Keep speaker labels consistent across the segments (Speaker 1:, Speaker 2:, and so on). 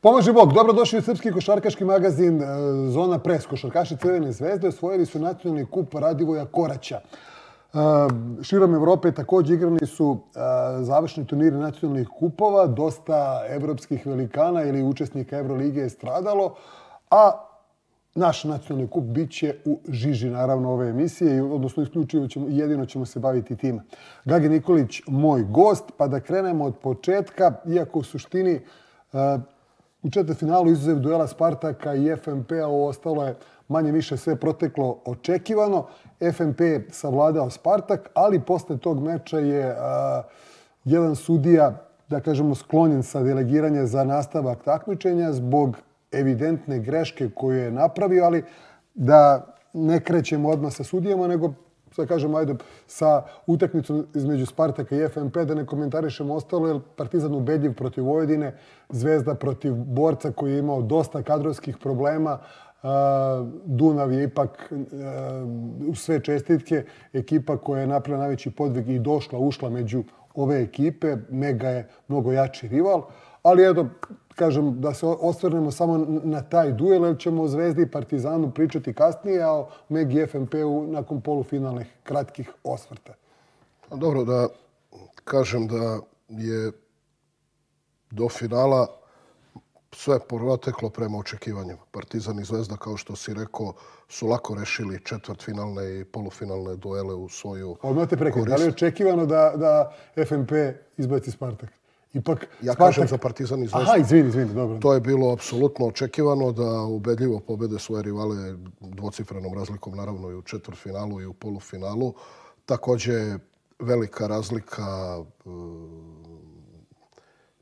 Speaker 1: Pomoži Bog, dobrodošli u srpski košarkaški magazin Zona Pres. Košarkaši Crvene zvezde osvojili su nacionalni kup Radivoja Koraća. Širom Evrope također igrani su završni turniri nacionalnih kupova. Dosta evropskih velikana ili učesnika Evrolige je stradalo, a naš nacionalni kup bit će u žiži, naravno, ove emisije, odnosno isključivo jedino ćemo se baviti time. Gagi Nikolić, moj gost, pa da krenemo od početka, iako u suštini u četvrtfinalu izuzev duela Spartaka i FNP-a ostalo je manje više sve proteklo očekivano. FNP je savladao Spartak, ali posle tog meča je jedan sudija, da kažemo, sklonjen sa delegiranja za nastavak takmičenja zbog evidentne greške koju je napravio, ali da ne krećemo odmah sa sudijama, nego da kažemo, ajde, sa utakmicom između Spartaka i FNP, da ne komentarišemo ostalo, jer Partizan ubedljiv protiv Vojvodine, Zvezda protiv Borca koji je imao dosta kadrovskih problema. Dunav je ipak, u sve čestitke, ekipa koja je napravila najveći podvig i ušla među ove ekipe. Mega je mnogo jači rival, ali eto, kažem, da se osvrnemo samo na taj duel, jer ćemo o Zvezdi i Partizanu pričati kasnije, a o Megi i FNP-u nakon polufinalnih kratkih osvrta.
Speaker 2: Dobro, da kažem da je do finala sve proteklo prema očekivanjima. Partizan i Zvezda, kao što si rekao, su lako rešili četvrtfinalne i polufinalne duele u svoju korist.
Speaker 1: Da li je očekivano da FNP izbaci Spartak?
Speaker 2: Ja kažem za Partizan i Zvezda.
Speaker 1: Aha, izvini, dobro.
Speaker 2: To je bilo apsolutno očekivano da ubedljivo pobede svoje rivale dvocifrenom razlikom, naravno i u četvrtfinalu i u polufinalu. Također velika razlika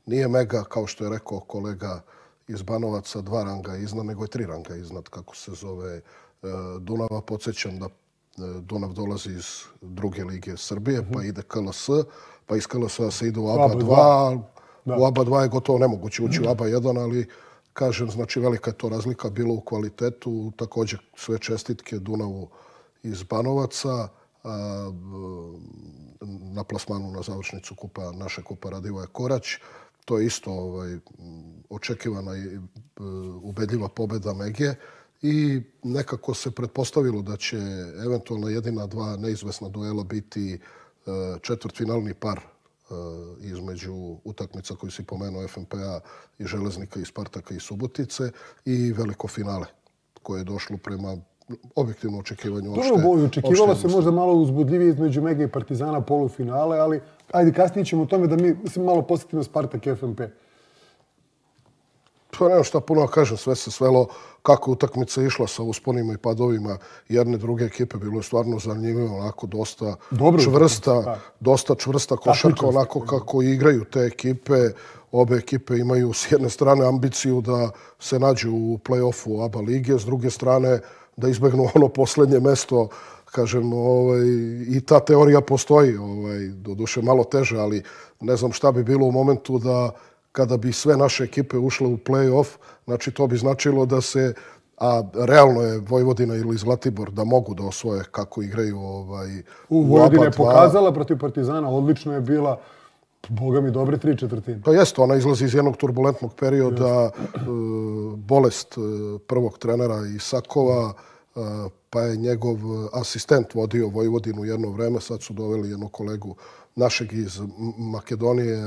Speaker 2: nije mega, kao što je rekao kolega iz Banovaca, 2 ranga iznad, nego je 3 ranga iznad, kako se zove Dunava. Podsjećam da Dunav dolazi iz druge lige Srbije, pa ide KLS, pa iz KLS-a se ide u ABA 2. U ABA 2 je gotovo nemoguće ući u ABA 1, ali kažem, znači velika je to razlika bila u kvalitetu. Također sve čestitke Dunavu iz Banovaca na plasmanu na završnicu kupa, naše kupa Radivoja Korać. To je isto očekivana i ubedljiva pobjeda Mege i nekako se pretpostavilo da će eventualno jedina 2 neizvesna duela biti četvrtfinalni par između utakmica koji si pomenuo FNP-a i Železnika i Spartaka i Subotice i veliko finale koje je došlo prema objektivno očekivanju.
Speaker 1: Očekivalo se možda malo uzbudljivije između Mege i Partizana polufinale, ali ajde kasnije ćemo o tome da mi malo posjetimo Spartak i FNP.
Speaker 2: Pa nema šta puno kažem, sve se svelo kako utakmica išla sa usponima i padovima jedne druge ekipe. Bilo je stvarno zanimljivo, onako dosta čvrsta košarka, onako kako igraju te ekipe. Obe ekipe imaju s jedne strane ambiciju da se nađu u play-offu ABA lige, s druge strane da izbegnu ono posljednje mesto. Kažem, i ta teorija postoji, doduše malo teže, ali ne znam šta bi bilo u momentu da kada bi sve naše ekipe ušle u play-off, znači to bi značilo da se, a realno je Vojvodina ili Zlatibor da mogu da osvoje kako igraju
Speaker 1: u Vojvodina je pokazala protiv Partizana, odlično je bila, boga mi, dobre 3/4.
Speaker 2: Pa jeste, ona izlazi iz jednog turbulentnog perioda, bolest prvog trenera Isakova, pa je njegov asistent vodio Vojvodinu jedno vreme, sad su doveli jednog kolegu našeg iz Makedonije,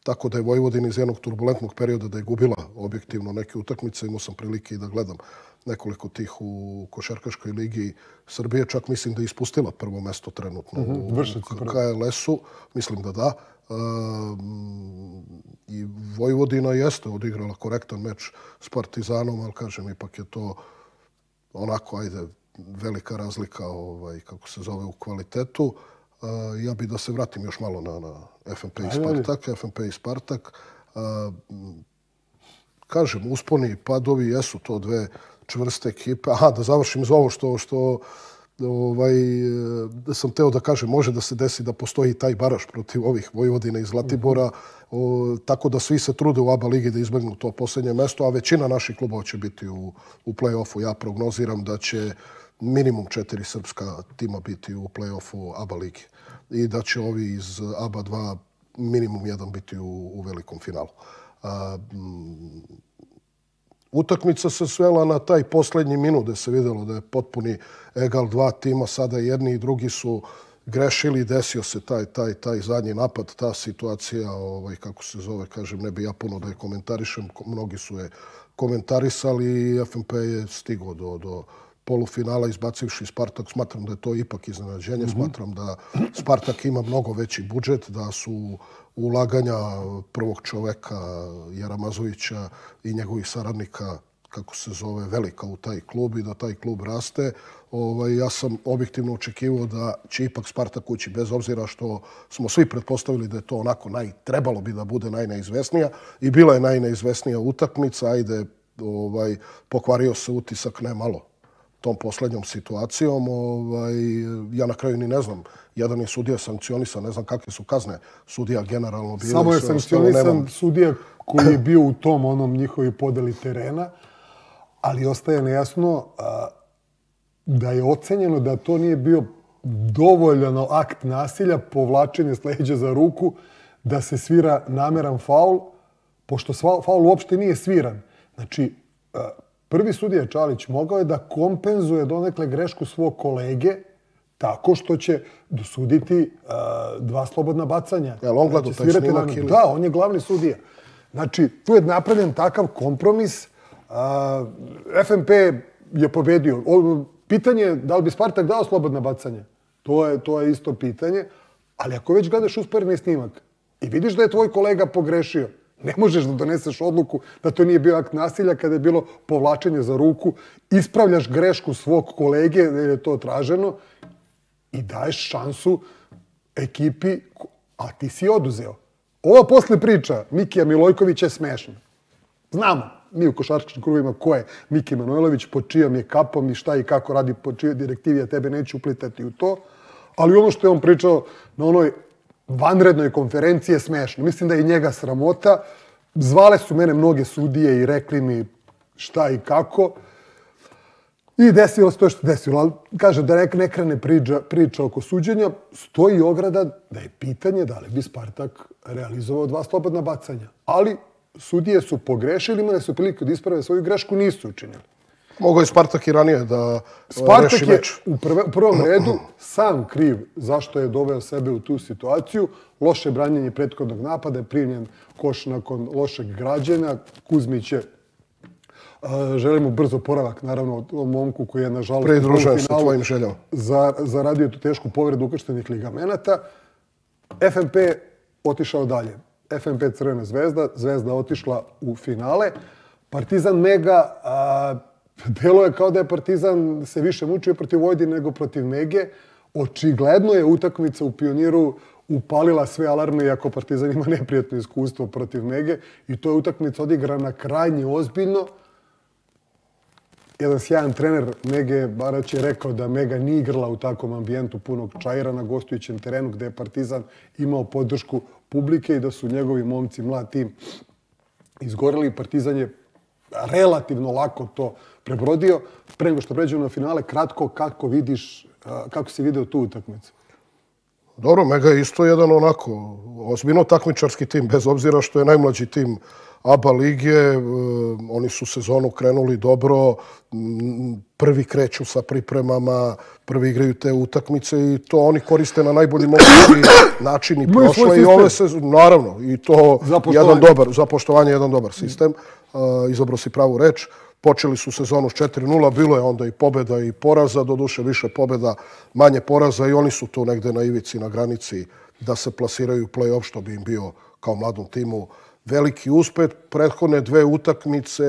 Speaker 2: tako da je Vojvodina iz jednog turbulentnog perioda da je gubila objektivno neke utakmice. Imao sam prilike i da gledam nekoliko tih u Košarkaškoj ligi Srbije. Čak mislim da je ispustila prvo mesto trenutno u KLS-u. Mislim da da. I Vojvodina jeste odigrala korektan meč s Partizanom, ali kažem, ipak je to onako, ajde, velika razlika, kako se zove, u kvalitetu. Ja bih da se vratim još malo na FNP i Spartak. FNP i Spartak. Kažem, usponi i padovi jesu to 2 čvrste ekipe. Aha, da završim za ovo što sam teo da kažem, može da se desi da postoji taj baraž protiv ovih Vojvodina i Zlatibora, tako da svi se trude u ABA ligi da izbegnu to posljednje mesto, a većina naših klubova će biti u play-offu. Ja prognoziram da će minimum 4 srpska tima biti u play-offu ABA ligi i da će ovi iz ABA 2 minimum 1 biti u velikom finalu. Utakmica se svela na taj posljednji minut gdje se vidjelo da je potpuni egal, dva tima, sada jedni i drugi su grešili, desio se taj zadnji napad, ta situacija, kako se zove, kažem, ne bi ja puno da je komentarišem, mnogi su je komentarisali i FNP je stigao do polufinala izbacivši Spartak. Smatram da je to ipak iznenađenje, smatram da Spartak ima mnogo veći budžet, da su ulaganja prvog čoveka Jaramazovića i njegovih saradnika, kako se zove, velika u taj klub i da taj klub raste. Ja sam objektivno očekivao da će ipak Spartak ući, bez obzira što smo svi pretpostavili da je to onako trebalo bi da bude najneizvesnija i bila je najneizvesnija utakmica. Ajde, pokvario se utisak ne malo tom posljednjom situacijom. Ja na kraju ni ne znam, jedan je sudija sankcionisan, ne znam kakve su kazne sudija generalno bile.
Speaker 1: Samo je sankcionisan sudija koji je bio u tom onom njihovi podeli terena, ali ostaje nejasno da je ocenjeno da to nije bio dovoljan akt nasilja, povlačenje s leđa za ruku, da se svira nameran faul, pošto faul uopšte nije sviran. Znači, prvi sudija Čalić mogao je da kompenzuje donekle grešku svog kolege tako što će dosuditi dva slobodna bacanja.
Speaker 2: Jel on gledao taj snimak ili?
Speaker 1: Da, on je glavni sudija. Znači, tu je napravljen takav kompromis. FNP je pobedio. Pitanje je da li bi Spartak dao slobodna bacanja. To je isto pitanje. Ali ako već gledaš usporedni snimak i vidiš da je tvoj kolega pogrešio, ne možeš da doneseš odluku da to nije bio akt nasilja kada je bilo povlačenje za ruku, ispravljaš grešku svog kolege jer je to traženo i daješ šansu ekipi, a ti si oduzeo. Ova posle priča Mikija Milojkovića je smešna. Znamo mi u košarkaškim krugovima ko je Miki Manojlović, pod čijom je kapom i šta i kako radi pod čijoj direktivi, ja tebe neću uplitati u to. Ali ono što je on pričao na onoj vanrednoj konferenciji je smešno. Mislim da je i njega sramota. Zvale su mene mnoge sudije i rekli mi šta i kako. I desilo se to što desilo. Ali kaže da ne krene priča oko suđenja, stoji ograda da je pitanje da li bi Spartak realizovao dva slobodna bacanja. Ali sudije su pogrešili, imali su priliku da isprave svoju grešku, nisu učinili.
Speaker 2: Mogao je Spartak i ranije da reši meč.
Speaker 1: Spartak je u prvom redu sam kriv zašto je doveo sebe u tu situaciju. Loše branjenje prethodnog napada, je primljen koš nakon lošeg građenja. Kuzmić je, želimo brzo poravak, naravno, od momku koji je, nažalost,
Speaker 2: pridružujem se tvojim željama,
Speaker 1: zaradio tu tešku povredu ukrštenih ligamenata. FNP otišao dalje. FNP Crvena zvezda, Zvezda otišla u finale. Partizan Mega, delo je kao da je Partizan se više mučio protiv Vojvodine nego protiv Mege. Očigledno je utakmica u Pioniru upalila sve alarme, iako Partizan ima neprijatno iskustvo protiv Mege. I to je utakmica odigrana krajnje ozbiljno. Jedan sjajan trener Mege Barać je rekao da Mega nije igrala u takvom ambijentu punog čajera na gostujućem terenu gde je Partizan imao podršku publike i da su njegovi momci, mlad tim, izgoreli. Partizan je relativno lako to prebrodio. Pre nego što pređemo na finale, kratko, kako si video tu utakmicu?
Speaker 2: Dobro, Mega je isto jedan onako ozbiljno takmičarski tim, bez obzira što je najmlađi tim ABA lige. Oni su sezonu krenuli dobro, prvi kreću sa pripremama, prvi igraju te utakmice i to oni koriste na najbolji mogući način i prošle. I ove sezone, naravno, i to za poštovanje jedan dobar sistem. Izabrao si pravu reč. Počeli su sezonu s 4-0, bilo je onda i pobjeda i poraza, doduše više pobjeda, manje poraza i oni su tu negde na ivici, na granici da se plasiraju u play-off, što bi im bio kao mladom timu veliki uspeh. Prethodne dve utakmice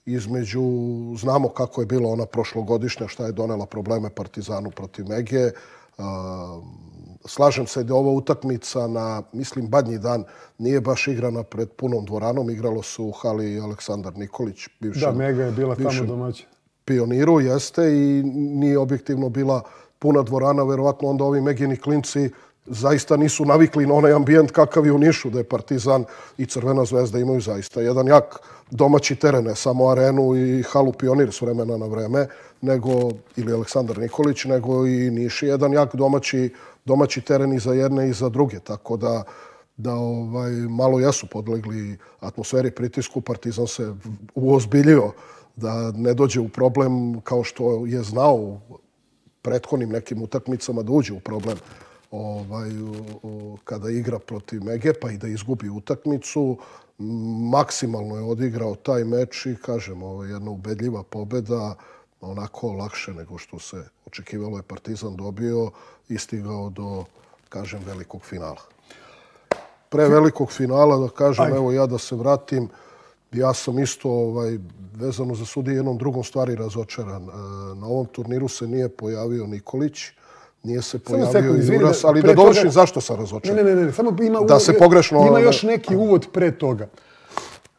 Speaker 2: između, znamo kako je bila ona prošlogodišnja, šta je donela probleme Partizanu protiv Mege. Slažem se da ova utakmica na, mislim, badnji dan nije baš igrana pred punom dvoranom. Igralo se u hali Aleksandar Nikolić,
Speaker 1: Da, Mega je bila tamo domaća.
Speaker 2: Pioniru, jeste, i nije objektivno bila puna dvorana. Verovatno onda ovi Megini klinci zaista nisu navikli na onaj ambijent kakav je u Nišu, da je Partizan i Crvena zvezda imaju zaista jedan jak domaći teren, ne samo arenu i halu Pionir s vremena na vreme, ili Aleksandar Nikolić, nego i Niš je jedan jak domaći teren i za jedne i za druge. Tako da da malo jesu podlegli atmosferi pritisku. Partizan se uozbiljio da ne dođe u problem kao što je znao u prethodnim nekim utakmicama da uđe u problem kada igra protiv Megepa i da izgubi utakmicu. Maksimalno je odigrao taj meč i, kažem, jedna ubedljiva pobjeda, onako lakše nego što se očekivalo je Partizan dobio i stigao do, kažem, velikog finala. Pre velikog finala, da kažem, evo ja da se vratim, ja sam isto vezano za sudije jednom drugom stvari razočaran. Na ovom turniru se nije pojavio Nikolić, nije se pojavio Juras, ali da dovršim zašto sam razočaran.
Speaker 1: Ne, samo
Speaker 2: ima
Speaker 1: još neki uvod pre toga.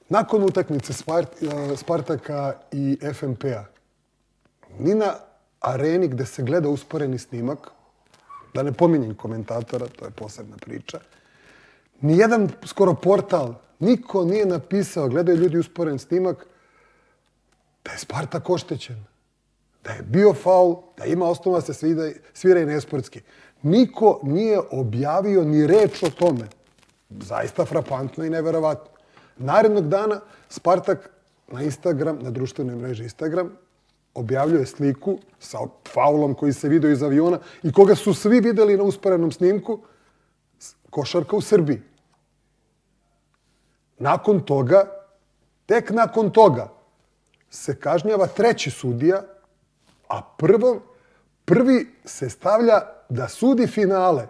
Speaker 1: Nakon utakmice Spartaka i FNP-a, ni na areni gde se gleda usporeni snimak, da ne pominjem komentatora, to je posebna priča, nijedan skoro portal, niko nije napisao, gledaju ljudi usporen snimak, da je Spartak oštećen, da je bio faul, da ima osnova se svira i nesportski. Niko nije objavio ni reč o tome. Zaista frapantno i neverovatno. Narednog dana Spartak na Instagram, na društvenoj mreži Instagram, objavljuje sliku sa faulom koji se vidio iz aviona i koga su svi videli na usporenom snimku, košarka u Srbiji. Nakon toga, tek nakon toga, se kažnjava treći sudija, a prvi se stavlja da sudi finale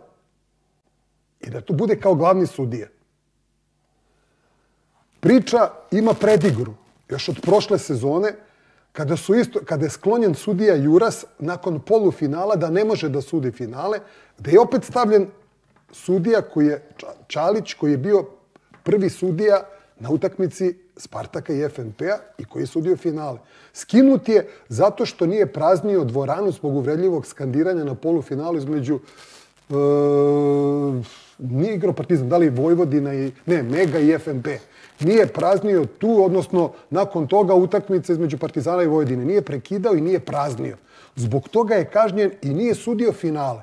Speaker 1: i da to bude kao glavni sudija. Priča ima predigru. Još od prošle sezone, kada je sklonjen sudija Juras nakon polufinala da ne može da sudi finale, gde je opet stavljen sudija Čalić, koji je bio prvi sudija na utakmici Spartaka i FNP-a i koji je sudio finale. Skinut je zato što nije praznio dvoranu zbog uvredljivog skandiranja na polufinalu između nije igrao Partizan, da li Vojvodina i Mega i FNP. Nije praznio tu, odnosno nakon toga utakmice između Partizana i Vojvodine. Nije prekidao i nije praznio. Zbog toga je kažnjen i nije sudio finale.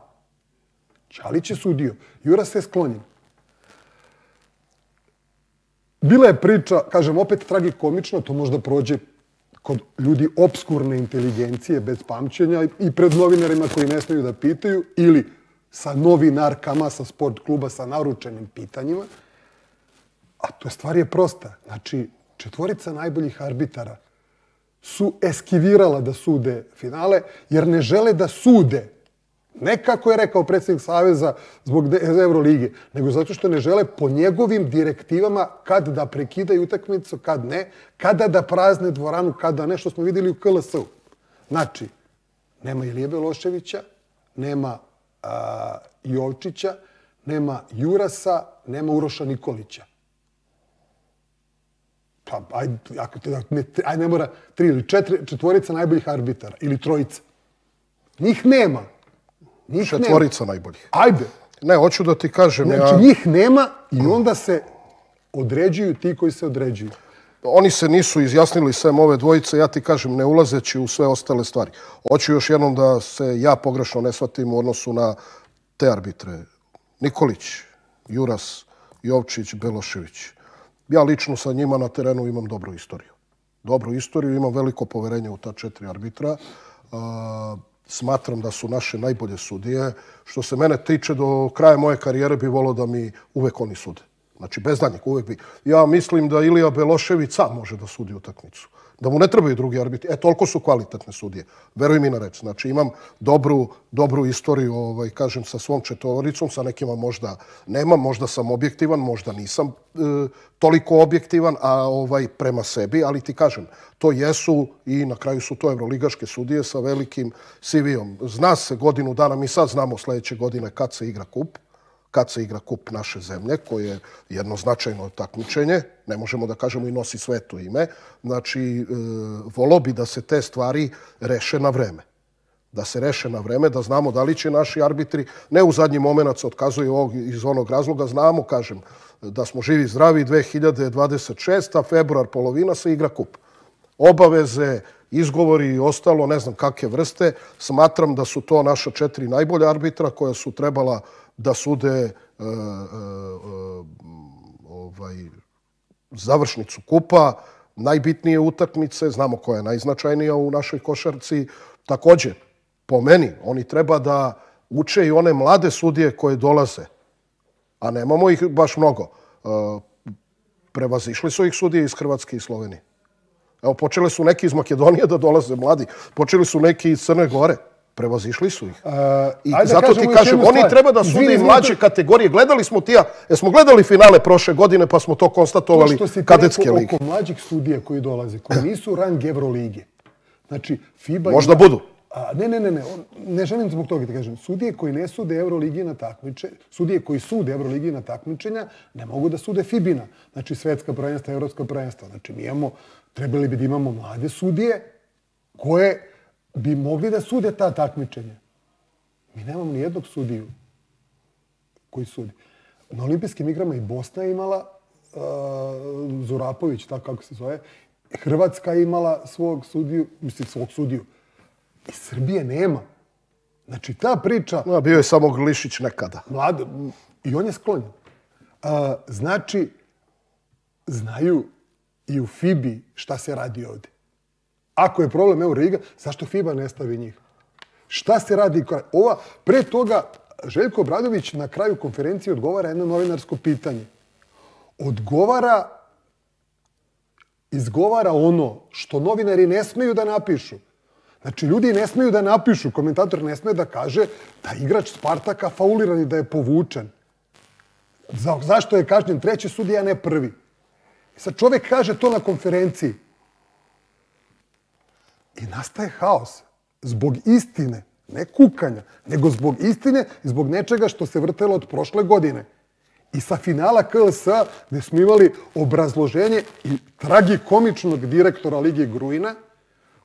Speaker 1: Čalić je sudio. Juras je sklonjen. Bila je priča, kažem, opet tragikomično, to možda prođe kod ljudi obskurne inteligencije, bez pamćenja i pred novinarima koji ne smiju da pitaju, ili sa novinarkama, sa sport kluba, sa naručenim pitanjima. A to stvar je prosta. Znači, 4 najboljih arbitara su eskivirala da sude finale, jer ne žele da sude. Ne kako je rekao predsjednik Saveza zbog Evrolige, nego zato što ne žele po njegovim direktivama kad da prekidaju utakmicu, kad ne, kada da prazne dvoranu, kada ne, što smo vidjeli u KLS-u. Znači, nema Ilije Beloševića, nema Jovčića, nema Jurasa, nema Uroša Nikolića. Pa, ajde, ne mora 3 ili 4 najboljih arbitara ili 3. Njih nema.
Speaker 2: 4 najboljih.
Speaker 1: Ajde.
Speaker 2: Ne, hoću da ti kažem.
Speaker 1: Znači, njih nema i onda se određuju ti koji se određuju.
Speaker 2: Oni se nisu izjasnili sem ove dvojice, ja ti kažem, ne ulazeći u sve ostale stvari. Hoću još jednom da se ja pogrešno ne shvatim u odnosu na te arbitre. Nikolić, Juras, Jovčić, Belošević. Ja lično sa njima na terenu imam dobru istoriju. Dobru istoriju, imam veliko poverenje u ta 4 arbitra. Smatram da su naše najbolje sudije. Što se mene tiče, do kraja moje karijere bi volio da mi uvek oni sude. Znači, bez danjeg, uvek bi. Ja mislim da Ilija Belošević sam može da sudi utakmicu. Da mu ne trebaju drugi arbitri. Toliko su kvalitetne sudije. Veruj mi na reč. Znači, imam dobru istoriju, kažem, sa svom 4, sa nekima možda nemam, možda sam objektivan, možda nisam toliko objektivan, a prema sebi, ali ti kažem, to jesu i na kraju su to evroligaške sudije sa velikim CV-om. Zna se godinu dana, mi sad znamo sljedeće godine kad se igra kup naše zemlje, koje je jedno značajno takmičenje, ne možemo da kažemo i nosi sveto ime. Znači, volio bi da se te stvari reše na vreme. Da se reše na vreme, da znamo da li će naši arbitri, ne u zadnji moment se otkazuju iz onog razloga, znamo, kažem, da smo živi zdravi 2026. Februar, polovina se igra kup. Obaveze, izgovori i ostalo, ne znam kakve vrste, smatram da su to naša 4 najbolja arbitra koja su trebala da sude završnicu kupa, najbitnije utakmice, znamo koja je najznačajnija u našoj košarci. Također, po meni, oni treba da uče i one mlade sudije koje dolaze, a nemamo ih baš mnogo. Prevazišli su ih sudije iz Hrvatske i Slovenije. Evo, počeli su neki iz Makedonije da dolaze mladi, počeli su neki iz Crne Gore. Prevazišli su ih. I zato ti kažem, oni treba da sude mlađe kategorije. Gledali smo jesmo gledali finale prošle godine pa smo to konstatovali kadetske lige.
Speaker 1: Oko mlađih sudija koji dolaze, koji nisu rang Evrolige. Znači, FIBA...
Speaker 2: Možda budu.
Speaker 1: Ne želim zbog toga da kažem. Sudije koji ne sude Euroligi na takmičenja, sudije koji sude Euroligi na takmičenja, ne mogu da sude FIBA-na. Znači, svetska prvenstva, evropska prvenstva. Znači, trebali bi da imamo mlade sudije koje bi mogli da sude ta takmičenja. Mi nemamo ni jednog sudiju koji sudi. Na olimpijskim igrama i Bosna je imala Zurapović, tako kako se zove. Hrvatska je imala svog sudiju. I Srbije nema. Znači, ta priča...
Speaker 2: Bio je samo Glišić nekada.
Speaker 1: I on je sklonjen. Znači, znaju i u FIBI šta se radi ovdje. Ako je problem Euroliga, zašto FIBA ne stavi njih? Šta se radi? Pre toga, Željko Obradović na kraju konferencije odgovara jedno novinarsko pitanje. Izgovara ono što novinari ne smeju da napišu. Znači, ljudi ne smeju da napišu, komentator ne sme da kaže da igrač Spartaka fauliran i da je povučen. Zašto je kažnjen treći sudija, a ne prvi? I sad čovjek kaže to na konferenciji. I nastaje haos. Zbog istine, ne kukanja, nego zbog istine i zbog nečega što se vrtelo od prošle godine. I sa finala KLS-a gde smo imali obrazloženje i tragikomičnog direktora Lige Gruina,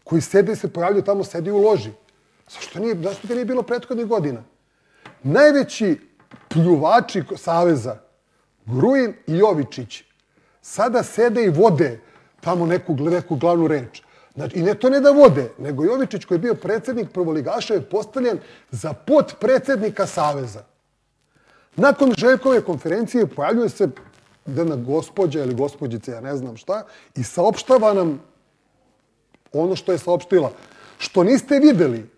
Speaker 1: koji se pojavljaju tamo, sedi u loži. Zašto to nije bilo prethodnih godina? Najveći pljuvači Saveza, Gruin i Jovičić, sada sede i vode tamo neku glavnu reč. I to ne da vode, nego Jovičić koji je bio predsjednik prvoligaša je postavljen za potpredsjednika Saveza. Nakon Željkove konferencije pojavljuje se jedna gospođa ili gospođica, ja ne znam šta, i saopštava nam ono što je saopštila. Što niste videli,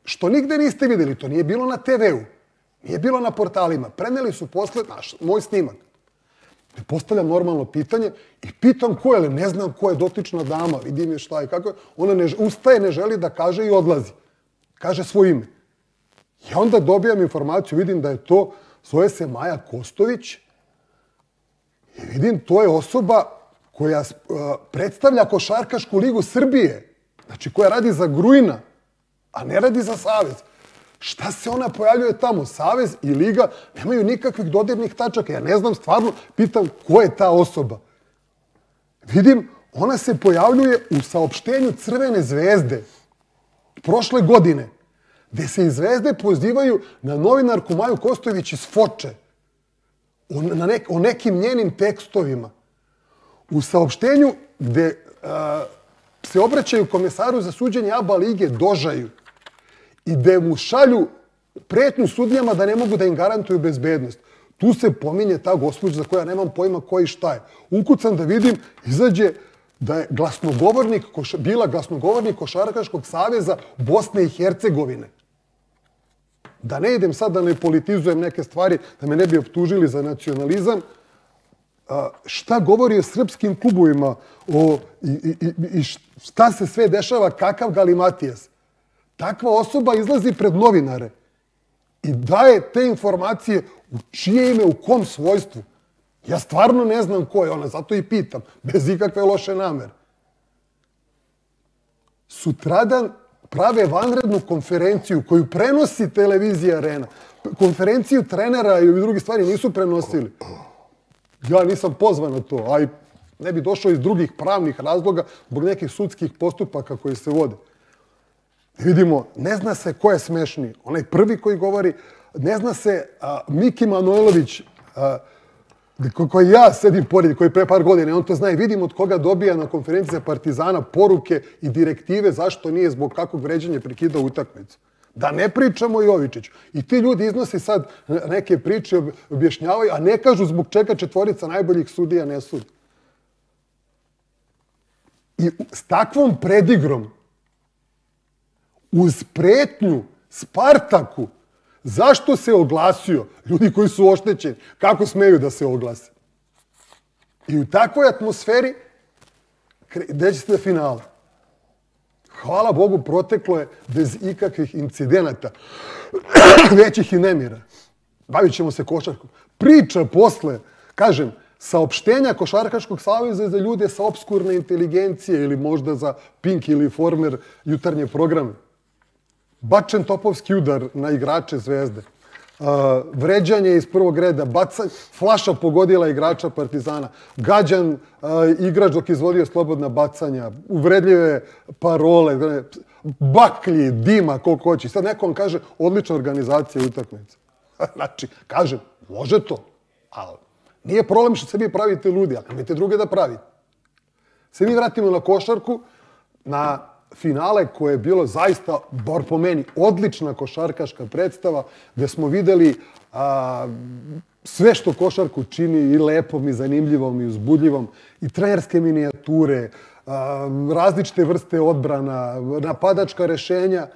Speaker 1: što nigde niste videli, to nije bilo na TV-u, nije bilo na portalima. Preneli su posle moj snimak. Postavljam normalno pitanje i pitam ko je, ali ne znam ko je dotična dama, vidim je šta i kako je. Ona ustaje, ne želi da kaže i odlazi. Kaže svoje ime. I onda dobijam informaciju, vidim da je to, zove se Maja Kostović. I vidim, to je osoba koja predstavlja Košarkašku ligu Srbije. Znači, koja radi za Gruina, a ne radi za Savez. Šta se ona pojavljuje tamo? Savez i Liga nemaju nikakvih dodirnih tačaka. Ja ne znam, stvarno, pitam ko je ta osoba. Vidim, ona se pojavljuje u saopštenju Crvene zvezde prošle godine, gde se iz Zvezde pozivaju na novinarku Maju Kostović iz Foče, o nekim njenim tekstovima. U saopštenju gde se obraćaju komesaru za suđenje ABA lige Dožaju i gde mu šalju pretnju sudijama da ne mogu da im garantuju bezbednost. Tu se pominje ta gospođa za koja nemam pojma ko i šta je. Ukucam da vidim, izađe da je bila glasnogovornik Košarkaškog saveza Bosne i Hercegovine. Da ne idem sad da ne politizujem neke stvari, da me ne bi optužili za nacionalizam, šta govori o srpskim klubovima i šta se sve dešava, kakav galimatijas. Takva osoba izlazi pred novinare i daje te informacije u čije ime, u kom svojstvu. Ja stvarno ne znam ko je ona, zato i pitam, bez ikakve loše namere. Sutradan prave vanrednu konferenciju koju prenosi televizija Arena. Konferenciju trenera i drugi stvari nisu prenosili. Ja nisam pozvan na to, a i ne bi došao iz drugih pravnih razloga zbog nekih sudskih postupaka koji se vode. Vidimo, ne zna se ko je smešniji. Onaj prvi koji govori, ne zna se Miki Manojlović, koji ja sedim pored, koji pre par godina, on to zna i vidim od koga dobija na konferenciji Partizana poruke i direktive zašto nije zbog kakvog vređanja prekidao utakmicu. Da ne pričamo o Jovičiću. I ti ljudi iznose sad neke priče, objašnjavaju, a ne kažu zbog čega četvorica najboljih sudija ne sudi. I s takvom predigrom, uz pretnju Spartaku, zašto se oglasio? Ljudi koji su oštećeni, kako smeju da se oglase? I u takvoj atmosferi deće se do finala. Hvala Bogu, proteklo je bez ikakvih incidenata, većih i nemira. Bavit ćemo se košarkom. Priča posle, kažem, saopštenja Košarkaškog saveza za ljude sa obskurne inteligencije ili možda za Pink ili Informer jutarnje programe. Bačen topovski udar na igrače Zvezde. Vređanje iz prvog reda, flaša pogodila igrača Partizana, gađan igrač dok izvodio slobodna bacanja, uvredljive parole, baklji, dima, koliko hoće. Sad neko vam kaže, odlična organizacija utakmice. Znači, kažem, može to, ali nije problem što se vi pravite ludi, ali nemojte druge da pravite. Se mi vratimo na košarku, na finale koje je bilo zaista, bar po meni, odlična košarkaška predstava, gde smo videli sve što košarku čini i lepom, i zanimljivom, i uzbudljivom, i trenerske minijature, različite vrste odbrana, napadačka rešenja,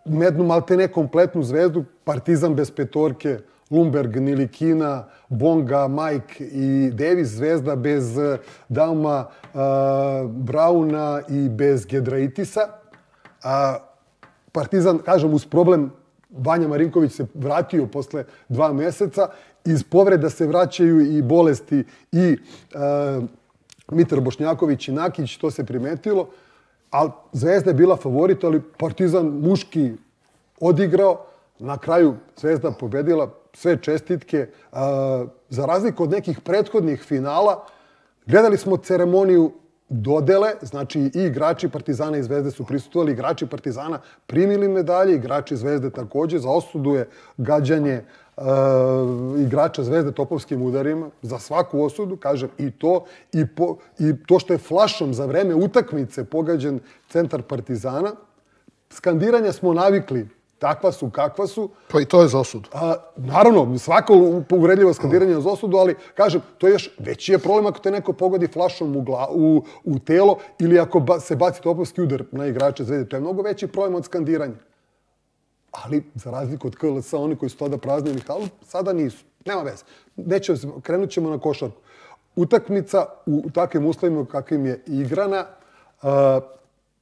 Speaker 1: jednu maltene kompletnu Zvezdu, Partizan bez petorke, Lumberg, Nilikina, Bonga, Mike i Davis, Zvezda bez Dauma, Brauna i bez Gedraitisa. Partizan, kažem, uz problem, Vanja Marinković se vratio posle 2 meseca. Iz povreda se vraćaju i bolesti i Mitar Bošnjaković i Nakić, to se primetilo. Ali Zvezda je bila favorit, ali Partizan muški odigrao. Na kraju Zvezda pobedila, sve čestitke. Za razliku od nekih prethodnih finala, gledali smo ceremoniju dodele, znači i igrači Partizana i Zvezde su prisustvovali, igrači Partizana primili medalje, igrači Zvezde takođe. Za osudu je gađanje igrača Zvezde topovskim udarima, za svaku osudu, kažem, i to što je flašom za vreme utakmice pogađen centar Partizana. Skandiranja smo navikli, takva su, kakva su.
Speaker 2: Pa i to je za osudu.
Speaker 1: Naravno, svako uvredljivo skandiranje je za osudu, ali, kažem, to je još veći je problem ako te neko pogodi flašom u telo ili ako se baci topovski udar na igrače Zvezde. To je mnogo veći problem od skandiranja. Ali, za razliku od KLS, oni koji su tada praznili halu, sada nisu. Nema veze. Krenut ćemo na košarku. Utakmica u takvim uslovima kakvim je igrana,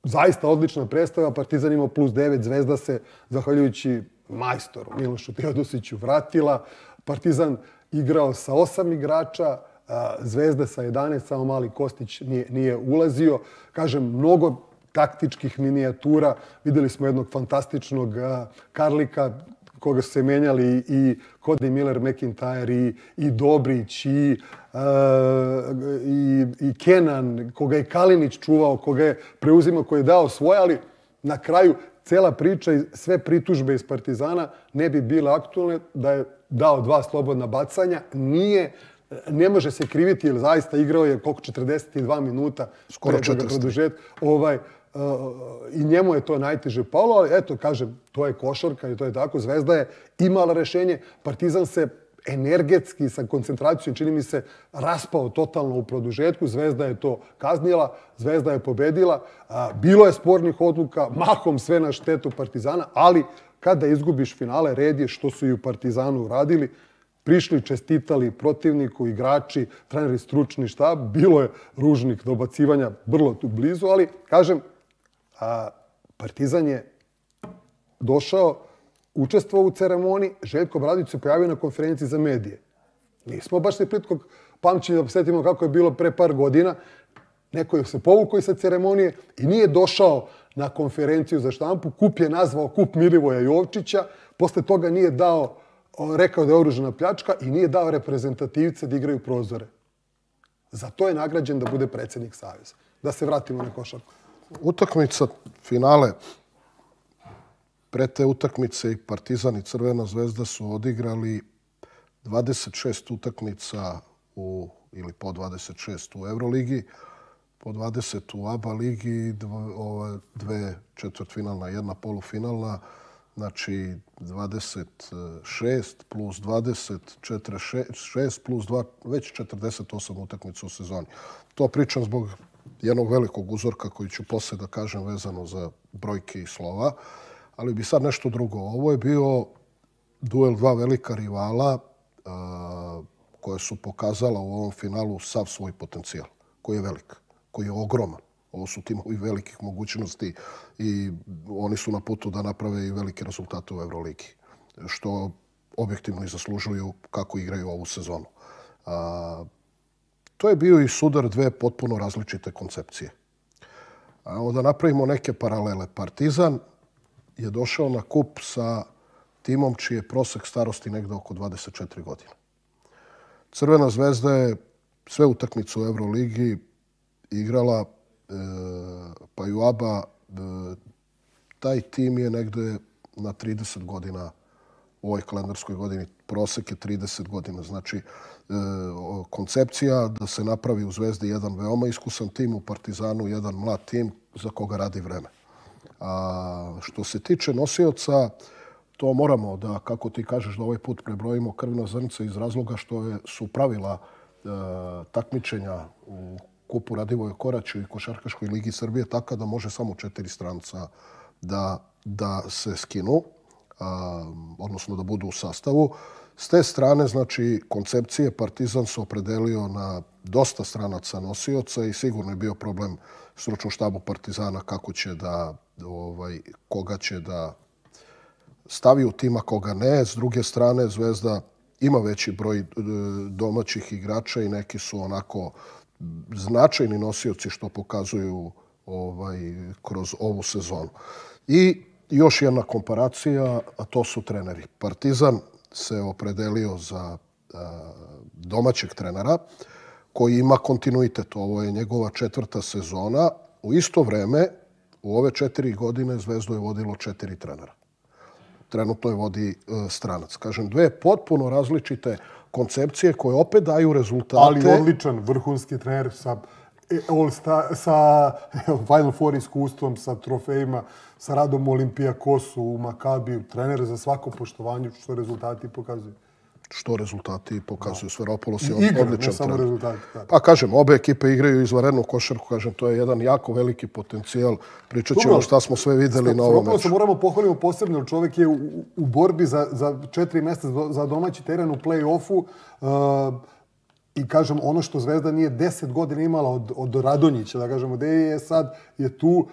Speaker 1: zaista odlična predstava. Partizan imao +9, Zvezda se, zahvaljujući majstoru Milošu Teodosiću, vratila. Partizan igrao sa 8 igrača, Zvezda sa 11, samo mali Kostić nije ulazio. Kažem, mnogo taktičkih minijatura. Videli smo jednog fantastičnog Karlika, koga su se menjali i Cody Miller, McIntyre, i Dobrić, i Kenan, koga je Kalinić čuvao, koga je preuzimao, koji je dao svoje, ali na kraju cela priča i sve pritužbe iz Partizana ne bi bile aktualne da je dao 2 slobodna bacanja. Ne može se kriviti, jer zaista igrao je koliko 42 minuta.
Speaker 2: Skoro 40.
Speaker 1: I njemu je to najteže palo, ali eto, kažem, to je košarka i to je tako. Zvezda je imala rešenje. Partizan se energetski, sa koncentracijom, čini mi se, raspao totalno u produžetku. Zvezda je to kaznila, Zvezda je pobedila. Bilo je spornih odluka, mahom sve na štetu Partizana, ali kada izgubiš finale, red je, što su i u Partizanu uradili. Prišli, čestitali protivniku, igrači, treneri, stručni štab. Bilo je ružnih dobacivanja vrlo tu blizu, ali, kažem, Partizan je došao, učestvovao u ceremoniji, Željko Obradović se pojavio na konferenciji za medije. Nismo baš se plitkog pamćenja da posjetimo kako je bilo pre par godina. Neko je se povukao sa ceremonije i nije došao na konferenciju za štampu. Kup je nazvao kup Milivoja Jovčića. Posle toga nije dao, rekao da je oružana pljačka i nije dao reprezentativce da igraju prozore. Za to je nagrađen da bude predsjednik Saveza. Da se vratimo na košarku.
Speaker 2: Utakmica, finale, pre te utakmice i Partizan i Crvena Zvezda su odigrali 26 utakmica ili po 26 u Euroligi. po 20 u ABA ligi, dve četvrtfinalna, jedna polufinalna. Znači 26 plus 20, 46 plus 2, već 48 utakmica u sezoni. To pričam zbog jednog velikog uzorka koji ću poslije da kažem vezano za brojke i slova. Ali bi sad nešto drugo. Ovo je bio duel dva velika rivala koje su pokazala u ovom finalu sav svoj potencijal, koji je velik, koji je ogroman. Ovo su timovi velikih mogućnosti i oni su na putu da naprave i velike rezultate u Euroligi, što objektivno i zaslužuju kako igraju ovu sezonu. To je bio i sudar dve potpuno različite koncepcije. Da napravimo neke paralele. Partizan je došao na kup sa timom čiji je prosek starosti negde oko 24 godine. Crvena zvezda je sve utakmice u Euroligi igrala, pa i u ABA. Taj tim je negde na 30 godina u ovoj kalendarskoj godini. Prosek je 30 godina. Znači, koncepcija da se napravi u Zvezdi jedan veoma iskusan tim, u Partizanu jedan mlad tim za koga radi vreme. A što se tiče nosioca, to moramo da, kako ti kažeš, da ovaj put prebrojimo krvna zrnca iz razloga što su pravila takmičenja u Kupu Radivoja Koraća i Košarkaškoj ligi Srbije taka da može samo 4 stranca da se skinu, odnosno da budu u sastavu. S te strane, znači, koncepcije Partizan se opredelio na dosta stranaca nosioca i sigurno je bio problem stručnom štabu Partizana kako će da, koga će da stavi u tima, koga ne. S druge strane, Zvezda ima veći broj domaćih igrača i neki su onako značajni nosioci što pokazuju kroz ovu sezonu. I još jedna komparacija, a to su treneri. Partizan se opredelio za domaćeg trenera koji ima kontinuitet. Ovo je njegova 4. sezona. U isto vreme, u ove 4 godine Zvezdu je vodilo 4 trenera. Trenutno je vodi stranac. Kažem, dve potpuno različite koncepcije koje opet daju rezultate.
Speaker 1: Ali odličan vrhunski trener sa Final Four iskustvom, sa trofejima, sa radom u Olimpijakosu, u Makabiju. Trener za svako poštovanje, što rezultati pokazuju.
Speaker 2: Što rezultati pokazuju. Sferopolos je
Speaker 1: odličan
Speaker 2: trener.
Speaker 1: Ne samo rezultati.
Speaker 2: Pa kažem, obe ekipe igraju izvanrednu košarku. Kažem, to je jedan jako veliki potencijal. Pričat ćemo šta smo sve videli na ovom meču.
Speaker 1: Moramo pohvaliti posebno, jer čovjek je u borbi za 4 mjesta za domaći teren u play-offu. I kažem, ono što Zvezda nije 10 godina imala od Radonjića, da kažemo, gde je sad, je tu,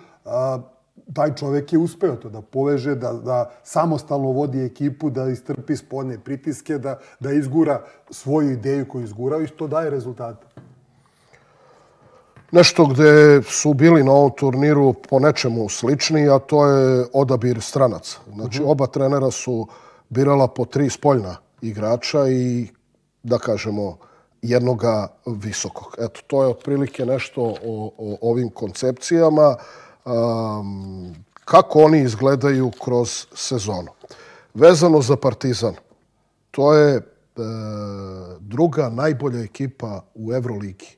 Speaker 1: taj čovjek je uspeo to da poveže, da samostalno vodi ekipu, da istrpi spoljne pritiske, da izgura svoju ideju koju izgurao i to daje rezultate.
Speaker 2: Nešto gde su bili na ovom turniru po nečemu slični, a to je odabir stranaca. Znači, oba trenera su birala po 3 spoljna igrača i, da kažemo, jednoga visokog. Eto, to je otprilike nešto o ovim koncepcijama. Kako oni izgledaju kroz sezonu. Vezano za Partizan, to je druga najbolja ekipa u Euroligi.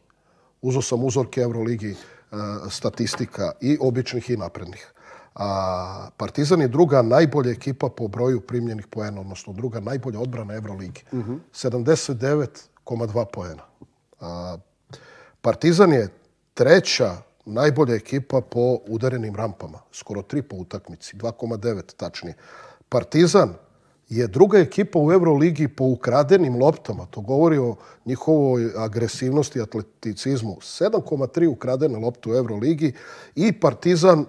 Speaker 2: Uzeo sam uzorke Euroligi statistika i običnih i naprednih. Partizan je druga najbolja ekipa po broju primljenih poena, odnosno druga najbolja odbrana Euroligi. 79,2 poena. Partizan je treća najbolja ekipa po udarenim rampama. Skoro 3 po utakmici. 2,9 tačnije. Partizan je druga ekipa u Euroligi po ukradenim loptama. To govori o njihovoj agresivnosti i atleticizmu. 7,3 ukradene lopte u Euroligi i Partizan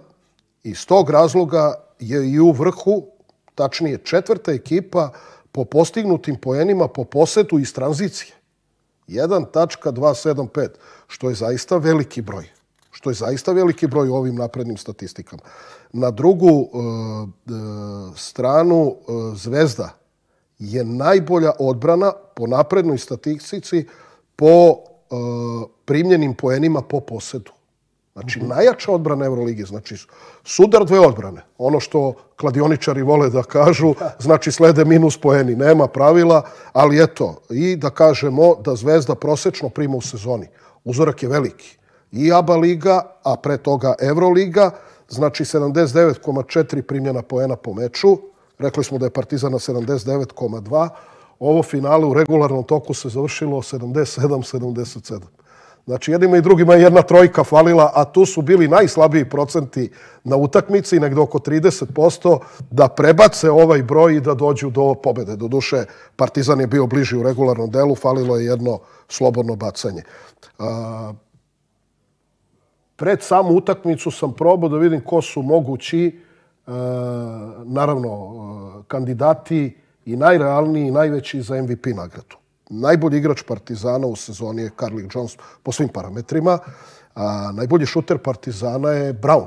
Speaker 2: iz tog razloga je i u vrhu, tačnije 4. ekipa po postignutim poenima po posetu iz tranzicije. 1,275, što je zaista veliki broj. Što je zaista veliki broj u ovim naprednim statistikama. Na drugu stranu, Zvezda je najbolja odbrana po naprednoj statistici po primljenim poenima po posedu. Znači, najjača odbrana Euroligi. Znači, sudar dve odbrane. Ono što kladioničari vole da kažu, znači slede minus poeni. Nema pravila, ali eto, i da kažemo da Zvezda prosečno prima u sezoni. Uzorak je veliki. i ABA liga, a pre toga Euroliga. Znači 79,4 primljena poena po meču. Rekli smo da je Partizan na 79,2. Ovo finale u regularnom toku se završilo 77-77. Znači jednima i drugima je jedna trojka falila, a tu su bili najslabiji procenti na utakmici, negde oko 30%, da prebace ovaj broj i da dođu do pobede. Doduše, Partizan je bio bliži u regularnom delu, falilo je jedno slobodno bacanje. Pred samu utakmicu sam probao da vidim ko su mogući, naravno, kandidati i najrealniji i najveći za MVP nagradu. Najbolji igrač Partizana u sezoni je Carlik Jones po svim parametrima. Najbolji šuter Partizana je Brown.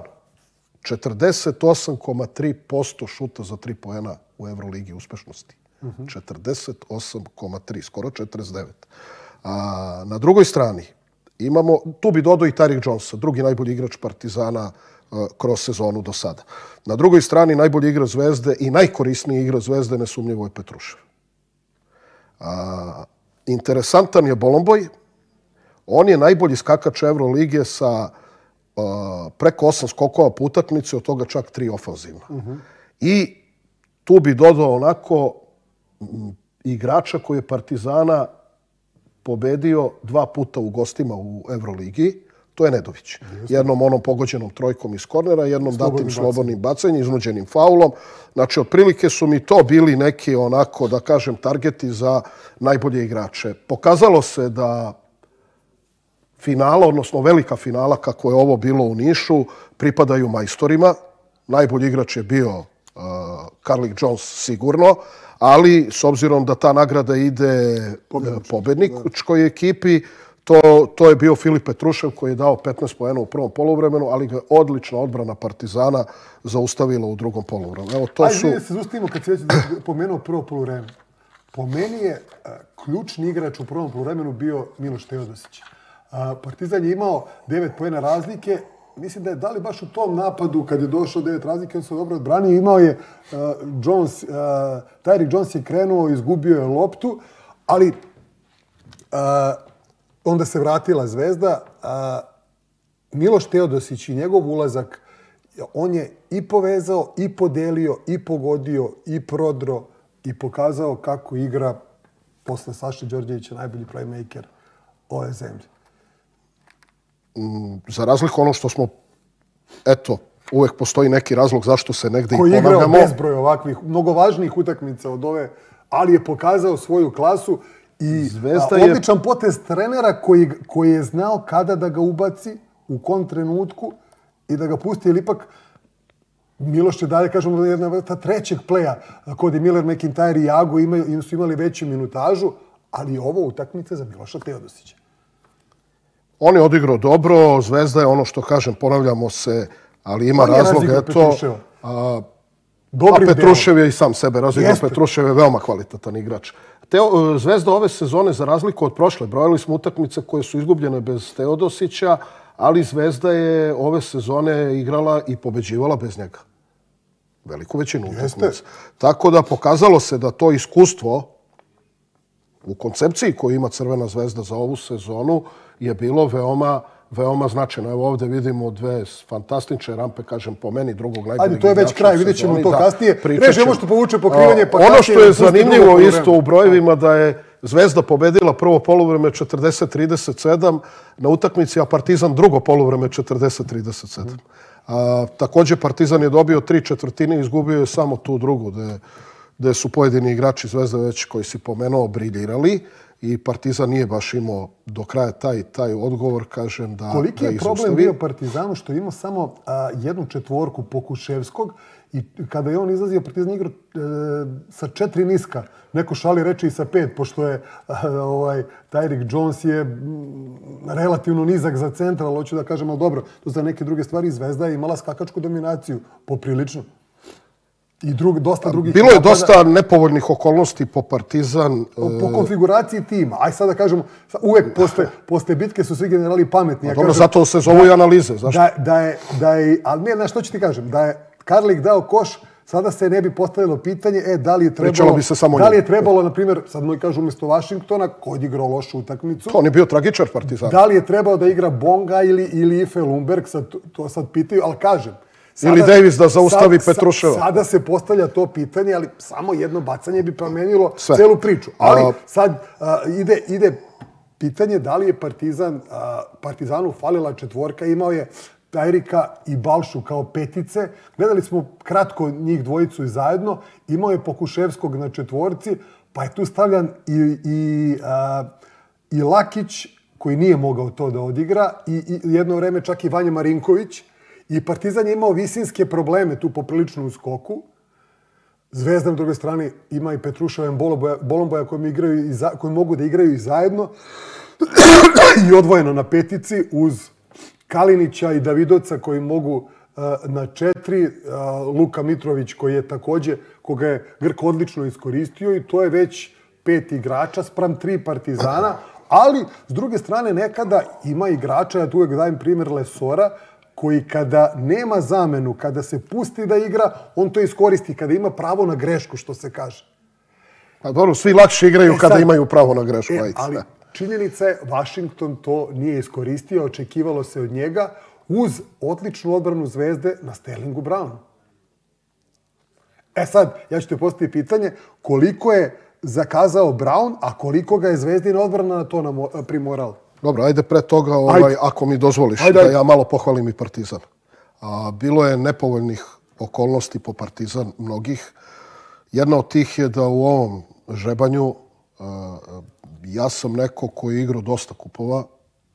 Speaker 2: 48,3% šuta za 3 poena u Euroligi uspešnosti. 48,3, skoro 49. Na drugoj strani imamo, tu bi dodao i Tyreek Jonesa, drugi najbolji igrač Partizana kroz sezonu do sada. Na drugoj strani najbolji igrač Zvezde i najkorisniji igrač Zvezde nesumnjivo je Petrušev. Interesantan je Bolomboj. On je najbolji skakač Evrolige sa preko 8 skokova po utakmici, od toga čak 3 ofanzivna. I tu bi dodao onako igrača koji je Partizana pobedio 2 puta u gostima u Evroligi. To je Nedović. Jednom onom pogođenom trojkom iz kornera, jednom datim slobodnim bacanjem, iznuđenim faulom. Znači, otprilike su mi to bili neki, onako, da kažem, targeti za najbolje igrače. Pokazalo se da finala, odnosno velika finala, kako je ovo bilo u Nišu, pripadaju majstorima. Najbolji igrač je bio Carlik Jones sigurno, ali s obzirom da ta nagrada ide pobedničkoj ekipi, to je bio Filip Petrušev koji je dao 15 poena u prvom poluvremenu, ali ga odlična odbrana Partizana zaustavila u drugom poluvremenu. Evo, to su...
Speaker 1: Ajde se zaustavimo kad si već pomenuo prvo poluvreme. Po meni je ključni igrač u prvom poluvremenu bio Miloš Teodosić. Partizan je imao 9 poena razlike. Mislim da je da li baš u tom napadu kad je došao 9 razlike, on se dobro odbranio. Imao je Tyreek Jones je krenuo, izgubio je loptu, ali onda se vratila Zvezda. Miloš Teodosić i njegov ulazak, on je i povezao, i podelio, i pogodio, i prodro, i pokazao kako igra posle Saše Đorđevića najbolji playmaker ove zemlje.
Speaker 2: Za razliku ono što smo, eto, uvek postoji neki razlog zašto se negde i ponavljamo.
Speaker 1: Koji igrao bezbroj ovakvih, mnogo važnijih utakmica od ove, ali je pokazao svoju klasu i odličan potez trenera koji je znao kada da ga ubaci u kom trenutku i da ga pusti, jer ipak Miloš će dalje, kažemo, jedna vrsta trećeg pleja kod je Miller, McIntyre i Jago su imali veću minutažu, ali ovo utakmica za Miloša Teodosića. On
Speaker 2: je odigrao dobro, Zvezda je ono što kažem, ponavljamo se, ali ima razlog, eto. Petrušev je i sam sebe razigrao. Petrušev je veoma kvalitetan igrač. Zvezda ove sezone, za razliku od prošle, brojali smo utakmice koje su izgubljene bez Teodosića, ali Zvezda je ove sezone igrala i pobeđivala bez njega. Veliku većinu utakmica. Tako da pokazalo se da to iskustvo u koncepciji koju ima Crvena Zvezda za ovu sezonu je bilo veoma značajno. Evo ovdje vidimo 2 fantastične rampe, kažem, po meni drugog najboljeg igrača.
Speaker 1: Ajde, to je već kraj, vidjet ćemo to kasnije. Režemo što povuče pokrivanje, pa
Speaker 2: ono što je zanimljivo isto u brojevima da je Zvezda pobedila prvo poluvreme 40-37 na utakmici, a Partizan drugo poluvreme 40-37. Također Partizan je dobio 3/4 i izgubio je samo tu drugu, gde su pojedini igrači Zvezde već koji si pomenuo briljirali i Partizan nije baš imao do kraja taj odgovor, kažem, da
Speaker 1: koliki je problem bio Partizanu što imao samo 1/4 Pokuševskog i kada je on izlazio, Partizan igrao sa 4 niska. Neko šali reče i sa 5, pošto je Tyreek Jones je relativno nizak za centra, ali hoću da kažem, ali dobro, to za neke druge stvari. Zvezda je imala skakačku dominaciju, poprilično. I dosta drugih...
Speaker 2: Bilo je dosta nepovoljnih okolnosti po Partizan.
Speaker 1: Po konfiguraciji tima. Aj sad da kažemo, uvek posle bitke su svi generali pametni.
Speaker 2: Dobro, zato se zovu i analize.
Speaker 1: Ali ne, znaš što ću ti kažem, da je Carlik dao koš sada se ne bi postavilo pitanje, da li je trebalo, na primjer, sad moj kažu umjesto Vašingtona, ko je igrao lošu utakmicu.
Speaker 2: On je bio tragičar Partizan.
Speaker 1: Da li je trebao da igra Bonga ili Ife Lundberg, to sad pitaju, ali kažem.
Speaker 2: Ili Davis da zaustavi Petruševa.
Speaker 1: Sada se postavlja to pitanje, ali samo jedno bacanje bi promenilo celu priču. Ali sad ide pitanje da li je Partizanu falila četvorka, imao je Tajrika i Balšu kao petice. Gledali smo kratko njih dvojicu i zajedno. Imao je Pokuševskog na četvorci, pa je tu stavljan i Lakić, koji nije mogao to da odigra, i jedno vreme čak i Vanja Marinković. I Partizan je imao visinske probleme tu poprilično u skoku. Zvezda na drugoj strani ima i Petruševa i Bolomboja koji mogu da igraju i zajedno i odvojeno na petici uz Kalinića i Davidovca koji mogu na 4, Luka Mitrović koji je također, koga je Grk odlično iskoristio i to je već 5 igrača spram 3 Partizana, ali s druge strane nekada ima igrača, ja tu uvijek dajem primjer Lesora, koji kada nema zamenu, kada se pusti da igra, on to iskoristi, kada ima pravo na grešku, što se kaže.
Speaker 2: Pa dobro, svi lakše igraju kada imaju pravo na grešku.
Speaker 1: Ali činjenica je, Washington to nije iskoristio, očekivalo se od njega, uz odličnu odbranu Zvezde na Sterlingu Brownu. Sad, ja ću te postaviti pitanje, koliko je zakazao Brown, a koliko ga je Zvezdina odbrana na to primorala?
Speaker 2: Dobro, ajde pre toga, ako mi dozvoliš, da ja malo pohvalim i Partizan. Bilo je nepovoljnih okolnosti po Partizan mnogih. Jedna od tih je da u ovom žrebanju ja sam neko koji je igrao dosta kupova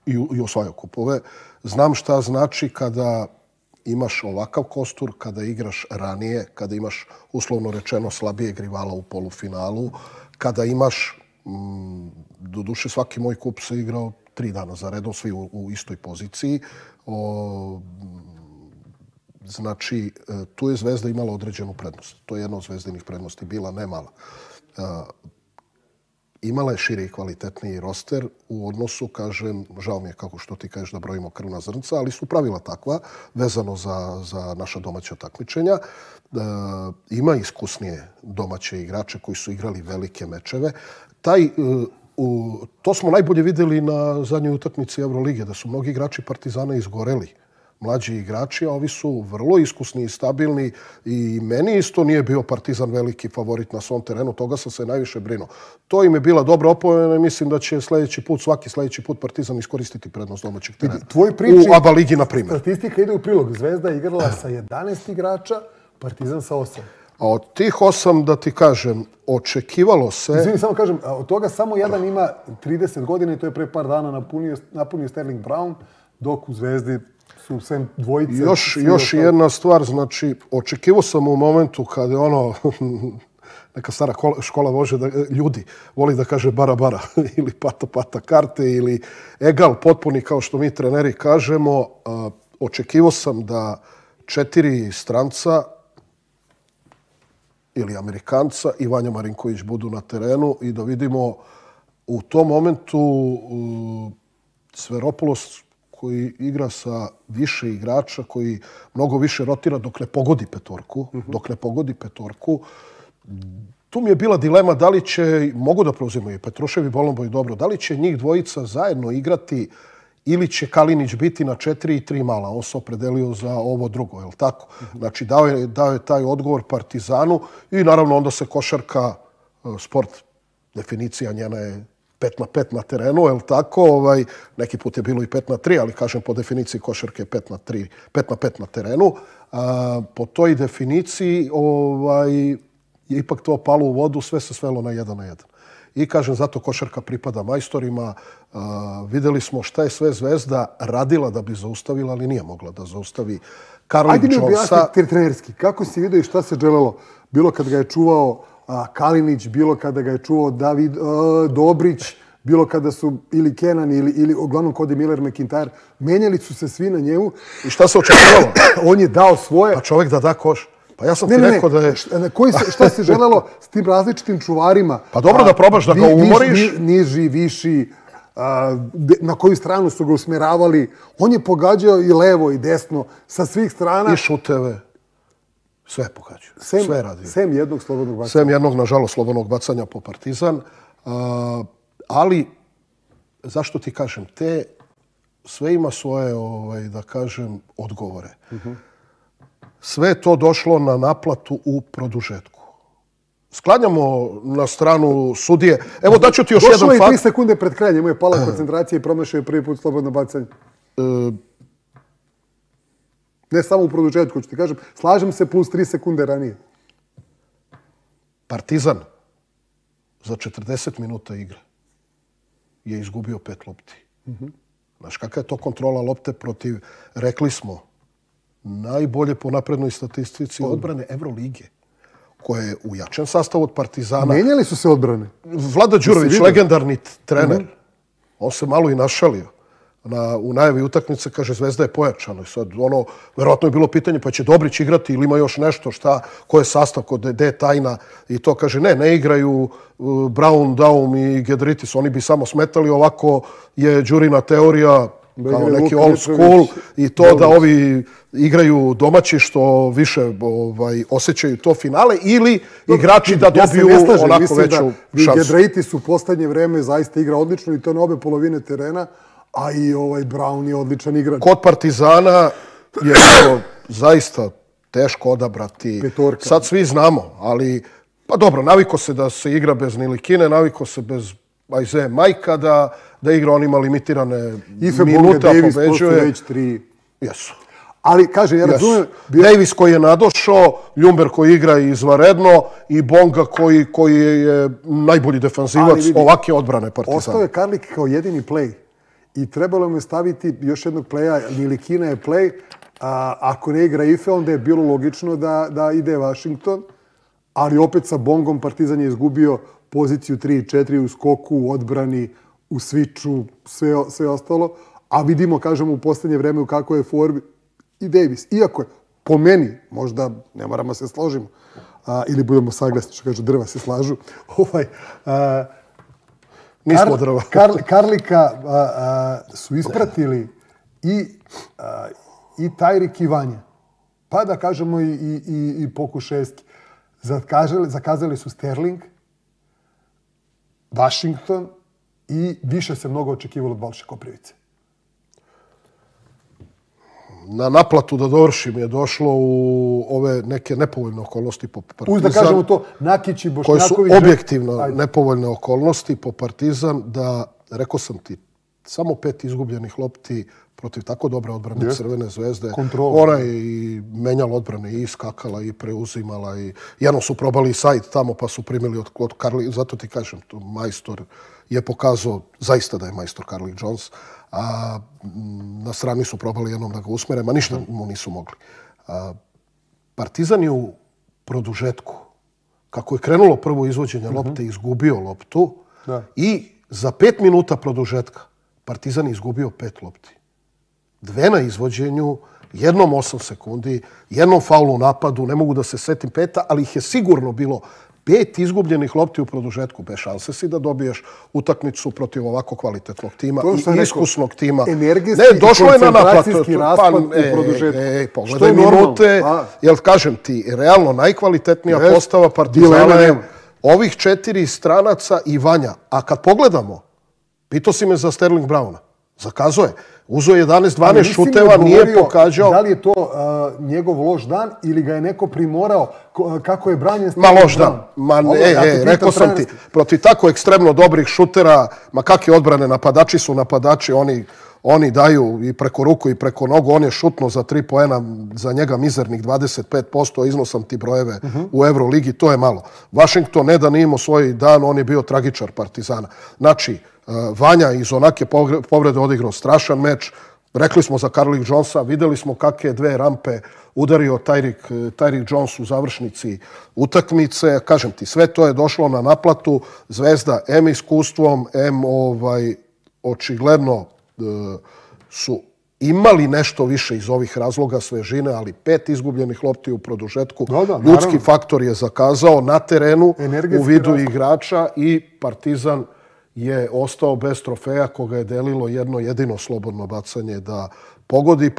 Speaker 2: i osvajao kupove. Znam šta znači kada imaš ovakav kostur, kada igraš ranije, kada imaš uslovno rečeno slabijeg rivala u polufinalu, kada imaš, doduše svaki moj kup se igrao 3 dana za redom, svi u istoj poziciji. Znači, tu je Zvezda imala određenu prednost. To je jedna od Zvezdinih prednosti bila, ne mala. Imala je širi i kvalitetniji roster u odnosu, kažem, žao mi je kako što ti kažeš da brojimo krvna zrnca, ali su pravila takva, vezano za naša domaća takmičenja. Ima iskusnije domaće igrače koji su igrali velike mečeve. To smo najbolje vidjeli na zadnjoj utakmici Evrolige, da su mnogi igrači Partizana izgoreli. Mlađi igrači, a ovi su vrlo iskusni i stabilni i meni isto nije bio Partizan veliki favorit na svom terenu, toga sam se najviše brinuo. To im je bila dobra opomena i mislim da će svaki sljedeći put Partizan iskoristiti prednost domaćeg terena. U ABA ligi, na primjer.
Speaker 1: Statistika ide u prilog. Zvezda je igrala sa 11 igrača, Partizan sa 8.
Speaker 2: A od tih 8, da ti kažem, očekivalo se...
Speaker 1: Izvini, samo kažem, od toga samo jedan ima 30 godina i to je pre par dana napunio Sterling Brown, dok u Zvezdi su sem dvojice...
Speaker 2: Još jedna stvar, znači, očekivao sam u momentu kada je neka stara škola ljudi voli da kaže bara ili pata karte ili egal potpuni kao što mi treneri kažemo. Očekivao sam da 4 stranca ili Amerikanca i Vanja Marinković budu na terenu i da vidimo u tom momentu Sfairopoulos koji igra sa više igrača, koji mnogo više rotira dok ne pogodi petorku. Tu mi je bila dilema da li će, mogu da preuzimaju Petrušev i Bolomboj dobro, da li će njih dvojica zajedno igrati ili će Kalinić biti na 4 i 3 mala. On se opredelio za ovo drugo, je li tako? Znači, dao je taj odgovor Partizanu i naravno onda se košarka, sport, definicija njena je 5-5 na terenu, je li tako? Neki put je bilo i 5-3, ali kažem po definiciji košarke 5-5 na terenu. Po toj definiciji je ipak to palo u vodu, sve se svelo na 1-1. I kažem, zato košarka pripada majstorima. Vidjeli smo šta je sve Zvezda radila da bi zaustavila, ali nije mogla da zaustavi Karla Jonesa.
Speaker 1: Ajde mi objasniti trenerski, kako si vidio i šta se želelo? Bilo kad ga je čuvao Kalinić, bilo kada ga je čuvao David Dobrić, bilo kada su ili Kenan ili uglavnom kod je Miller McIntyre, menjali su se svi na njemu.
Speaker 2: I šta se očekivalo?
Speaker 1: On je dao svoje...
Speaker 2: Pa čovjek da koš. Pa ja sam ti rekao da je...
Speaker 1: Šta si želelo s tim različitim čuvarima?
Speaker 2: Pa dobro da probaš da ga umoriš.
Speaker 1: Niži, viši, na koju stranu su ga usmjeravali. On je pogađao i levo i desno, sa svih strana.
Speaker 2: I šuteve. Sve pogađaju. Sve radi.
Speaker 1: Sem jednog slobodnog bacanja.
Speaker 2: Sem jednog, nažalost, slobodnog bacanja po Partizan. Ali, zašto ti kažem, sve ima svoje, da kažem, odgovore. Sve je to došlo na naplatu u produžetku. Sklanjamo na stranu sudije. Evo, daću ti još jedan fakt.
Speaker 1: Došlo je 3 sekunde pred krajem, njemu je pala koncentracija i promašio je prvi put slobodno bacanje. Ne samo u produžetku, ću ti kažem. Slažem se plus 3 sekunde ranije.
Speaker 2: Partizan za 40 minuta igre je izgubio 5 lopti. Znaš, kakva je to kontrola lopte protiv, rekli smo, najbolje po naprednoj statistici odbrane Evrolige, koja je u jačem sastavu od Partizana.
Speaker 1: Menjali su se odbrane.
Speaker 2: Vlada Đurović, legendarni trener, on se malo i našalio. U najavi utakmice, kaže, Zvezda je pojačano. I sad, verovatno je bilo pitanje, pa će Dobrić igrati ili ima još nešto, ko je sastav, gde je tajna. I to kaže, ne igraju Brown, Daum i Gedritis. Oni bi samo smetali, ovako je Đurina teorija, kao neki old school, i to da ovi igraju domaći što više osjećaju to finale, ili igrači da dobiju onako veću šansu.
Speaker 1: Gedritis u poslednje vreme zaista igra odlično i to na obe polovine terena. A i Brown je odličan igrač.
Speaker 2: Kod Partizana je to zaista teško odabrati.
Speaker 1: Petorka.
Speaker 2: Sad svi znamo, ali pa dobro, naviko se da se igra bez Nilikine, naviko se bez Ajze Majka, da igra, on ima limitirane minute, a pobeđuje.
Speaker 1: Davis postoje već 3.
Speaker 2: Jesu.
Speaker 1: Ali, kaže, ja razumijem...
Speaker 2: Davis koji je nadošao, Ljumber koji igra izvanredno i Bonga koji je najbolji defanzivac ovake odbrane Partizana.
Speaker 1: Ostao je Karlik kao jedini play. I trebalo mu je staviti još jednog playa, Nilikina je play. Ako ne igra Ife, onda je bilo logično da ide Washington. Ali opet sa Bongom Partizan je izgubio poziciju 3 i 4 u skoku, u odbrani, u sviču, sve ostalo. A vidimo, kažemo, u poslednje vreme u kakvoj je formi i Davis. Iako je, po meni, možda ne moramo se složimo, ili budemo saglasni, što kažu, drva se slažu,
Speaker 2: nismo drva.
Speaker 1: Karlika su ispratili i Tajrik i Vanja. Pa da kažemo i Pokuševski. Zakazali su Sterling, Washington i više se mnogo očekivalo od Balše Koprivice.
Speaker 2: Na naplatu, da dovršim, je došlo u ove neke nepovoljne okolnosti po Partizan.
Speaker 1: Uz da kažemo to, Nakić i Bošnjaković...
Speaker 2: Koje su objektivno nepovoljne okolnosti po Partizan, da, rekao sam ti, samo 5 izgubljenih lopti protiv tako dobre odbrane Crvene zvezde. Ona je i menjala odbrane, i skakala, i preuzimala. Jedno su probali i sajt tamo, pa su primili od Karli. Zato ti kažem, majstor je pokazao zaista da je majstor Karlik Jones. A na strani su probali jednom da ga usmere, ma ništa mu nisu mogli. Partizan je u produžetku, kako je krenulo prvo izvođenje lopte, izgubio loptu i za 5 minuta produžetka Partizan je izgubio 5 lopti. 2 na izvođenju, jednom 8 sekundi, jednom faulu u napadu, ne mogu da se setim 5, ali ih je sigurno bilo 5 izgubljenih lopti u produžetku. Bez šanse si da dobiješ utakmicu protiv ovako kvalitetnog tima i iskusnog tima.
Speaker 1: Energetski i koncentracijski raspad u produžetku.
Speaker 2: Pogledaj minute, jer kažem ti, realno najkvalitetnija postava Partizana je ovih 4 stranaca i Vanja. A kad pogledamo, pitao si me za Sterling Browna. Zakazao je. Uzeo 11-12 šuteva, nije pokađao.
Speaker 1: Da li je to njegov loš dan ili ga je neko primorao kako je branjen
Speaker 2: Sterling Brown? Ma loš dan. Rekao sam ti, protiv tako ekstremno dobrih šutera, ma kakve odbrane, napadači su napadači, oni daju i preko ruku i preko nogu. On je šutno za 3 poena, za njega mizernih 25%, iznosam ti brojeve u Euroligi, to je malo. Washington ne da nije imao svoj dan, on je bio tragičar Partizana. Znači, Vanja iz onake povrede odigrao strašan meč. Rekli smo za Karlik Jonesa, videli smo kakve 2 rampe udario Tyreek Jones u završnici utakmice. Kažem ti, sve to je došlo na naplatu. Zvezda M iskustvom, M očigledno su imali nešto više iz ovih razloga svežine, ali 5 izgubljenih lopti u produžetku. Ljudski faktor je zakazao na terenu u vidu igrača i Partizan je ostao bez trofeja koga je delilo jedno jedino slobodno bacanje da pogodi.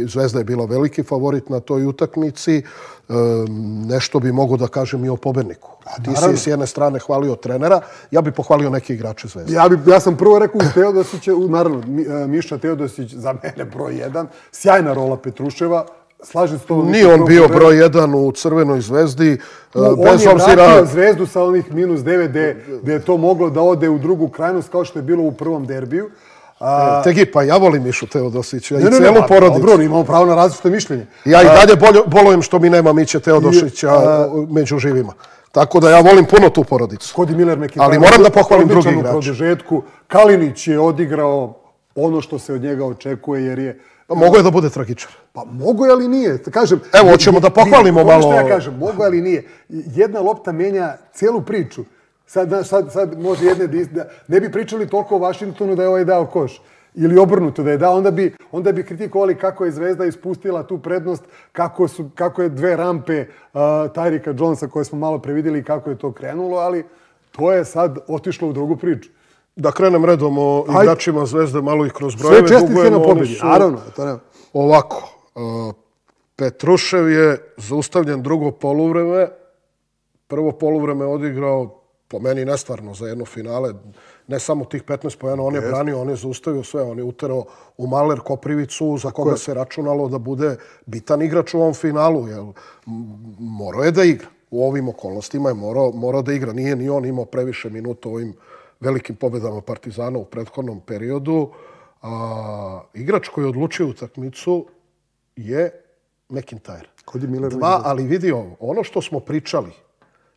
Speaker 2: Zvezda je bila veliki favorit na toj utakmici. Nešto bi mogo da kažem i o pobedniku. Ti si s jedne strane hvalio trenera, ja bi pohvalio neke igrače Zvezde.
Speaker 1: Ja sam prvo rekao Teodosića, naravno, Miša Teodosić za mene broj 1, sjajna rola Petruševa. Slažem se to.
Speaker 2: Nije on bio broj 1 u Crvenoj Zvezdi.
Speaker 1: On je vratio Zvezdu sa onih -9 gde je to moglo da ode u drugu krajnost kao što je bilo u prvom derbiju.
Speaker 2: Tegi, pa ja volim Mišu Teodosića i celu porodicu.
Speaker 1: Dobro, imamo pravo na različito mišljenje.
Speaker 2: Ja i dalje bolujem što mi nema Miće Teodosića među živima. Tako da ja volim puno tu porodicu.
Speaker 1: Cody Miller
Speaker 2: ali moram da pohvalim drugi igrač.
Speaker 1: Kalinić je odigrao ono što se od njega očekuje jer je...
Speaker 2: Mogo je da bude tragičar.
Speaker 1: Pa mogo je, ali nije. Kažem,
Speaker 2: evo, hoćemo da pohvalimo malo...
Speaker 1: Što ja kažem, mogo je, ali nije. Jedna lopta menja cijelu priču. Sad može jedne da... Ne bi pričali toliko o Vašingtonu da je ovaj dao koš. Ili obrnuto da je dao. Onda bi kritikovali kako je Zvezda ispustila tu prednost, kako je dve rampe Tyrika Jonesa koje smo malo previdjeli i kako je to krenulo, ali to je sad otišlo u drugu priču.
Speaker 2: Da krenem redom o igračima Zvezde, malo ih kroz brojeve.
Speaker 1: Sve čestitke na pobjedi, naravno.
Speaker 2: Ovako, Petrušev je zaustavljen drugo poluvreme. Prvo poluvreme odigrao, po meni nestvarno za jedno finale, ne samo tih 15 pojena, on je branio, on je zaustavio sve, on je uterao u Maler Koprivicu, za koga se računalo da bude bitan igrač u ovom finalu. Morao je da igra. U ovim okolnostima je morao da igra. Nije ni on imao previše minuta u ovim velikim pobjedama Partizana u prethodnom periodu. Igrač koji je odlučio utakmicu je McIntyre. Ali vidi ovo, ono što smo pričali,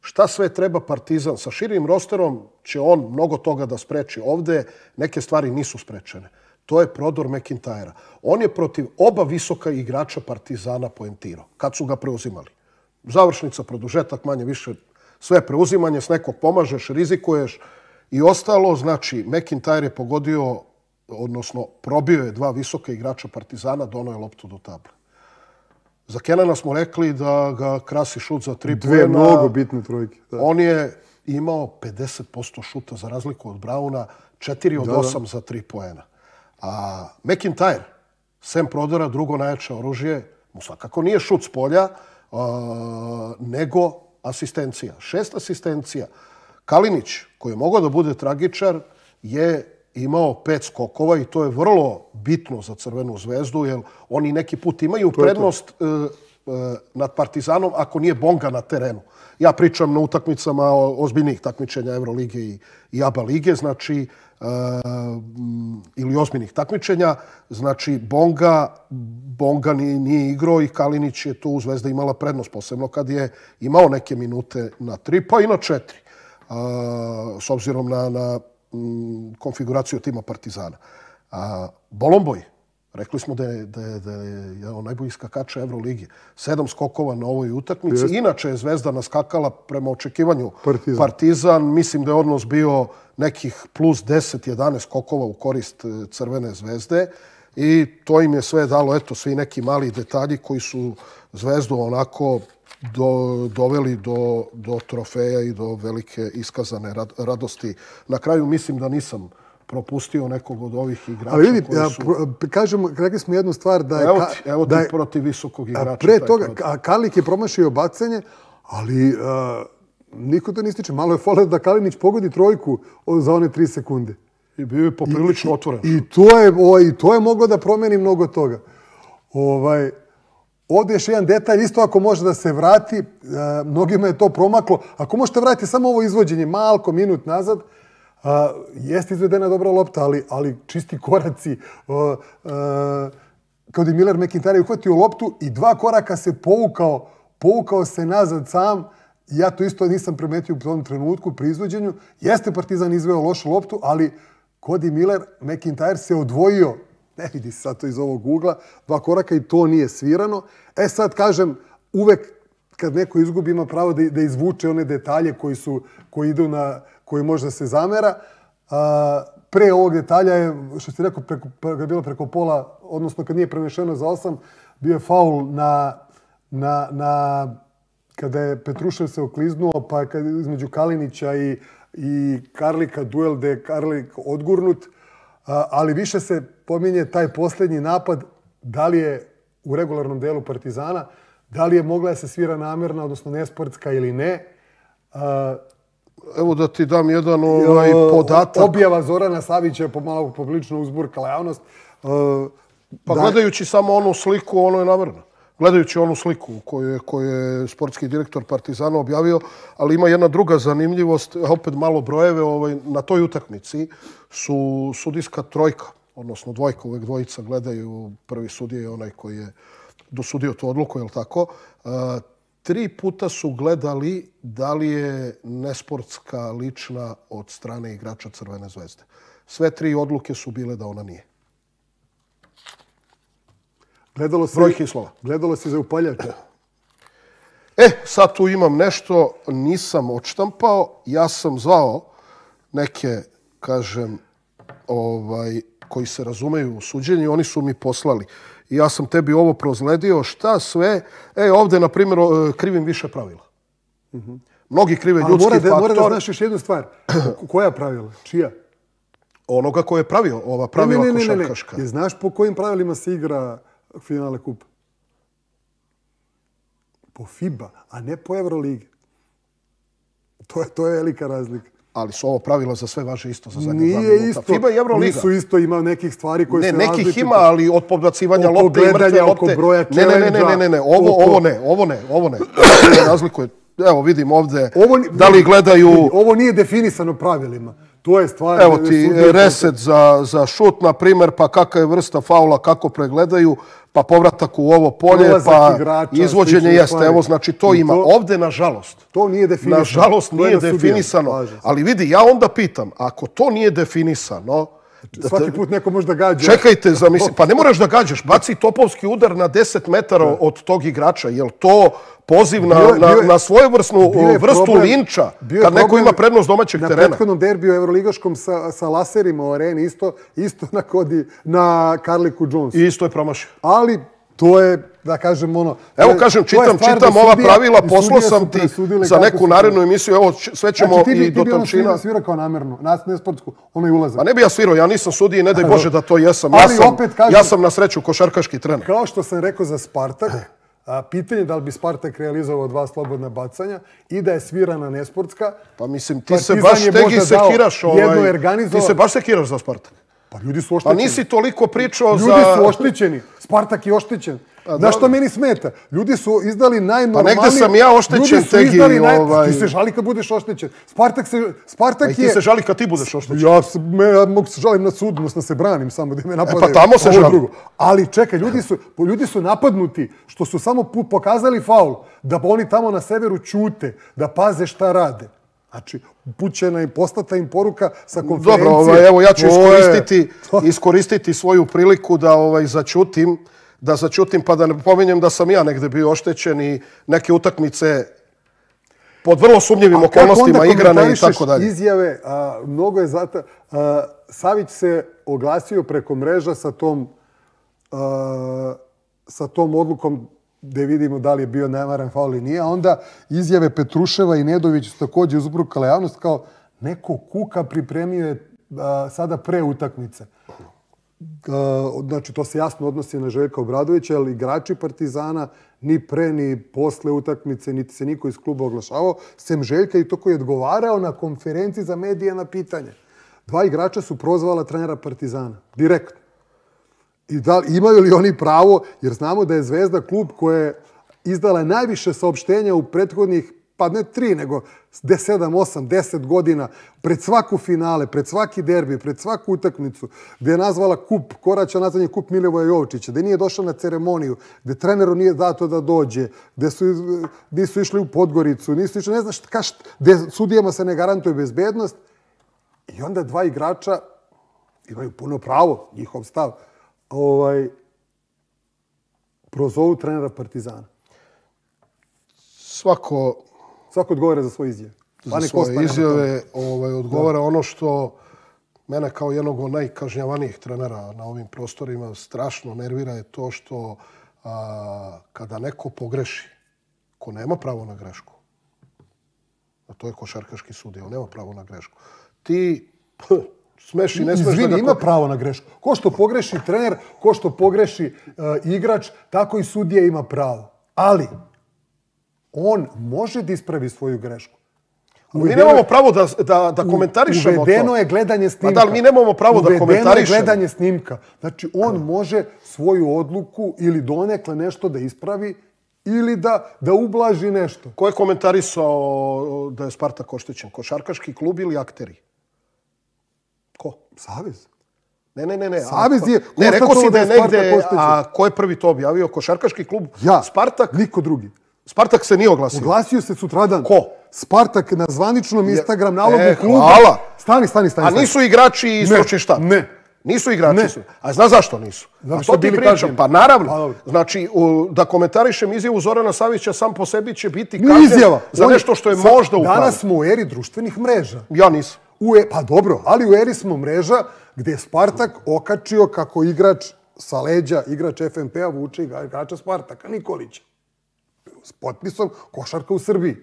Speaker 2: šta sve treba Partizan, sa širim rosterom će on mnogo toga da spreči. Ovde neke stvari nisu sprečene. To je prodor McIntyra. On je protiv oba visoka igrača Partizana poentirao, kad su ga preuzimali. Završnica, produžetak, manje više, sve preuzimanje, s nekog pomažeš, rizikuješ i ostalo. Znači, McIntyre je pogodio, odnosno probio je dva visoka igrača Partizana, donao je loptu do table. Za Kenana smo rekli da ga krasi šut za 3 poena.
Speaker 1: Dve mnogo bitne trojke.
Speaker 2: On je imao 50% šuta za razliku od Brauna, 4 od 8 za 3 poena. A McIntyre, sem prodora, drugo najjače oružje, mu svakako nije šut s polja, nego asistencija. 6 asistencija. Kalinić, koji je mogao da bude tragičar, je imao 5 skokova i to je vrlo bitno za Crvenu Zvezdu, jer oni neki put imaju prednost nad Partizanom ako nije Bonga na terenu. Ja pričam na utakmicama ozbiljnih takmičenja Evrolige i ABA lige, znači, ili ozbiljnih takmičenja. Znači, Bonga nije igrao i Kalinić je tu u Zvezda imala prednost, posebno kad je imao neke minute na 3, pa i na 4, s obzirom na konfiguraciju tima Partizana. Bolomboj, rekli smo da je najbolji skakač Evrolige. 7 skokova na ovoj utakmici. Inače je Zvezda naskakala prema očekivanju Partizan. Mislim da je odnos bio nekih plus 10-11 skokova u korist Crvene Zvezde. I to im je sve dalo, eto, svi neki mali detalji koji su Zvezdu onako doveli do trofeja i do velike iskazane radosti. Na kraju mislim da nisam propustio nekog od ovih igrača.
Speaker 1: Ali vidi, kažemo, rekli smo jednu stvar da je...
Speaker 2: Evo ti protiv visokog igrača.
Speaker 1: Pre toga, Kalik je promašio bacanje, ali niko to ne ističe. Malo je fole da Kalinić pogodi trojku za one 3 sekunde.
Speaker 2: I bio je poprilično otvoren.
Speaker 1: I to je moglo da promeni mnogo toga. Ovdje još jedan detalj, isto ako može da se vrati, mnogima je to promaklo. Ako možete vratiti samo ovo izvođenje, malko minut nazad, jeste izvedena dobra lopta, ali čisti koraci. Cody Miller McIntyre je uhvatio loptu i 2 koraka se povukao se nazad sam. Ja to isto nisam primetio u tom trenutku pri izvođenju. Jeste Partizan izveo lošu loptu, ali Cody Miller McIntyre se odvojio. Ne vidi se sad to iz ovog ugla. 2 koraka i to nije svirano. Sad kažem, uvek kad neko izgubi ima pravo da izvuče one detalje koji idu koji možda se zamera. Pre ovog detalja je, što ste rekao, kad je bilo preko pola, odnosno kad nije prenešeno za 8, bio je faul kada je Petrušev se okliznuo, pa između Kalinića i Karlika duel gde je Karlik odgurnut, ali više se pominje taj posljednji napad, da li je u regularnom delu Partizana, da li je mogla da se svira namerna, odnosno nesportska ili ne.
Speaker 2: Evo da ti dam jedan podatak.
Speaker 1: Objava Zorana Savića je pomalo poprilično uzburkala javnost.
Speaker 2: Pa gledajući samo onu sliku, ono je namerno. Gledajući onu sliku koju je sportski direktor Partizana objavio, ali ima jedna druga zanimljivost, opet malo brojeve, na toj utakmici su sudijska trojka, odnosno dvojka, uvek dvojica gledaju, prvi sudija je onaj koji je dosudio tu odluku, je li tako? 3 puta su gledali da li je nesportska lična od strane igrača Crvene zvezde. Sve 3 odluke su bile da ona nije. Brojke i slova.
Speaker 1: Gledalo se za upaljača.
Speaker 2: Sad tu imam nešto, nisam odštampao. Ja sam zvao neke, kažem, koji se razumeju u suđenju, oni su mi poslali. I ja sam tebi ovo prozledio, šta sve. Ovdje, na primjer, krivim više pravila. Mnogi krive ljudski faktor.
Speaker 1: Mora da znaš još jednu stvar. Koja pravila? Čija?
Speaker 2: Onoga ko je pravio ova pravila košarkaška.
Speaker 1: Ne. Znaš po kojim pravilima se igra finale kupa? Po FIBA, a ne po Euroligi. To je velika razlika.
Speaker 2: Ali su ovo pravila za sve važe isto za zadnje 2 minuta.
Speaker 1: Nije isto.
Speaker 2: FIBA i Euroliga.
Speaker 1: Nisu isto, ima nekih stvari koje se različite.
Speaker 2: Nekih ima, ali od podbacivanja lopte i mrtve lopte.
Speaker 1: Oko broja challenge-a.
Speaker 2: Ne. Ovo ne. Razlikuje. Evo vidim ovdje da li gledaju...
Speaker 1: Ovo nije definisano pravilima. To je stvar...
Speaker 2: Evo ti reset za šut, na primjer, pa kakva je vrsta faula, kako pregledaju, pa povratak u ovo polje, pa izvođenje jeste. Evo, znači to ima. Ovdje, nažalost,
Speaker 1: to nije definisano.
Speaker 2: Nažalost, nije definisano. Ali vidi, ja onda pitam, ako to nije definisano...
Speaker 1: Svaki put neko može da gađa.
Speaker 2: Čekajte, pa ne moraš da gađaš. Baci topovski udar na 10 metara od tog igrača. Je li to poziv na svojevrsnu vrstu linča kad neko ima prednost domaćeg terena?
Speaker 1: Na prethodnom derbiju euroligaškom sa laserima u areni isto na Karliku Jonesu.
Speaker 2: I isto je promašio.
Speaker 1: Ali to je, da kažem, ono...
Speaker 2: Evo kažem, čitam ova pravila, poslao sam ti za neku narednu emisiju, evo sve ćemo i do tančina.
Speaker 1: Ti bi svirao kao namerno, ne sportsku, ono i ulazak.
Speaker 2: A ne bi ja svirao, ja nisam sudija, ne daj Bože da to jesam. Ja sam na sreću košarkaški trener.
Speaker 1: Kao što sam rekao za Spartak, pitanje da li bi Spartak realizovao 2 slobodna bacanja i da je svirana nesportska.
Speaker 2: Pa mislim, ti se baš tegi sekiraš. Ti se baš sekiraš za Spartak.
Speaker 1: Pa ljudi su oštećeni.
Speaker 2: Pa nisi toliko pričao za...
Speaker 1: Ljudi su oštećeni. Spartak je oštećen. Znaš što meni smeta? Ljudi su izdali najnormalnije...
Speaker 2: Pa negde sam ja oštećen, Tegi.
Speaker 1: Ti se žali kad budeš oštećen. Spartak je...
Speaker 2: I ti se žali kad ti budeš oštećen.
Speaker 1: Ja mogu se žalim na sud, da se branim samo da me napadaju.
Speaker 2: Pa tamo se žali.
Speaker 1: Ali čekaj, ljudi su napadnuti što su samo pokazali faul, da oni tamo na severu ćute, da paze šta rade. Znači, upućena i poslata im poruka sa konferencije.
Speaker 2: Dobro, evo ja ću iskoristiti svoju priliku da začutim, pa da ne pominjem da sam ja negde bio oštećen i neke utakmice pod vrlo sumnjivim okolnostima igrane i tako dalje.
Speaker 1: Izjave, mnogo je zato... Savić se oglasio preko mreža sa tom odlukom gde vidimo da li je bio nemaran faul ili nije, a onda izjave Petruševa i Nedović su također uzburkale javnost kao neko kuka pripremio je sada pre utakmice. Znači, to se jasno odnosi na Željka Obradovića, ali igrači Partizana ni pre ni posle utakmice, niti se niko iz kluba oglašavao, sem Željka i to koji je odgovarao na konferenciji za medije na pitanje. 2 igrača su prozvala trenera Partizana, direktno. I imaju li oni pravo, jer znamo da je Zvezda klub koja je izdala najviše saopštenja u prethodnih, pa ne 3, nego 7, 8, 10 godina, pred svaku finale, pred svaki derbi, pred svaku utakmicu, gde je nazvala kup, Koraća nazvanje kup Milivoja Jovičića, gde nije došao na ceremoniju, gde treneru nije dato da dođe, gde nisu išli u Podgoricu, nisu išli, ne znaš, gde sudijama se ne garantuje bezbednost. I onda 2 igrača imaju puno pravo, njihov stav, prozovu trenera Partizana.
Speaker 2: Svako
Speaker 1: odgovara za svoje izjave.
Speaker 2: Za svoje izjave odgovara ono što mene kao jednog od najkažnjavanijih trenera na ovim prostorima strašno nervira je to što kada neko pogreši, ko nema pravo na grešku, A to je košarkaški sudija, on nema pravo na grešku. Ti smeš i ne smeš...
Speaker 1: Izvini, ima pravo na grešku. Ko što pogreši trener, ko što pogreši igrač, tako i sudija ima pravo. Ali, on može da ispravi svoju grešku.
Speaker 2: Mi nemamo pravo da komentarišemo to.
Speaker 1: Uvedeno je gledanje snimka.
Speaker 2: Da, mi nemamo pravo da komentarišemo.
Speaker 1: Uvedeno je gledanje snimka. Znači, on može svoju odluku ili donekle nešto da ispravi ili da ublaži nešto.
Speaker 2: Ko je komentarisao da je Spartak oštećen? Košarkaški klub ili akteri? Ko?
Speaker 1: Savez.
Speaker 2: Ne.
Speaker 1: Savez je
Speaker 2: ne, rekao si da je negde,
Speaker 1: oštećen.
Speaker 2: a ko je prvi to objavio? Košarkaški klub?
Speaker 1: Ja.
Speaker 2: Spartak?
Speaker 1: Niko drugi.
Speaker 2: Spartak se nije oglasio.
Speaker 1: Oglasio se sutradan.
Speaker 2: Ko?
Speaker 1: Spartak na zvaničnom Instagram nalogu kluba.
Speaker 2: Hvala.
Speaker 1: Stani.
Speaker 2: A nisu igrači istočni štab?
Speaker 1: Ne.
Speaker 2: Nisu igrači. A znaš zašto nisu?
Speaker 1: Zato
Speaker 2: što ti pričam.
Speaker 1: kažnjeni.
Speaker 2: Pa naravno. Znači, da komentarišem izjavu Zorana Savića sam po sebi će biti
Speaker 1: Nije
Speaker 2: kažnjen
Speaker 1: izjava.
Speaker 2: za nešto što je možda u pravu.
Speaker 1: Danas smo u eri društvenih mreža.
Speaker 2: Ja nisam.
Speaker 1: Pa dobro, ali u eri smo mreža gdje je Spartak okačio kako igrač sa leđa, igrač FNP-a vuče igrača Spartaka, Nikolića. S potpisom košarka u Srbiji.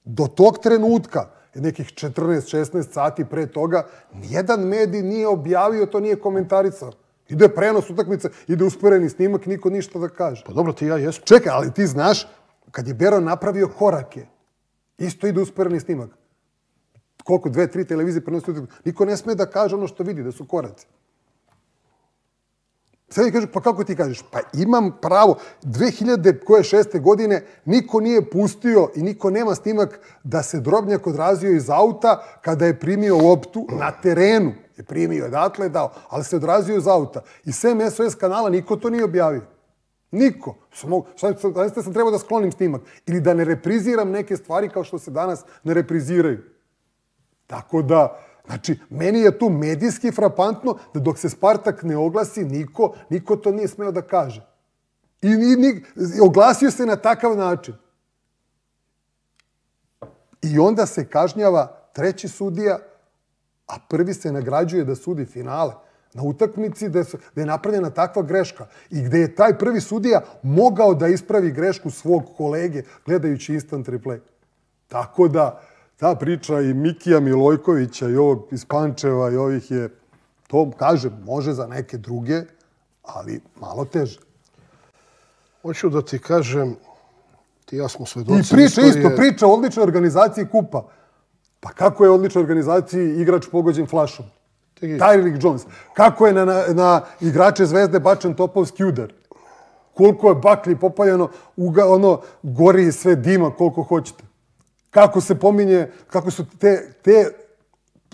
Speaker 1: Do tog trenutka, nekih 14-16 sati pre toga, nijedan medij nije objavio, to nije komentarisao. Ide prenos utakmice, ide usporeni snimak, niko ništa da kaže.
Speaker 2: Pa dobro, ti ja jesmo.
Speaker 1: Čekaj, ali ti znaš, kad je Beron napravio korake, isto ide usporeni snimak. Koliko, 2-3 televizije prenosi utakmice. Niko ne sme da kaže ono što vidi, da su koraci. Sada kažu, pa kako ti kažeš? Pa imam pravo. 2006. godine niko nije pustio i niko nema snimak da se Drobnjak odrazio iz auta kada je primio loptu na terenu. Je primio, odatle je dao, ali se odrazio iz auta. I sem SOS kanala niko to nije objavio. Niko. Sada sam trebao da sklonim snimak. Ili da ne repriziram neke stvari kao što se danas ne repriziraju. Tako da... Znači, meni je tu medijski frapantno da dok se Spartak ne oglasi, niko to nije smeo da kaže. I oglasio se na takav način. I onda se kažnjava treći sudija, a prvi se nagrađuje da sudi finale. Na utakmici gde je napravljena takva greška i gde je taj prvi sudija mogao da ispravi grešku svog kolege gledajući instant replay. Tako da... Ta priča i Mikija Milojkovića i ovog iz Pančeva i ovih je, to kažem, može za neke druge, ali malo teže.
Speaker 2: Hoću da ti kažem, ti ja smo svedoci
Speaker 1: i priča istorije. Isto, priča o odličnoj organizaciji kupa. Pa kako je u odličnoj organizaciji igrač pogođen flašom? Tyreek Jones. Kako je na igrače Zvezde bačen topovski udar? Koliko je baklji popaljeno, gori sve dima koliko hoćete. Kako se pominje, kako su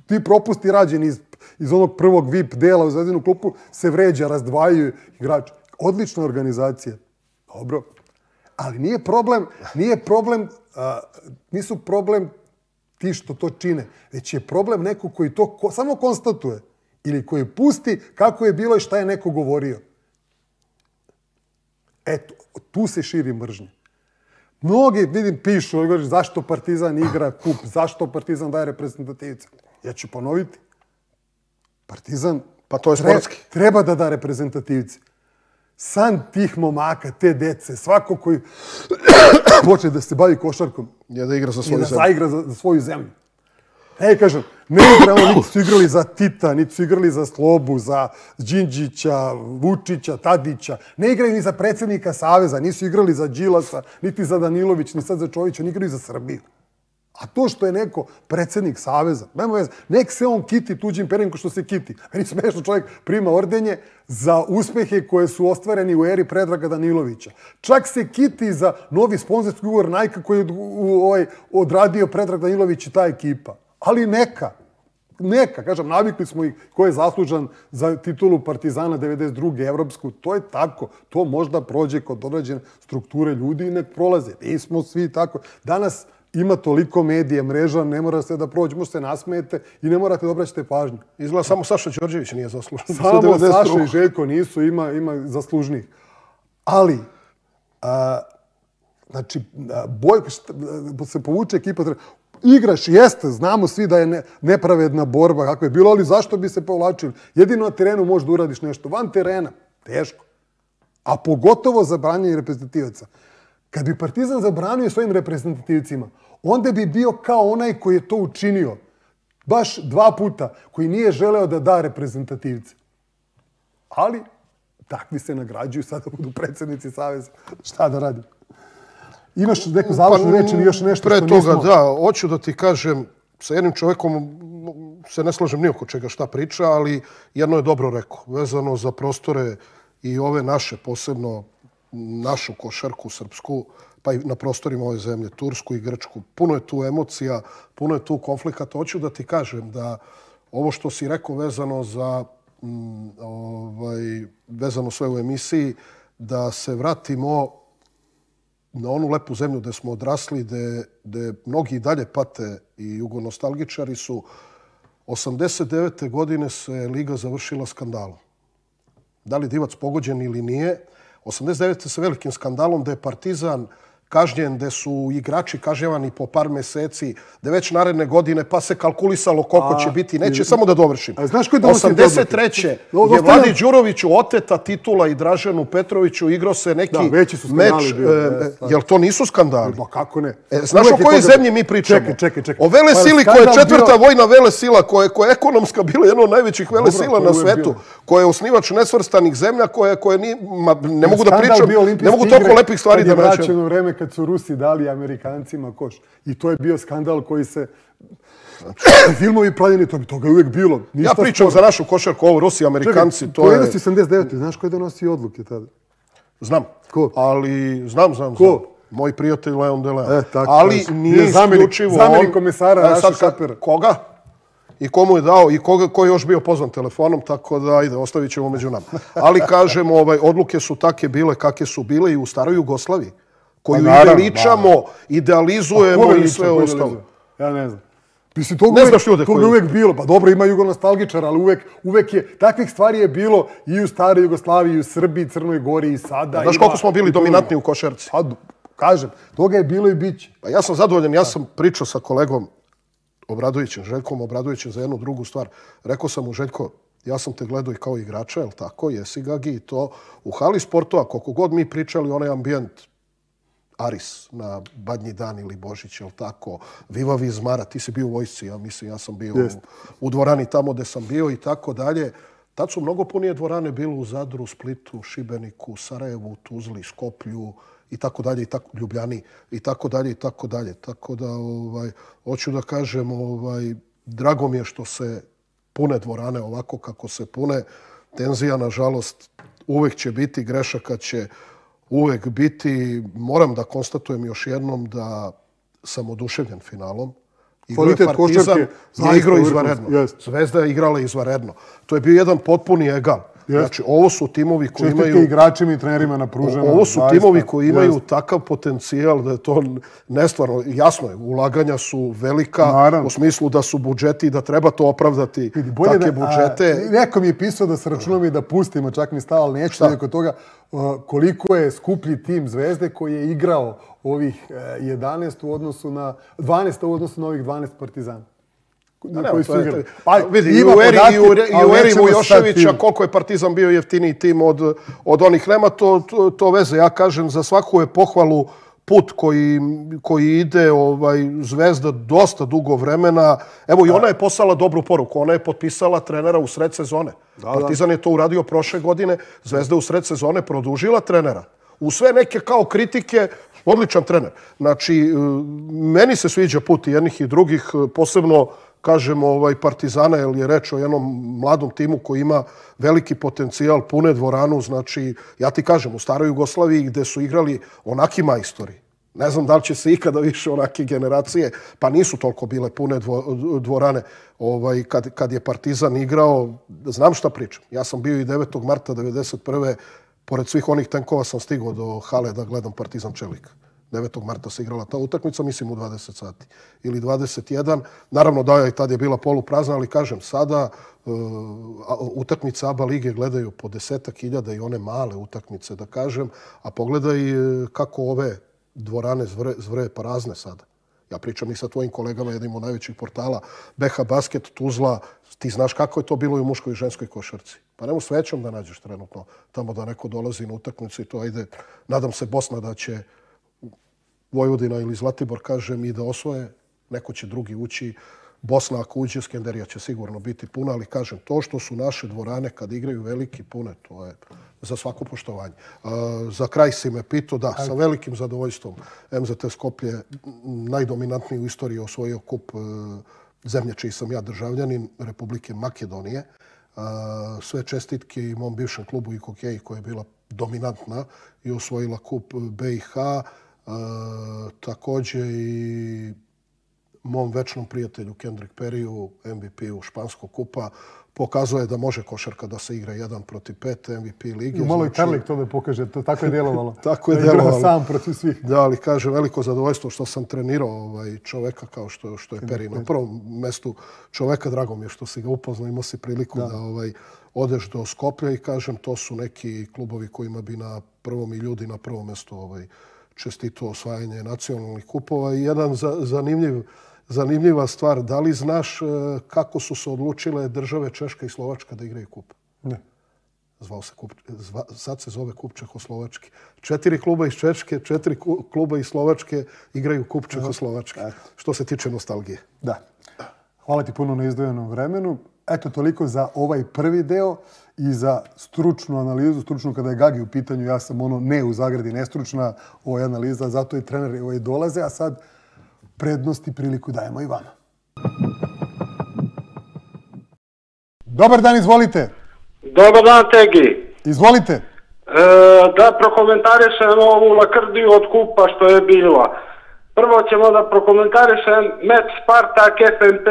Speaker 1: ti propusti rađeni iz onog prvog VIP dela u Zvezdinu klupu, se vređa, razdvajaju igrači. Odlična organizacija. Dobro. Ali nisu problem ti što to čine, već je problem neko koji to samo konstatuje ili koji pusti kako je bilo i šta je neko govorio. Eto, tu se širi mržnja. Mnogi, vidim, pišu, zašto Partizan igra kup, zašto Partizan daje reprezentativce. Ja ću ponoviti. Partizan
Speaker 2: pa to je sportski.
Speaker 1: Treba da da reprezentativce. San tih momaka, te dece, svako koji počne da se bavi košarkom
Speaker 2: je da igra za svoju zemlju.
Speaker 1: I da zaigra za svoju zemlju. Kažem, ne igramo, niti su igrali za Tita, niti su igrali za Slobu, za Đinđića, Vučića, Tadića. Ne igraju ni za predsjednika Saveza, nisu igrali za Đilasa, niti za Danilović, ni sad za Čovića, oni igraju za Srbiju. A to što je neko predsjednik Saveza, nek se on kiti tuđim perenjem ko što se kiti. Meni smešno, čovjek prima ordenje za uspehe koje su ostvareni u eri Predraga Danilovića. Čak se kiti za novi sponzorski ugovor Nike koji je odradio Predrag Danilović i ta ekipa. Ali neka, kažem, navikli smo ih ko je zaslužan za titulu Partizana 92. evropsku. To je tako. To možda prođe kod određene strukture ljudi i nek prolaze. Nismo svi tako. Danas ima toliko medija, mreža, ne mora sve da prođe, možda se nasmijete i ne morate da obraćate pažnju.
Speaker 2: Izgleda samo Saša Đorđević nije zaslužan.
Speaker 1: Samo Saša i Željko nisu, ima zaslužnih. Ali, znači, se povuče ekipa, igraš, jeste, znamo svi da je nepravedna borba, kako je bilo, ali zašto bi se povlačili? Jedino na terenu možeš da uradiš nešto. Van terena, teško. A pogotovo za branjenje reprezentativaca. Kad bi Partizan zabranio svojim reprezentativcima, onda bi bio kao onaj koji je to učinio. Baš 2 puta, koji nije želeo da da reprezentativce. Ali, takvi se nagrađuju, sada budu predsjednici Saveza. Šta da radim? Imaš neku završnu reč ili još nešto što nismo...
Speaker 2: Pre toga, da, hoću da ti kažem, sa jednim čovjekom se ne slažem ni oko čega šta priča, ali jedno je dobro rekao, vezano za prostore i ove naše, posebno našu košarku srpsku, pa i na prostorima ove zemlje, Tursku i Grčku. Puno je tu emocija, puno je tu konflikata. Hoću da ti kažem da ovo što si rekao vezano za vezano sve u emisiji, da se vratimo na onu lepu zemlju gdje smo odrasli, gdje mnogi i dalje pate i jugonostalgičari su. 89. godine se Liga završila skandalom. Da li Divac pogođen ili nije? 89. sa velikim skandalom da je Partizan kažnjen, gde su igrači kažnjavani po par meseci, da već naredne godine pa se kalkulisalo koliko će biti. Neće, samo da dovršim. 83. je Vladi Đuroviću oteta titula i Draženu Petroviću, igrao se neki meč. Jel to nisu skandali?
Speaker 1: Pa kako ne?
Speaker 2: Znaš o kojoj zemlji mi pričamo?
Speaker 1: Čekaj.
Speaker 2: O velesili koja je četvrta vojna velesila, koja je ekonomska bila jedna od najvećih velesila na svetu, koja je osnivač nesvrstanih zemlja, koja nije... Ne mogu da pričam, ne mogu toliko lepih stvari da naćem.
Speaker 1: Kad su Rusi dali Amerikancima koš. I to je bio skandal koji se... Filmovi pravljeni, toga je uvijek bilo.
Speaker 2: Ja pričam za našu košarku, ovo Rusi, Amerikanci, to je...
Speaker 1: 79. Znaš ko je donosio odluke tada?
Speaker 2: Znam.
Speaker 1: Ko?
Speaker 2: Ali, znam.
Speaker 1: Ko?
Speaker 2: Moj prijatelj Leon Deleon. Ali nije isključivo...
Speaker 1: Zamjenik komisara Raša Šapera.
Speaker 2: Koga? I komu je dao, i ko je još bio pozvan telefonom, tako da, ajde, ostavit ćemo među nama. Ali, kažem, odluke su take bile kakve su bile i u staroj Jugoslaviji, koju veličamo, idealizujemo i sve ostalo.
Speaker 1: Ja ne znam.
Speaker 2: Ne znaš ljude koji...
Speaker 1: To je uvijek bilo. Pa dobro, ima jugonostalgičara, ali uvijek je... Takvih stvari je bilo i u staroj Jugoslaviji, i u Srbiji, Crnoj Gori, i sada.
Speaker 2: Znaš koliko smo bili dominantni u košarci?
Speaker 1: Kažem, toga je bilo i biće.
Speaker 2: Pa ja sam zadovoljan, ja sam pričao sa kolegom Obradovićem, Željkom Obradovićem za jednu drugu stvar. Rekao sam mu, Željko, ja sam te gledao i kao igrača, jel tako? Jesi Gagi i to. U hali sportova, koliko god mi pričali, onaj ambijent Aris na Badnji dan ili Božić, jel tako? Viva Vizmara, ti si bio u vojsci, ja mislim, ja sam bio u dvorani tamo gde sam bio i tako dalje. Tad su mnogo punije dvorane bile u Zadru, Splitu, Šibeniku, Sarajevu, Tuzli, Skoplju i tako dalje, Ljubljani i tako dalje i tako dalje. Tako da, hoću da kažem, drago mi je što se pune dvorane ovako kako se pune. Tenzija, nažalost, uvek će biti, grešaka će uvek biti. Moram da konstatujem još jednom da sam oduševljen finalom.
Speaker 1: Kvalitet košarke
Speaker 2: je igrao izvanredno. Zvezda je igrala izvanredno. To je bio jedan potpuni egal. Znači, ovo su timovi koji imaju...
Speaker 1: Čestitke igračima i trenerima na pružama.
Speaker 2: Ovo su timovi koji imaju takav potencijal da je to nestvarno. Jasno je, ulaganja su velika u smislu da su budžeti i da treba to opravdati takve budžete.
Speaker 1: Neko mi je pisao da se računam i da pustimo, čak mi stalo, ali neću neko toga, koliko je skuplji tim Zvezde koji je igrao ovih 11 u odnosu na 12 u odnosu na ovih 12 Partizana.
Speaker 2: Vidi, i u eri Vujoševića koliko je Partizan bio jeftiniji tim od onih. Nema to veze. Ja kažem, za svaku je pohvalu put koji ide Zvezda dosta dugo vremena. Evo, i ona je poslala dobru poruku. Ona je potpisala trenera u sred sezone. Partizan je to uradio prošle godine. Zvezda u sred sezone produžila trenera. U sve neke kao kritike, odličan trener. Znači, meni se sviđa put i jednih i drugih, posebno kažemo Partizana, jer je reč o jednom mladom timu koji ima veliki potencijal, pune dvoranu. Znači, ja ti kažem, u staroj Jugoslaviji gde su igrali onaki majstori, ne znam da li će se ikada više onake generacije, pa nisu toliko bile pune dvorane. Kad je Partizan igrao, znam šta pričam. Ja sam bio i 9. marta 1991. Pored svih onih tenkova sam stigao do hale da gledam Partizan Čelik. 9. marta se igrala ta utakmica, mislim u 20 sati ili 21. Naravno da je tad je bila poluprazna, ali kažem, sada utakmice ABA lige gledaju po 10.000 i one male utakmice, da kažem, a pogledaj kako ove dvorane zvre prazne sada. Ja pričam i sa tvojim kolegama, jednim od najvećih portala, BH Basket, Tuzla, ti znaš kako je to bilo i u muškoj i ženskoj košarci. Pa nemo svećom da nađeš trenutno tamo da neko dolazi na utakmicu i to ide. Nadam se Bosna da će Vojvodina ili Zlatibor, kažem, i da osvoje, neko će drugi ući. Bosna ako uđe, Skenderija će sigurno biti puna, ali kažem, to što su naše dvorane kad igraju veliki pune, to je za svako poštovanje. Za kraj si me pitao, da, sa velikim zadovoljstvom MZT Skoplje najdominantniji u istoriji osvojio kup zemlje čiji sam ja državljanin, Republike Makedonije. Sve čestitke i mom bivšem klubu i Kokeji koja je bila dominantna i osvojila kup BiH. Također i mom večnom prijatelju Kendrick Perryu, MVP-u Španskog kupa, pokazuje da može košarka da se igra 1-5 MVP lige.
Speaker 1: Malo i Karlik to da pokaže, tako je djelovalo.
Speaker 2: Tako je djelovalo.
Speaker 1: Sam protiv svih.
Speaker 2: Da, ali kaže, veliko zadovoljstvo što sam trenirao čoveka kao što je Perry. Na prvom mjestu čoveka, drago mi je što si ga upoznao, imao si priliku da odeš do Skoplja i kažem, to su neki klubovi kojima bi na prvom i ljudi na prvom mjestu čestito osvajanje nacionalnih kupova. I jedan zanimljiva stvar, da li znaš kako su se odlučile države Češka i Slovačka da igraju kup?
Speaker 1: Ne.
Speaker 2: Sad se zove kup Čehoslovački. 4 kluba iz Češke, 4 kluba iz Slovačke igraju kup Čehoslovački. Što se tiče nostalgije.
Speaker 1: Da. Hvala ti puno na izdvojenom vremenu. Eto, toliko za ovaj prvi deo i za stručnu analizu. Stručnu kada je Gagi u pitanju, ja sam ne u zagradi nestručna, ovo je analiza, zato i treneri dolaze, a sad prednost i priliku dajemo i vama. Dobar dan, izvolite.
Speaker 3: Dobar dan, Tegi.
Speaker 1: Izvolite.
Speaker 3: Da prokomentarišem ovu lakrdiju od kupa što je bila. Prvo ćemo da prokomentarišem meč Spartak FNP,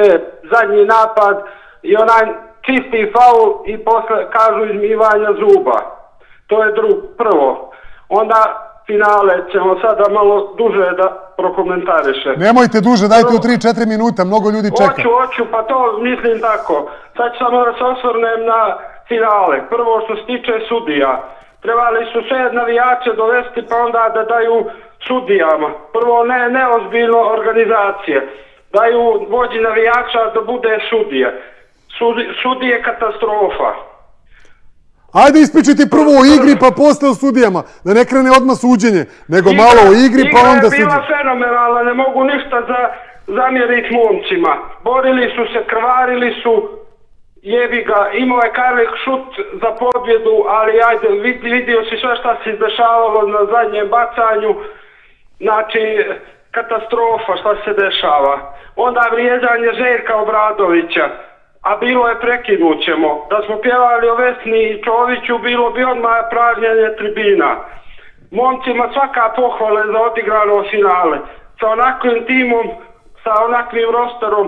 Speaker 3: zadnji napad i onaj čisti faul i posle kažu izmivanja zuba. To je prvo. Onda finale ćemo sada malo duže da prokomentarišem.
Speaker 1: Nemojte duže, dajte u 3-4 minuta, mnogo ljudi čeka.
Speaker 3: Hoću, pa to mislim tako. Sad ću samo da se osvrnem na finale. Prvo što se tiče sudija. Trebali su sve navijače dovesti pa onda da daju sudijama. Prvo neozbiljno organizacije. Daju vođi navijača da bude sudije. Sudije katastrofa.
Speaker 1: Ajde ispričajte prvo o igri pa posle o sudijama. Da ne krene odmah suđenje, nego malo o igri pa onda suđenje.
Speaker 3: Igra je bila fenomenalna, ne mogu ništa zamjeriti momcima. Borili su se, krvarili su, jebi ga, imao je Karlik šut za pobjedu, ali ajde, vidio si sve šta se izdešavalo na zadnjem bacanju. Znači, katastrofa šta se dešava. Onda vrijeđanje Željka Obradovića. A bilo je prekinućemo. Da smo pjevali o Vesni i Čoviću, bilo bi odmah pražnjenje tribina. Momcima svaka pohvale za odigrano finale. Sa onakvim timom, sa onakvim rosterom,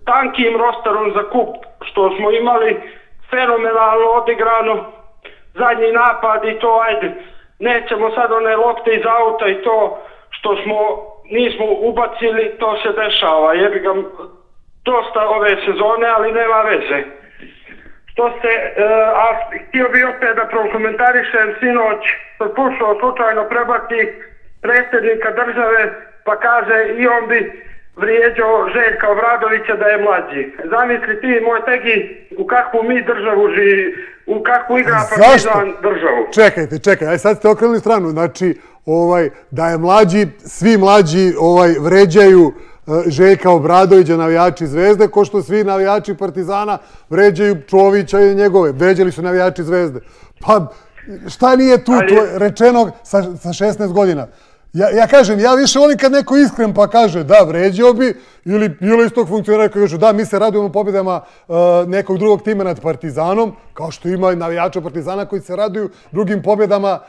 Speaker 3: tankim rosterom za kup, što smo imali fenomenalno odigrano. Zadnji napad i to, ajde, nećemo sad one lopte iz auta i to što nismo ubacili, to se dešava. Jebi ga, dosta ove sezone, ali nema veze. Htio bi opet da prokomentarišem, sinoć pokušao slučajno prebati predsjednika države, pa kaže i on bi vrijeđao Željka Obradovića da je mlađi. Zamisli ti, moj Tegi, u kakvu mi državu živi, u kakvu igra Partizan državu.
Speaker 1: Čekaj, aj sad ste okrenuli stranu. Znači, da je mlađi, svi mlađi vređaju Željka Obradovića, navijači Zvezde, ko što svi navijači Partizana vređaju Čovića i njegove. Vređali su navijači Zvezde. Pa šta nije tu rečeno sa 16 godina? Ja kažem, ja više volim kad neko iskren pa kaže da, vređao bi, ili bilo istog funkcionera koji kažu da, mi se radujemo pobjedama nekog drugog tima nad Partizanom, kao što ima navijača Partizana koji se raduju drugim pobjedama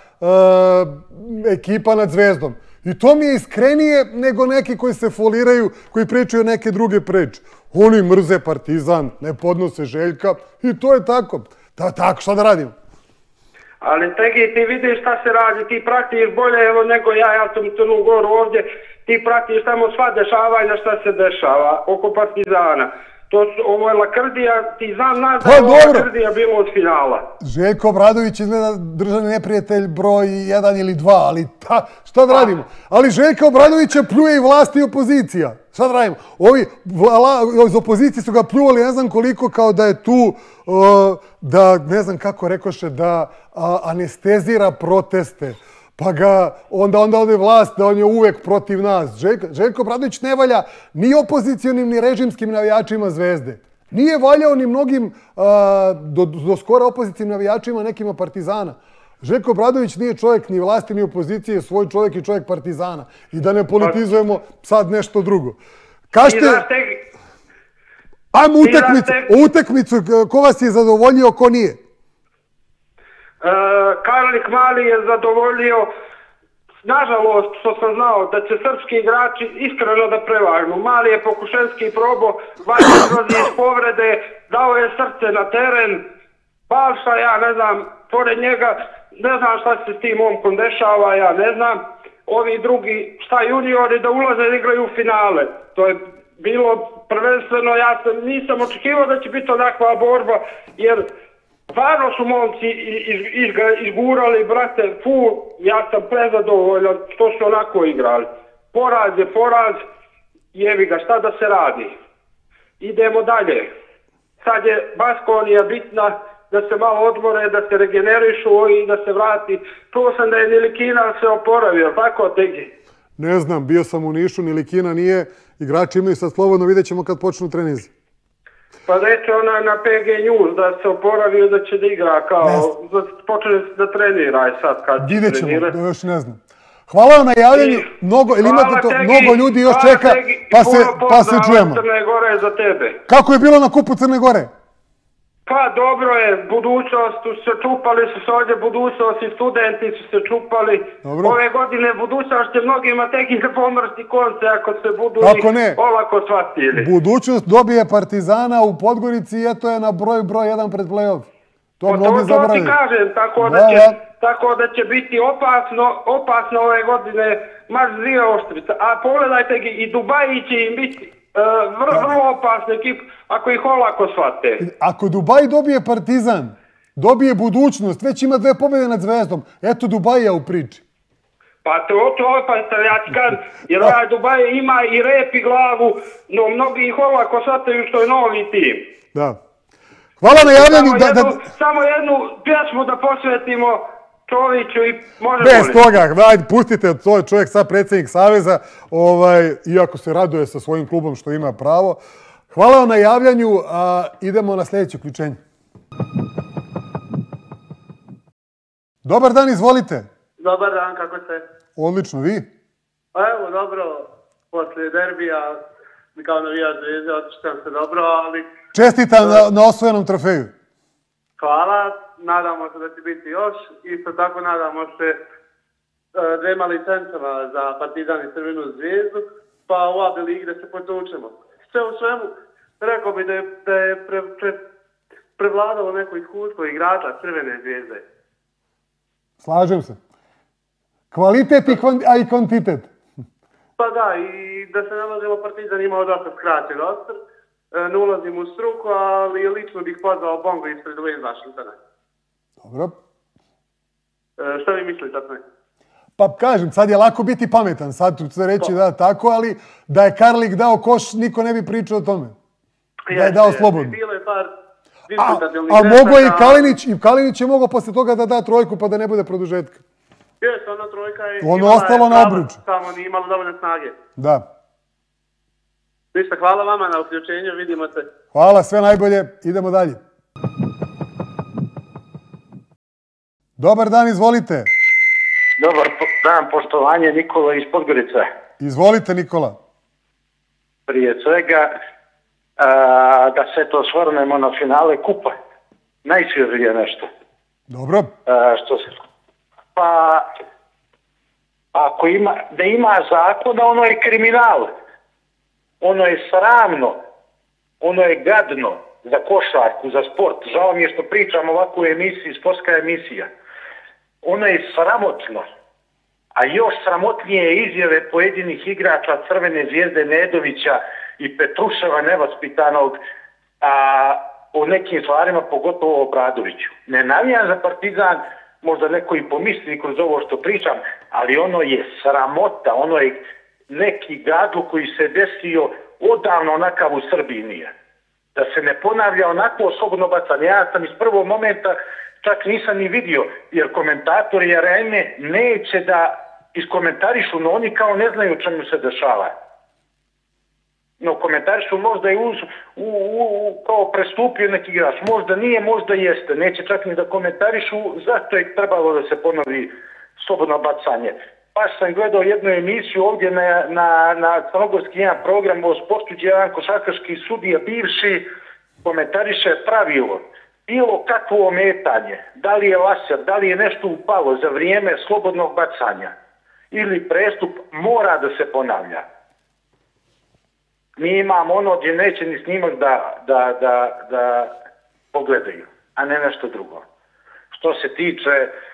Speaker 1: ekipa nad Zvezdom. I to mi je iskrenije nego neki koji se foliraju, koji pričaju neke druge priče. Oni mrze Partizan, ne podnose Željka i to je tako. Tako, šta da radimo?
Speaker 3: Ali Tegi, ti vidiš šta se radi, ti pratiš bolje nego ja sam Crnu Goru ovdje, ti pratiš tamo sva dešavanja šta se dešava oko Partizana. Ovo je lakrdija, ti znam da je ovo lakrdija bilo od finala.
Speaker 1: Željko Obradović izgleda državni neprijatelj broj 1 ili 2, ali šta da radimo? Ali Željka Obradovića pljuje i vlast i opozicija. Šta da radimo? Ovi iz opozicije su ga pljuvali ne znam koliko kao da je tu, da ne znam kako rekoše, da anestezira proteste. pa ga onda ode vlast da on je uvek protiv nas. Željko Obradović ne valja ni opozicionim ni režimskim navijačima Zvezde. Nije valjao ni mnogim do skora opozicijnim navijačima nekima Partizana. Željko Obradović nije čovjek ni vlasti ni opozicije, svoj čovjek i čovjek Partizana. I da ne politizujemo sad nešto drugo. Kažete... Ajmo utakmicu. Ko vas je zadovoljio, ko nije?
Speaker 3: Karlik Mali je zadovoljio, nažalost, što sam znao da će srpski igrači iskreno da prevagnu. Mali je pokušenski probao, Vanja izlazi iz povrede, dao je srce na teren, Balša, ja ne znam, pored njega, ne znam šta se s tim momkom dešava, ja ne znam. Ovi drugi, šta juniori da ulaze da igraju u finale. To je bilo prvenstveno, ja nisam očekivao da će biti onakva borba, jer stvarno su momci izgurali, brate, ja sam prezadovoljan što su onako igrali. Poraz je poraz, jebi ga, šta da se radi. Idemo dalje. Sad je Baskonija bitna, da se malo odmore, da se regenerišu i da se vrati. Čuo sam da je Nilikina se oporavio, tako tegi?
Speaker 1: Ne znam, bio sam u Nišu, Nilikina nije. Igrači imaju sad slobodno, vidjet ćemo kad počnu trenizi.
Speaker 3: Pa reče ona na PG News da se oporavio da će da igra kao, da počne da trenira sad kad će
Speaker 1: vidjet ćemo,
Speaker 3: trenirati.
Speaker 1: još ne znam. Hvala vam na javljanju, mnogo ljudi još čeka, pa se čujemo.
Speaker 3: Crne Gore za tebe.
Speaker 1: Kako je bilo na kupu Crne Gore?
Speaker 3: Pa dobro je, budućnost se čupali su se ovdje, budućnost i studenti su se čupali.
Speaker 1: Dobro.
Speaker 3: Ove godine budućnost će mnogima teki da pomrsti konce ako se budu olako shvatili.
Speaker 1: Budućnost dobije Partizana u Podgorici i eto je na broj 1 pred play-off. To mnogi zaboravili.
Speaker 3: To ti kažem, tako da će biti opasno ove godine, maš zvive oštrica. A pogledajte i Dubaji će im biti vrlo opasna ekipa ako ih olako shvate.
Speaker 1: Ako Dubai dobije Partizan, dobije budućnost, već ima 2 pobjede nad Zvezdom. Eto Dubaija u priči.
Speaker 3: Pa to ja ti kažem, jer ovaj Dubai ima i rep i glavu, no mnogi ih olako shvataju što je novi tim.
Speaker 1: Da. Hvala na javljanju.
Speaker 3: Samo jednu pjesmu da posvetimo Čoviću i možemo
Speaker 1: li? Bez toga, ajde, pustite, to je čovjek sad predsjednik Saveza, iako se raduje sa svojim klubom što ima pravo. Hvala vam na javljanju, idemo na sljedeće uključenje. Dobar dan, izvolite.
Speaker 4: Dobar dan, kako ste?
Speaker 1: Odlično, vi?
Speaker 4: Evo, dobro, poslije derbija, kao navijač Zvezde, otišćam se dobro, ali...
Speaker 1: Čestitam na osvojenom trofeju.
Speaker 4: Hvala, nadamo se da će biti još. Isto tako nadamo se 2 licencama za Partizan i Crvenu Zvijezdu, pa u obe ligre se potučemo. Sve u svemu, rekao bi da je prevladalo neko iskustvo igrača Crvene Zvijezde.
Speaker 1: Slažem se. Kvalitet i kvantitet.
Speaker 4: Pa da, i da se nalazimo, Partizan imao dosta skraćen roster. Ne ulazim u struku, ali lično bih pozvao Bongo ispred Wayne Washingtona.
Speaker 1: Dobro.
Speaker 4: Šta vi mislite o tome?
Speaker 1: Pa kažem, sad je lako biti pametan. Sad ću se reći da tako, ali da je Karlik dao koš, niko ne bi pričao o tome. Da je dao slobodno.
Speaker 4: Bilo je par
Speaker 1: a mogo je i Kalinić je mogao posle toga da da trojku pa da ne bude produžetka.
Speaker 4: Jes, ona trojka je...
Speaker 1: Ono ostalo na obruču.
Speaker 4: Samo nije imalo dovoljne snage.
Speaker 1: Da.
Speaker 4: Ništa, hvala vama na uključenju, vidimo se.
Speaker 1: Hvala, sve najbolje, idemo dalje. Dobar dan, izvolite.
Speaker 5: Dobar dan, poštovanje, Nikola iz Podgorice.
Speaker 1: Izvolite, Nikola.
Speaker 5: Prije svega, da se to osvrnemo na finale kupa. Najsvježije nešto.
Speaker 1: Dobro.
Speaker 5: Pa, ako da ima zakona, ono je kriminal. Ono je sramno. Ono je gadno za košarku, za sport. Žao mi je što pričam ovako u emisiji, sportska emisija. Ono je sramotno. A još sramotnije izjave pojedinih igrača Crvene Zvijezde, Nedovića i Petruševa nevaspitanog o nekim stvarima, pogotovo o Obradoviću. Ne navijam za Partizan, možda neko i pomisli kroz ovo što pričam, ali ono je sramota, ono je neki gadlu koji se desio odavno onakav u Srbiji nije. Da se ne ponavlja onako osobno bacanje. Ja sam iz prvog momenta čak nisam ni vidio, jer komentatori arene neće da iskomentarišu, no oni kao ne znaju čemu se dešava. No, komentarišu možda je kao prestupio neki igrač, možda nije, možda jeste, neće čak ni da komentarišu zašto je trebalo da se ponovi slobodno bacanje. Pa sam gledao jednu emisiju ovdje na crnogorski jedan program o sportu gdje jedan košarkaški sudija bivši komentariše pravilo. Bilo kakvo ometanje, da li je laser, da li je nešto upalo za vrijeme slobodnog bacanja ili prestup, mora da se ponavlja. Mi imamo ono gdje neće ni snimak da pogledaju, a ne nešto drugo.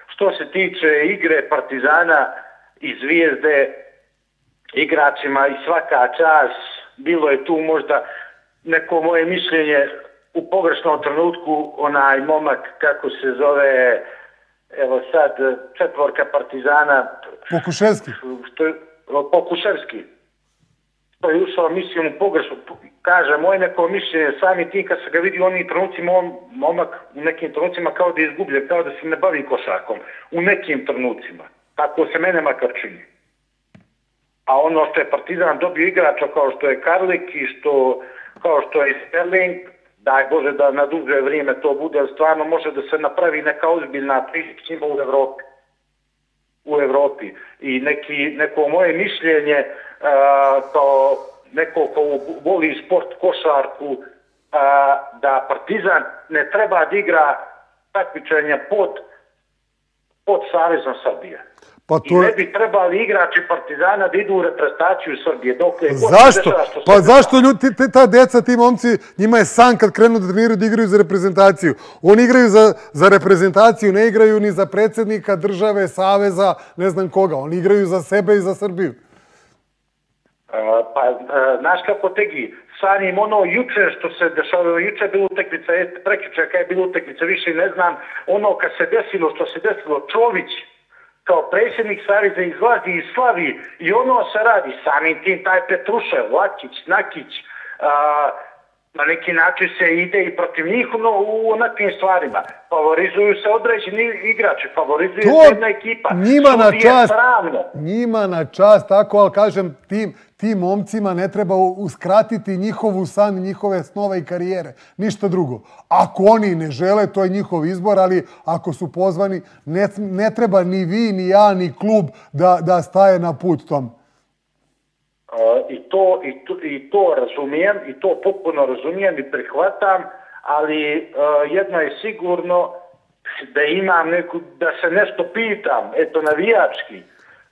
Speaker 5: Što se tiče igre Partizana i Zvijezde, igračima i svaka čast, bilo je tu možda neko moje mišljenje u pogrešnom trenutku, onaj momak, kako se zove, evo sad, četvorka Partizana.
Speaker 1: Pokuševski.
Speaker 5: Pokuševski. To je ušao misijom u pogrešnu. Kaže, moje neko mišljenje, sami tim kad se ga vidi u onim trenucima, momak u nekim trenucima kao da je izgubljen, kao da se ne bavi košarkom. U nekim trenucima. Tako se mene makar čini. A ono što je Partizan dobio igrača kao što je Karlik i kao što je Sterling, daj Bože da na duže vrijeme to bude, ali stvarno može da se napravi neka ozbiljna priča u Evropi. I neko moje mišljenje, kao neko ko voli sport, košarku, da Partizan ne treba da igra takmičenja pod Savezom Srbije. I ne bi trebali igrači Partizana da idu u reprezentaciju Srbije.
Speaker 1: Zašto? Pa zašto ta deca, ti momci, njima je san kad krenu da treniraju da igraju za reprezentaciju. Oni igraju za reprezentaciju, ne igraju ni za predsjednika države, saveza, ne znam koga. Oni igraju za sebe i za Srbiju.
Speaker 5: Pa, znaš kako tegi, sanim ono juče što se dešava, juče je bila utakmica, prekjuče kad je bila utakmica, više ne znam, ono kad se desilo, što se desilo, Čović, kao predsjednik Saveza izlazi i slavi i ono se radi samim tim, taj Petrušev, Lakić, Nakić, na neki način se ide i protiv njih u onakvim stvarima. Favorizuju se određeni igrači, favorizuje se jedna ekipa.
Speaker 1: Njima na čast, tako, ali kažem, tim momcima ne treba uskratiti njihovu san, njihove snove i karijere. Ništa drugo. Ako oni ne žele, to je njihov izbor, ali ako su pozvani, ne treba ni vi, ni ja, ni klub da staje na put tom.
Speaker 5: I to razumijem, i to potpuno razumijem i prihvatam, ali jedno je sigurno da imam da se nešto pitam, eto navijački,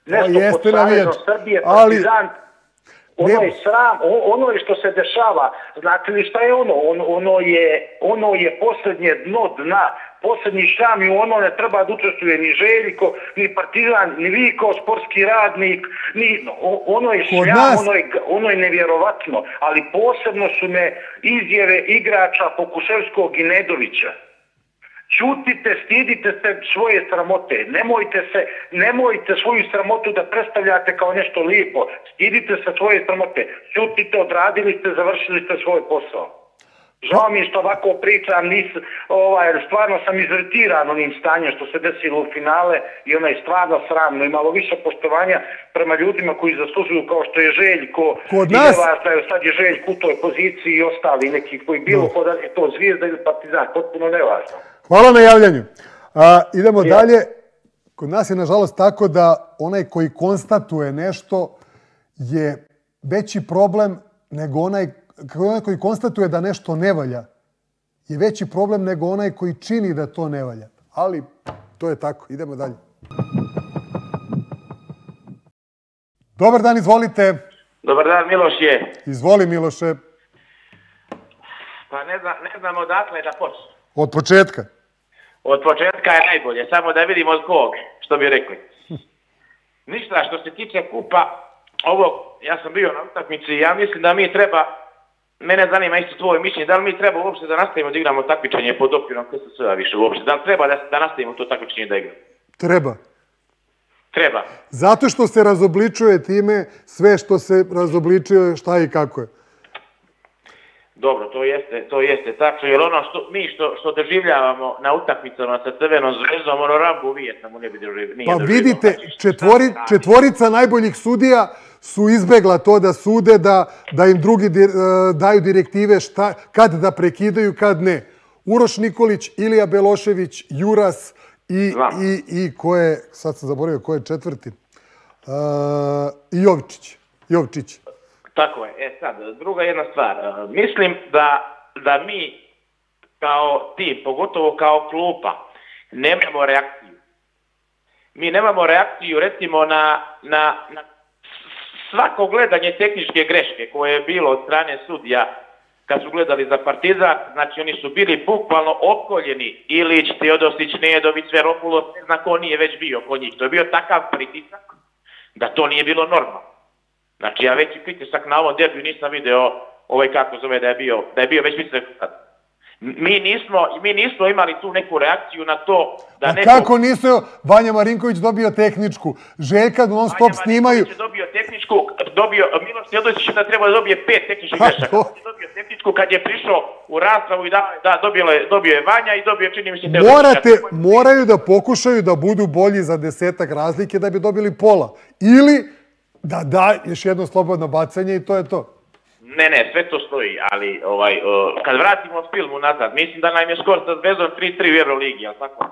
Speaker 5: nešto pod Savezom Srbije, Partizan, ono je sram, ono je što se dešava, znate li šta je ono? Ono je posljednje dno dna, posljednji šam i ono ne treba da učestvuje ni Željko, ni Partizan, ni vi kao sportski radnik, ono je šljam, ono je nevjerovatno, ali posebno su me izjave igrača Pokuševskog i Nedovića. Ćutite, stidite se svoje sramote, nemojte svoju sramotu da predstavljate kao nešto lijepo, stidite se svoje sramote, ćutite, odradili ste, završili ste svoj posao. Žao mi što ovako pričam, stvarno sam iziritiran onim stanjem što se desilo u finale i ono je stvarno sramno i malo više poštovanja prema ljudima koji zaslužuju kao što je Željko i nevažno je sad je Željko u toj poziciji i ostali neki koji bilo kod je to Zvijezda ili Partizan, potpuno nevažno.
Speaker 1: Hvala na javljanju. Idemo dalje. Kod nas je nažalost tako da onaj koji konstatuje nešto je veći problem nego onaj koji konstatuje da nešto ne valja je veći problem nego onaj koji čini da to ne valja. Ali to je tako. Idemo dalje. Dobar dan, izvolite.
Speaker 6: Dobar dan, Miloše.
Speaker 1: Izvoli, Miloše.
Speaker 6: Pa ne znam odakle da počne.
Speaker 1: Od početka.
Speaker 6: Od početka je najbolje, samo da vidimo od kog, što bi rekli. Ništa, što se tiče kupa, ja sam bio na utakmici i ja mislim da mi treba, mene zanima isto tvoje mišljenje, da li mi treba uopšte da nastavimo da igramo takmičenje pod okvirom KSS-a više uopšte, da li treba da nastavimo to takmičenje da igramo? Treba.
Speaker 1: Zato što se razobličuje time sve što se razobličuje šta i kako je.
Speaker 6: Dobro, to jeste tačno, jer ono što doživljavamo na utakmicama sa Crvenom zvezdom, ono Rambo Vijetnamu ne bi doživljavamo.
Speaker 1: Pa vidite, četvorica najboljih sudija su izbegla to da sude, da im drugi daju direktive kad da prekidaju, kad ne. Uroš Nikolić, Ilija Belošević, Juras i ko je, sad sam zaboravio, ko je četvrti? Jovčić.
Speaker 6: Tako je. Sad, druga jedna stvar. Mislim da mi kao tim, pogotovo kao klupa, nemamo reakciju. Mi nemamo reakciju, recimo, na svako gledanje tehničke greške koje je bilo od strane sudija kad su gledali za Partizan. Znači, oni su bili bukvalno opkoljeni. Ilić, Teodosić, Nedović, Sveropulos, ne zna ko nije već bio kod njih. To je bio takav pritisak da to nije bilo normalno. Znači, ja veći pritisak na ovom derbiju nisam video kako zove da je bio već mislim. Mi nismo imali tu neku reakciju na to da neko...
Speaker 1: Kako nisu? Vanja Marinković dobio tehničku. Željka non stop snimaju.
Speaker 6: Vanja Marinković je dobio tehničku, Miloš Teodosić da treba da dobije 5 tehničkih grešaka. On je dobio tehničku kad je prišao u raspravu i dobio je Vanja i dobio čini mi se Teodosić.
Speaker 1: Moraju da pokušaju da budu bolji za 10-ak razlike da bi dobili pola. Ili da još jedno slobodno bacanje i to je to.
Speaker 6: Ne, sve to stoji, ali kad vratimo film nazad, mislim da nam je skor sa Zvezdom 3-3 u Euroligi, jel' tako?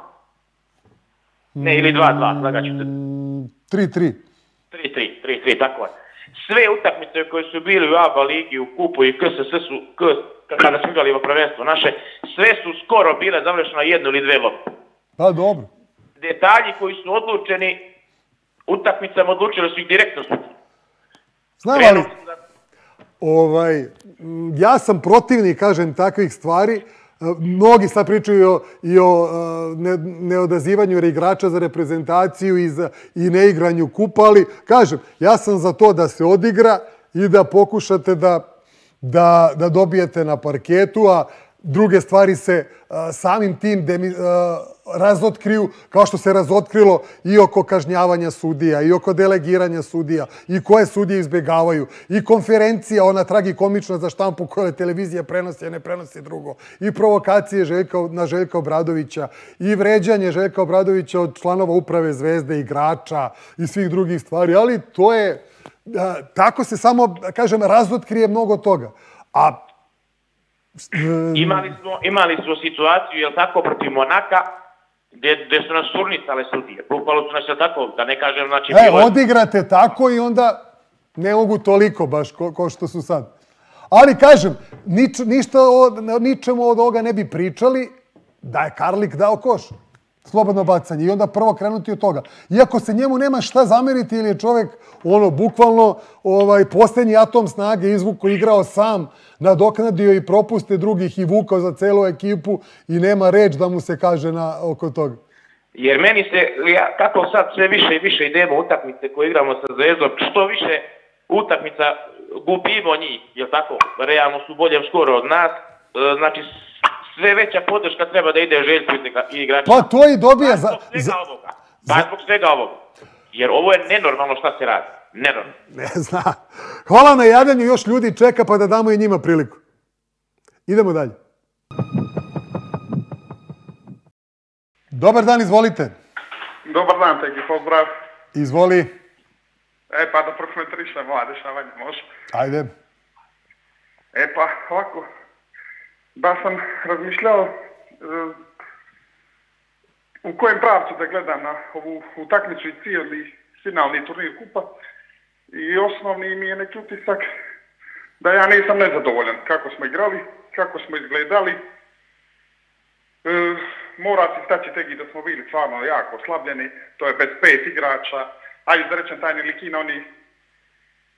Speaker 6: Ne, ili 2-2, slagaću se.
Speaker 1: 3-3.
Speaker 6: 3-3, tako je. Sve utakmice koje su bili u ABA ligi, u kupu i kada smo igrali u prvenstvo naše, sve su skoro bile završeno 1 ili 2 lopte.
Speaker 1: Pa dobro.
Speaker 6: Detalji koji su odlučeni, utakmicama odlučili su ih direktno sutra.
Speaker 1: Znam, ali ja sam protivnik, kažem, takvih stvari. Mnogi sad pričaju i o neodazivanju igrača za reprezentaciju i neigranju kupa, ali kažem, ja sam za to da se odigra i da pokušate da dobijete na parketu, a druge stvari se samim tim razotkriju, kao što se razotkrilo i oko kažnjavanja sudija, i oko delegiranja sudija, i koje sudije izbjegavaju, i konferencija, ona tragikomična za štampu koje televizija prenosi, a ne prenosi drugo, i provokacije na Željka Obradovića, i vređanje Željka Obradovića od članova uprave Zvezde, igrača i svih drugih stvari, ali to je, tako se samo, kažem, razotkrije mnogo toga. A
Speaker 6: Imali smo situaciju, jel' tako, protiv Monaka, gdje su nas surnicale sudije. Bukvalo su nas, jel' tako, da ne kažem, znači...
Speaker 1: Odigrate tako i onda ne mogu toliko baš ko što su sad. Ali kažem, ničemu od ovoga ne bi pričali da je Karlik dao koš. Slobodno bacanje i onda prvo krenuti od toga. Iako se njemu nema šta zameriti ili je čovjek bukvalno posljednji atom snage izvukao, igrao sam, nadoknadio i propuste drugih i vukao za celu ekipu i nema reč da mu se kaže oko toga.
Speaker 6: Jer meni se, kako sad sve više i više idemo utakmice koje igramo sa Zvezdom, što više utakmica gubimo njih, jel' tako? Realno su bolje skoro od nas, znači sve veća podrška treba da ide Željku i igračima.
Speaker 1: Pa to i dobija za...
Speaker 6: Zbog svega ovoga. Jer ovo je nenormalno šta se radi. Nenormalno.
Speaker 1: Ne znam. Hvala na javljanju, još ljudi čeka pa da damo i njima priliku. Idemo dalje. Dobar dan, izvolite.
Speaker 7: Dobar dan, teki, pozdrav.
Speaker 1: Izvoli.
Speaker 7: Pa da prokomentarišem ova dešavanja, može?
Speaker 1: Ajde.
Speaker 7: Pa, ovako, da sam razmišljao u kojem pravcu da gledam na ovu utakmicu i cijeli finalni turnir kupa. I osnovni mi je neki utisak da ja nisam nezadovoljan kako smo igrali, kako smo izgledali. Mora se staći tegi da smo bili stvarno jako oslabljeni, to je bez 5 igrača, ajde da rečem tajni Likina, oni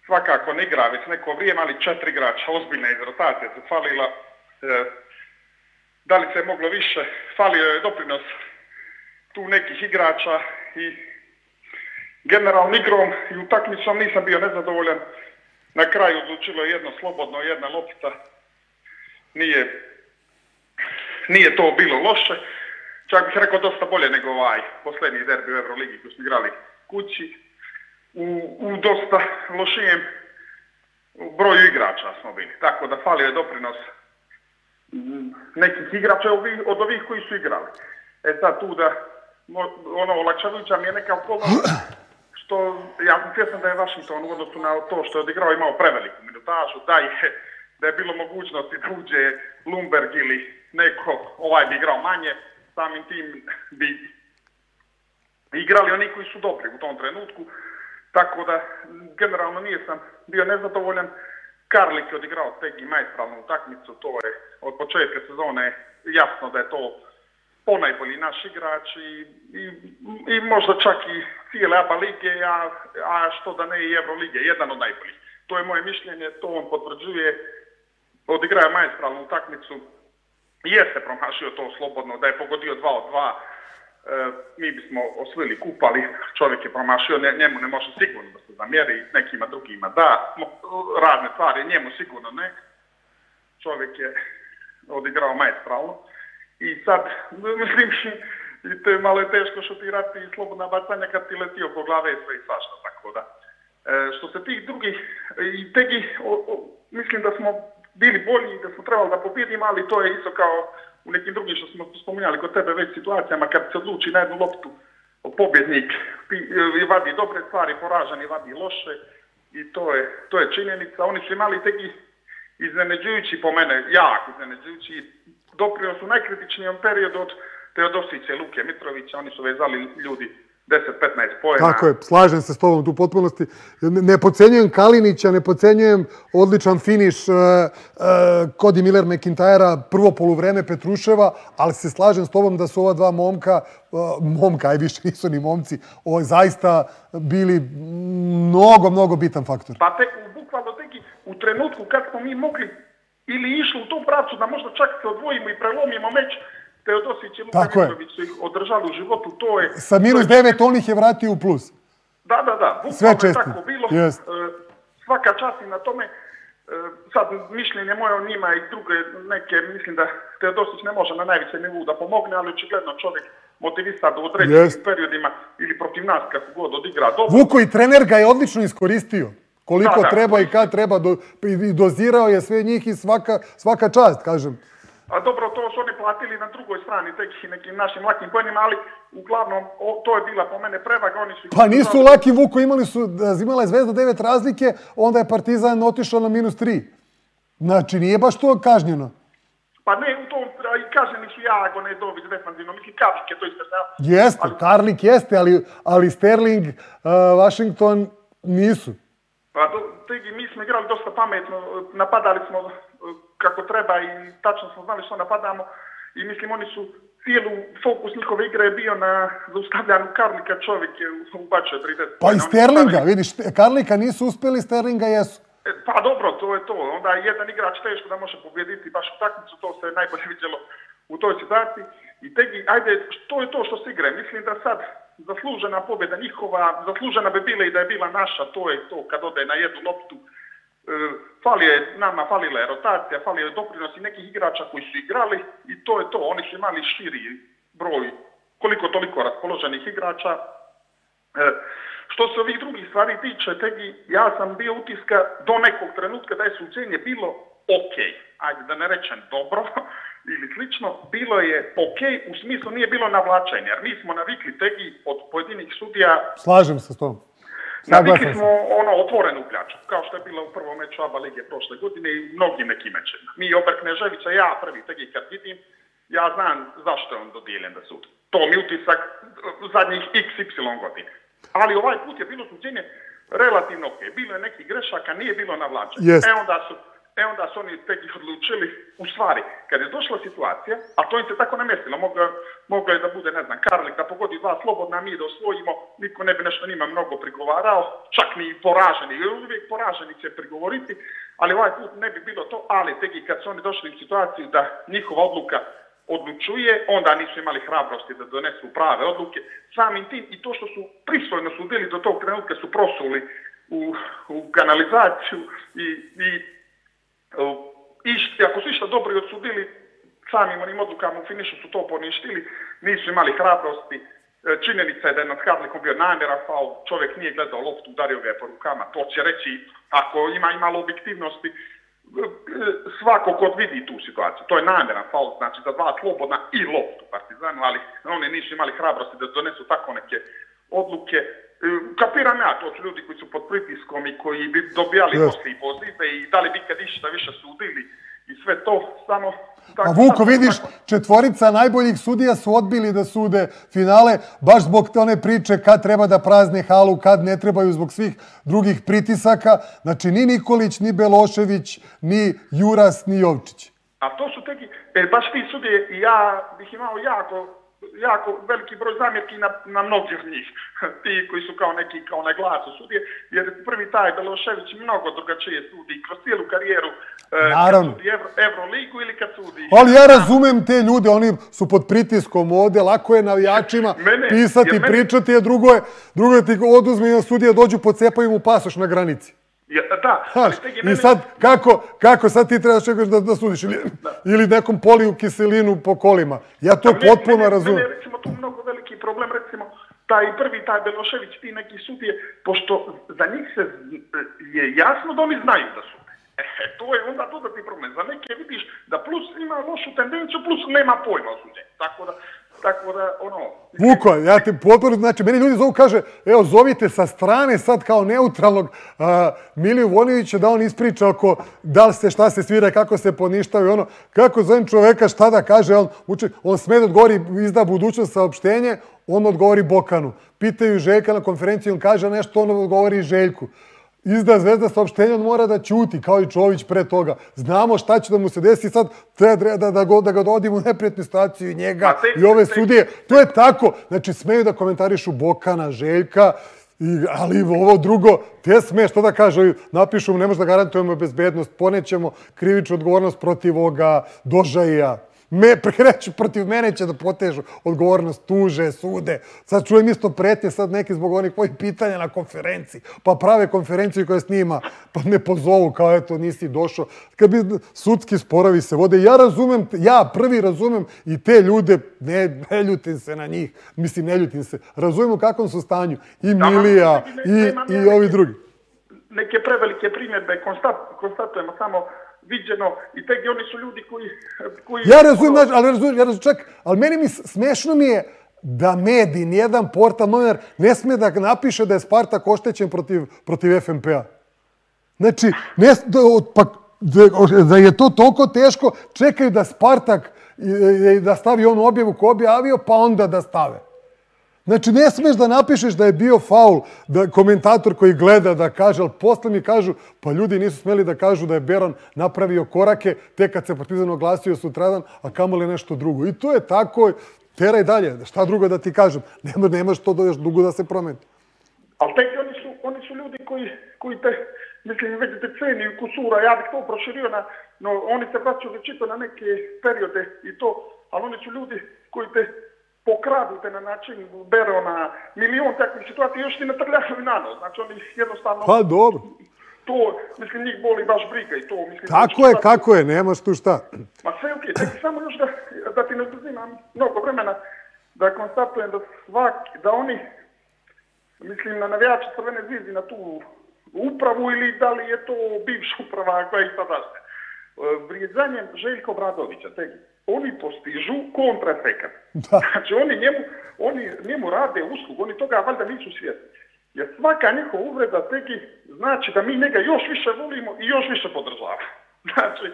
Speaker 7: svakako ne igra već neko vrijeme, ali 4 igrača, ozbiljna iz rotacije se falila. Da li se je moglo više, falio je doprinos tu nekih igrača i generalnom igrom i utakmicom nisam bio nezadovoljan. Na kraju odlučilo je jedno slobodno, jedna lopta. Nije to bilo loše. Čak bih rekao dosta bolje nego posljednji derbi u Euroligi koji smo igrali kući. U dosta lošijem broju igrača smo bili. Tako da falio je doprinos nekih igrača od ovih koji su igrali. Sad tu da, olakšavajuća mi je neka okolnost što, ja sam svjestan da je Washington u odnosu na to što je odigrao imao preveliku minutažu, da je bilo mogućnosti da uđe Lumberg ili neko, bi igrao manje, samim tim bi igrali oni koji su dobri u tom trenutku, tako da generalno nisam bio nezadovoljan. Karlik je odigrao Tegi maestralnu utakmicu, to je od početka sezone jasno da je to ponajbolji naš igrač i možda čak i cijele ABA lige, a što da ne i Evrolige, jedan od najboljih. To je moje mišljenje, to on potvrđuje, odigrao maestralnu utakmicu, jeste promašio to slobodno, da je pogodio 2 od 2, mi bismo osvojili kup, ali čovjek je promašio, njemu ne može sigurno da se zamjeri, nekima drugima da, razne stvari, njemu sigurno ne. Čovjek je odigrao maestralno i sad, mislim, malo je teško šutirati i slobodna bacanja kad ti leti oko glave sve i svašta, tako da. Što se tih drugih, i Tegi, mislim da smo bili bolji i da smo trebali da pobjedimo, ali to je isto kao u nekim drugim što smo spominjali kod tebe već situacijama kad se odluči na jednu loptu pobjednik vadi dobre stvari, poraženi vadi loše i to je činjenica. Oni su imali Tegi iznenađujući po mene, jako iznenađujući, doprinio su najkritičnijem periodu od Teodosića i Luke Mitrovića, oni su vezali ljudi 10-15 poena.
Speaker 1: Tako je, slažem se s tobom tu potpunosti. Ne podcenjujem Kalinića, ne podcenjujem odličan finiš Cody Miller-McIntyra, prvo poluvreme Petruševa, ali se slažem s tobom da su ova dva momka, aj više nisu ni momci, zaista bili mnogo bitan faktor.
Speaker 7: Pa bukvalno tek u trenutku kad smo mi mogli ili išli u tom pravcu da možda čak se odvojimo i prelomimo meč, Teodosić i Luka Mitrović su ih održali u životu, to je...
Speaker 1: Sa -9 on ih je vratio u plus.
Speaker 7: Da, bukvalno je tako bilo. Svaka čast i na tome. Sad, mišljenje moje o njima i druge neke, mislim da Teodosić ne može na najviše nivou da pomogne, ali očigledno čovjek motivisan u određenim periodima ili protiv nas kako god odigra dobro.
Speaker 1: Vuko i trener ga je odlično iskoristio. Koliko treba i kad treba, i dozirao je sve njih i svaka čast, kažem.
Speaker 7: A dobro, to su oni platili na drugoj strani, tek i nekim našim lakim poenima, ali uglavnom to je bila po mene prevaga.
Speaker 1: Pa nisu laki, Vuko, imala je Zvezda 9 razlike, onda je Partizan otišao na -3. Znači, nije baš to kažnjeno.
Speaker 7: Pa ne, u tom i kažnjeni su Jago, Nedović, defanzivno, mislim, Karlik je to ispredao.
Speaker 1: Jeste, Karlik jeste, ali Sterling, Washington nisu.
Speaker 7: Pa mi smo igrali dosta pametno, napadali smo kako treba i tačno smo znali što napadamo i mislim oni su cijelu fokus njihove igre je bio na zaustavljanju Karlika, čovjek je ubačio 30.
Speaker 1: Pa i Sterlinga, vidiš, Karlika nisu uspjeli, Sterlinga jesu.
Speaker 7: Pa dobro, to je to, onda jedan igrač teško da može pobjediti baš utakmicu, to se najbolje vidjelo u toj situaciji i Tegi, ajde, to je to što se igre, mislim da sad zaslužena pobjeda njihova, zaslužena bi bila i da je bila naša, to je to kad ode na jednu loptu. Falila je rotacija, falio je doprinos i nekih igrača koji su igrali i to je to. Oni su imali širi broj, koliko toliko raspoloženih igrača. Što se ovih drugih stvari tiče, Tegi, ja sam bio utiska do nekog trenutka da je suđenje bilo ok. Ajde da ne rečem dobro ili slično, bilo je ok, u smislu nije bilo navlačenja, jer mi smo navikli Tegi od pojedinih sudija.
Speaker 1: Slažem se s tom.
Speaker 7: Navikli smo otvorenu pljaču, kao što je bilo u prvom meču ABA lige prošle godine i mnogim nekim mečima. Mi Ober Kneževića, ja prvi Tegi kad vidim, ja znam zašto je on dodijeljen da sud. To mi utisak zadnjih XY godine. Ali ovaj put je bilo suđenje relativno ok. Bilo je nekih grešaka, nije bilo navlačenja. Onda su oni Tegi odlučili, u stvari, kad je došla situacija, a to im se tako namjestilo, moglo je da bude, ne znam, Karlik da pogodi 2 slobodna, mi da osvojimo, niko ne bi nešto njima mnogo prigovarao, čak ni poraženi, jer uvijek poraženi će prigovoriti, ali ovaj put ne bi bilo to, ali Tegi kad su oni došli u situaciju da njihova odluka odlučuje, onda nisu imali hrabrosti da donesu prave odluke. Samim tim i to što su pristojno sudili do tog trenutka su prosuli u kanalizaciju i ako su išta dobro i odsudili, samim onim odlukama u finišu su to poništili, nisu imali hrabrosti. Činjenica je da je nad Karlikom bio namjeran faul, čovjek nije gledao loptu, udario ga je po rukama, to će reći, ako ima malo objektivnosti, svako ko vidi tu situaciju. To je namjeran faul, znači za 2 slobodna i loptu Partizanu, ali oni nisu imali hrabrosti da donesu tako neke odluke. Kapiram ja, to su ljudi koji su pod pritiskom i koji bi dobijali poslije i pozive i da li bi kad išta više sudili i sve to, samo...
Speaker 1: A Vuko, vidiš, 4 najboljih sudija su odbili da sude finale, baš zbog te one priče kad treba da prazne halu, kad ne trebaju zbog svih drugih pritisaka. Znači, ni Nikolić, ni Belošević, ni Juras, ni Jovčić.
Speaker 7: A to su teki, baš ti sudije, i ja bih imao jako veliki broj zamjerki na mnogi od njih. Ti koji su kao neki, kao na glasu sudije, jer prvi taj Belošević mnogo drugačije sudi kroz cijelu karijeru.
Speaker 1: Naravno.
Speaker 7: Kad sudi Euroligu ili kad sudi...
Speaker 1: Ali ja razumem te ljude, oni su pod pritiskom ovde, lako je navijačima pisati, pričati, a drugo je ti oduzme jedan sudija, dođu, pocepaju mu pasoš na granici.
Speaker 7: Da,
Speaker 1: i sad, kako sad ti trebaš čekaš da sudiš? Ili nekom poliju kiselinu po kolima. Ja to potpuno razumem.
Speaker 7: Mene je recimo tu mnogo veliki problem, recimo, taj Belošević, ti neki sudije, pošto za njih se je jasno da oni znaju da sude. To je onda dodatni problem. Za neke vidiš da plus ima lošu tendenciju, plus nema pojma o suđenju. Tako da, ono...
Speaker 1: Vuko, ja te potpuno, znači, meni ljudi zovu, kaže, evo, zovite sa strane sad kao neutralnog Miliju Vonovića da on ispriča oko da li se, šta se svira, kako se poništava i ono. Kako zovem čoveka, šta da kaže, on sme da odgovori, izda budućnost saopštenje, on odgovori Bokanu. Pitaju Željka na konferenciji, on kaže nešto, on odgovori Željku. Izda Zvezda saopštenja, on mora da ćuti, kao i Čović pre toga. Znamo šta će da mu se desi, sad treba da ga dovodimo u neprijatnu situaciju i njega i ove sudije. To je tako. Znači, smeju da komentarišu Bokana, Željka, ali ovo drugo, te sme, što da kažu, napišu mu, ne možda garantujemo bezbednost, ponećemo krivičnu odgovornost protiv ovoga Dožaja. Protiv mene će da potežu odgovornost, tuže, sude. Sad čujem isto pretnje, sad neki zbog onih mojih pitanja na konferenciji, pa prave konferenciju koja snima, pa me pozovu kao eto nisi došao. Kad bi sudski sporovi se vode, ja prvi razumem i te ljude, ne ljutim se na njih, mislim ne ljutim se, razumem u kakvom su stanju i Milija i ovi drugi.
Speaker 7: Neke prevelike primjedbe, konstatujemo samo viđeno i tek oni su ljudi koji...
Speaker 1: Ja razumijem, čak, ali meni smešno mi je da medij, nijedan portal, novinar, ne smije da napiše da je Spartak oštećen protiv FNP-a. Znači, da je to toliko teško, čekaju da Spartak da stavi onu objavu ko objavio, pa onda da stave. Znači, ne smiješ da napišeš da je bio faul, da komentator koji gleda da kaže, ali posle mi kažu, pa ljudi nisu smeli da kažu da je Beron napravio korake, tek kad se Partizan oglasio sutradan, a kamoli nešto drugo. I to je tako, teraj dalje, šta drugo da ti kažem, nemaš to još dugo da se promeni.
Speaker 7: Ali tek oni su ljudi koji te, mislim, već te ceni u kusura, ja bih to proširio no oni se vraćaju već na neke periode i to, ali oni su ljudi koji te pokradute na način Berona, milion takvih situacija, još ti ne trljaju na nos. Znači, oni jednostavno...
Speaker 1: Pa, dobro.
Speaker 7: To, mislim, njih boli baš briga i to, mislim...
Speaker 1: Kako je, nemaš tu šta.
Speaker 7: Ma sve okej, samo još da ti ne uzimam mnogo vremena, da konstatujem da oni, mislim, na navijače Crvene zvijezde, na tu upravu ili da li je to bivša uprava koja ih sadašnja. Vrijeđanjem Željka Obradovića, oni postižu kontraefekat. Znači, oni njemu rade uslugu, oni toga valjda nisu svjesni. Jer svaka njihova uvreda znači da mi njega još više volimo i još više podržavamo. Znači,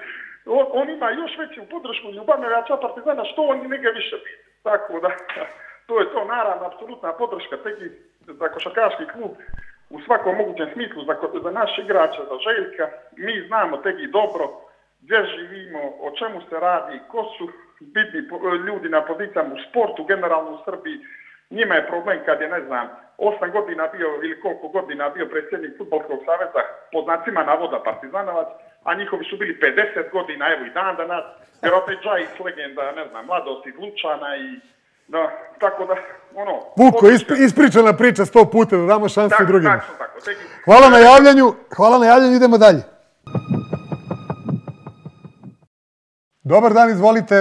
Speaker 7: on ima još veću podršku ljubav navijača Partizana što oni njega više vidi. Tako da, to je to naravno, apsolutna podrška za košarkaški klub u svakom mogućem smislu, za naš igrača, za Željka. Mi znamo dobro gdje živimo, o čemu se radi, ko su bitni ljudi na pozicijama u sportu, generalno u Srbiji. Njima je problem kad je, 8 godina bio ili koliko godina bio predsjednik Fudbalskog saveza, pod znacima navoda Partizanovac, a njihovi su bili 50 godina, evo i dan danas, vjerojatno je Džajić legenda, mladost iz Lučana i tako da,
Speaker 1: Vuko, ispričana priča 100 puta, da damo šansu drugima.
Speaker 7: Tako.
Speaker 1: Hvala na javljanju, idemo dalje. Dobar dan, izvolite.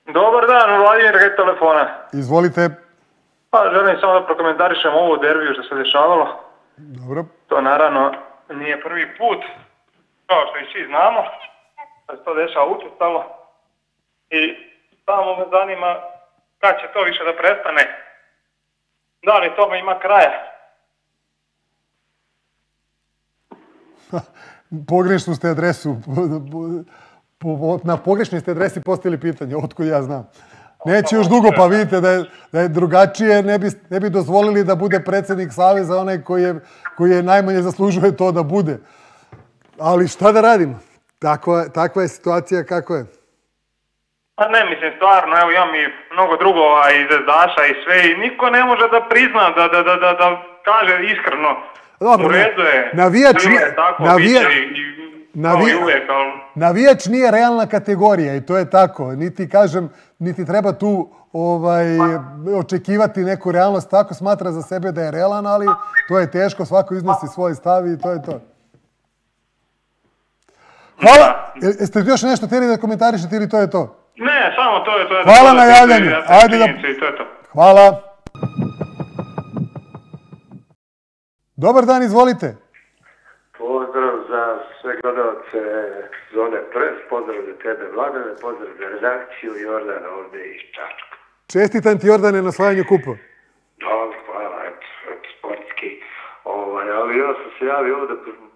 Speaker 8: Dobar dan, Vladimir telefona.
Speaker 1: Izvolite.
Speaker 8: Pa, želim samo da prokomentarišem ovu derbiju što se dešavalo.
Speaker 1: Dobro.
Speaker 8: To naravno nije prvi put. kao što i svi znamo, da se to dešava učestalo. I samo me zanima kad će to više da prestane. Da li tome ima kraja?
Speaker 1: Pogrešnu ste adresu, na pogrešnoj ste adresi postavili pitanje, otkud ja znam. Neće još dugo, pa vidite da je drugačije, ne bi dozvolili da bude predsjednik Saveza onaj koji je najmanje zaslužuje to da bude. Ali šta da radimo? Takva je situacija kako je.
Speaker 8: Pa ne, mislim, stvarno, evo imam i mnogo drugova i zvezdaša i sve i niko ne može da prizna, da kaže iskreno.
Speaker 1: Dobro,
Speaker 8: u redu je.
Speaker 1: Navijač nije realna kategorija i to je tako. Niti treba tu očekivati neku realnost. Tako smatra za sebe da je realan, ali to je teško. Svako iznosi svoj stav i to je to. Hvala. Jeste još nešto htjeli da komentarišete ili to je to?
Speaker 8: Ne, samo to je to.
Speaker 1: Hvala na javljanju. Hvala. Dobar dan, izvolite.
Speaker 9: Pozdrav za sve gledalce Zone Pres, pozdrav za tebe Vladane, pozdrav za redakciju Jordana ovdje iz Čačka.
Speaker 1: Čestitam ti Jordane na osvajanju kupa.
Speaker 9: Dobro, hvala, eto, sportski. Ali ja sam se javio ovdje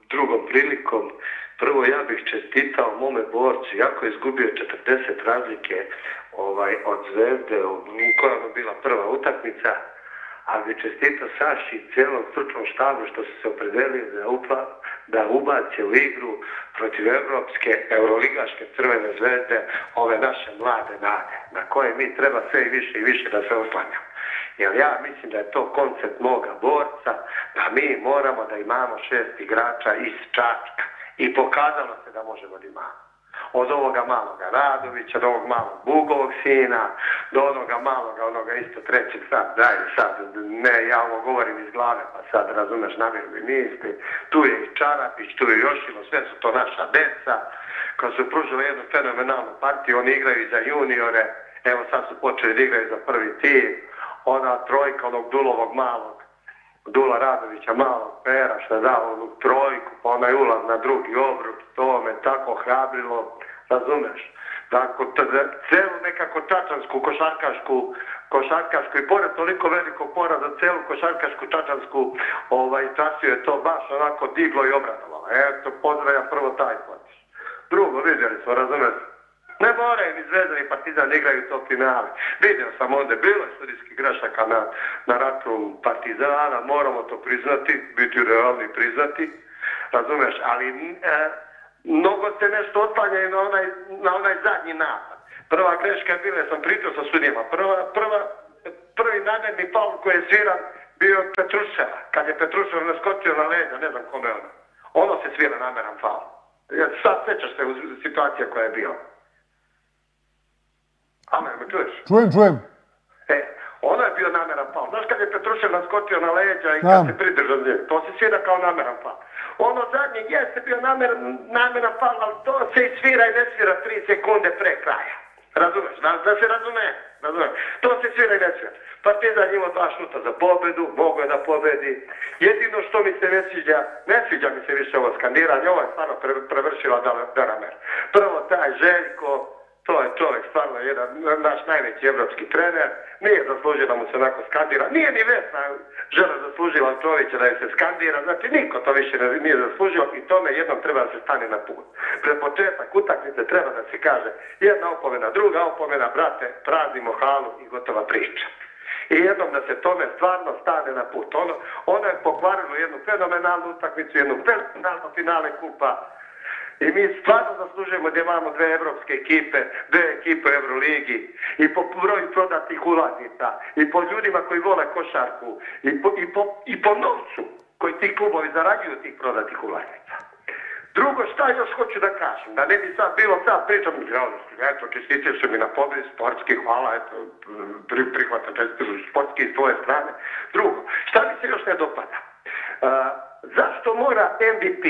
Speaker 9: drugom prilikom. Prvo ja bih čestitao mome borcu, jako je izgubio 40 razlike od Zvezde, koja je bila prva utakmica. Ali bi čestitao Saši i cijelom stručnom štabu što su se opredelili da ubace u igru protiv evropske, euroligaške Crvene Zvezde ove naše mlade nade, na koje mi treba sve i više da se oslanjamo. Jer ja mislim da je to koncept moga borca, da mi moramo da imamo 6 igrača iz Čačka i pokazalo se da možemo da imamo. Od ovoga maloga Radovića, do ovog malog Bugovog sina, do onoga maloga, onoga isto trećeg sad, ne, ja ovo govorim iz glave, pa sad razumeš namjeru mi misli. Tu je i Čarapić, tu je Jošilo, sve su to naša deca, koja su pružili jednu fenomenalnu partiju, oni igraju i za juniore, evo sad su počeli da igraju za prvi tim, ona trojka onog Dulovog malog, Dula Radovića, malog Pera, što je dao onu trojku, pa onaj ulaz na drugi obruk, to me tako hrabrilo, razumeš? Dakle, celu nekako čačansku, košarkašku i pored toliko velikog poraza, celu košarkašku, čačansku trasiju je to baš onako diglo i obradovalo. Eto, pozdravljam prvo taj potiš. Drugo, vidjeli smo, razumeš? Ne moraju ni Zvezda ni Partizan igraju to finale. Vidio sam ovdje, bilo je sudijskih grešaka na račun Partizana, moramo to priznati, biti realni priznati, razumeš, ali mnogo se nešto otpanjaju na onaj zadnji napad. Prva greška je bila, sam pričao sa sudijama, prvi namjerni faul koji je sviran bio Petruševa. Kad je Petrušev naskočio na leđa, ne znam kome ono se svira namjeran faul. Sad sećaš se u situacija koja je bila. Amen, me čuješ?
Speaker 1: Čujem.
Speaker 9: Ono je bio namjeran faul. Znaš kad je Petrušev naskočio na leđa i kad se pridržao nje, to se svira kao namjeran faul. Ono zadnje jeste bio namjeran faul, ali to se i svira i ne svira 3 sekunde pre kraja. Razumeš? Da se razume. To se svira i ne svira. Partizan imao 2 šuta za pobedu, mogo je da pobedi. Jedino što mi se ne sviđa mi se više ovo skandiranje, ovo je stvarno prevršila Daramer. Prvo taj Željko, to je čovjek stvarno jedan naš najveći evropski trener, nije zaslužio da mu se onako skandira, nije ni Vesna žena zaslužila Čovića da je se skandira, znači niko to više nije zaslužio i tome jednom treba da se stane na put. Pred početak utakmice treba da se kaže jedna opomena, druga opomena, brate, praznimo halu i gotova priča. I jednom da se tome stvarno stane na put. Ono je pokvarilo jednu fenomenalnu utakmicu, jednu fenomenalnu finale kupa. I mi stvarno zaslužujemo da imamo 2 evropske ekipe, 2 ekipe u Euroligi i po broju prodatih ulaznica i po ljudima koji vole košarku i po novcu koji ti klubovi zarađuju tih prodatih ulaznica. Drugo, šta još hoću da kažem, da ne bi sad bilo sad pričam, eto, čestitio su mi na pobjedi, sportski, hvala, eto, prihvatam čestitio sportski iz tvoje strane. Drugo, šta mi se još ne dopada? Zašto mora MVP?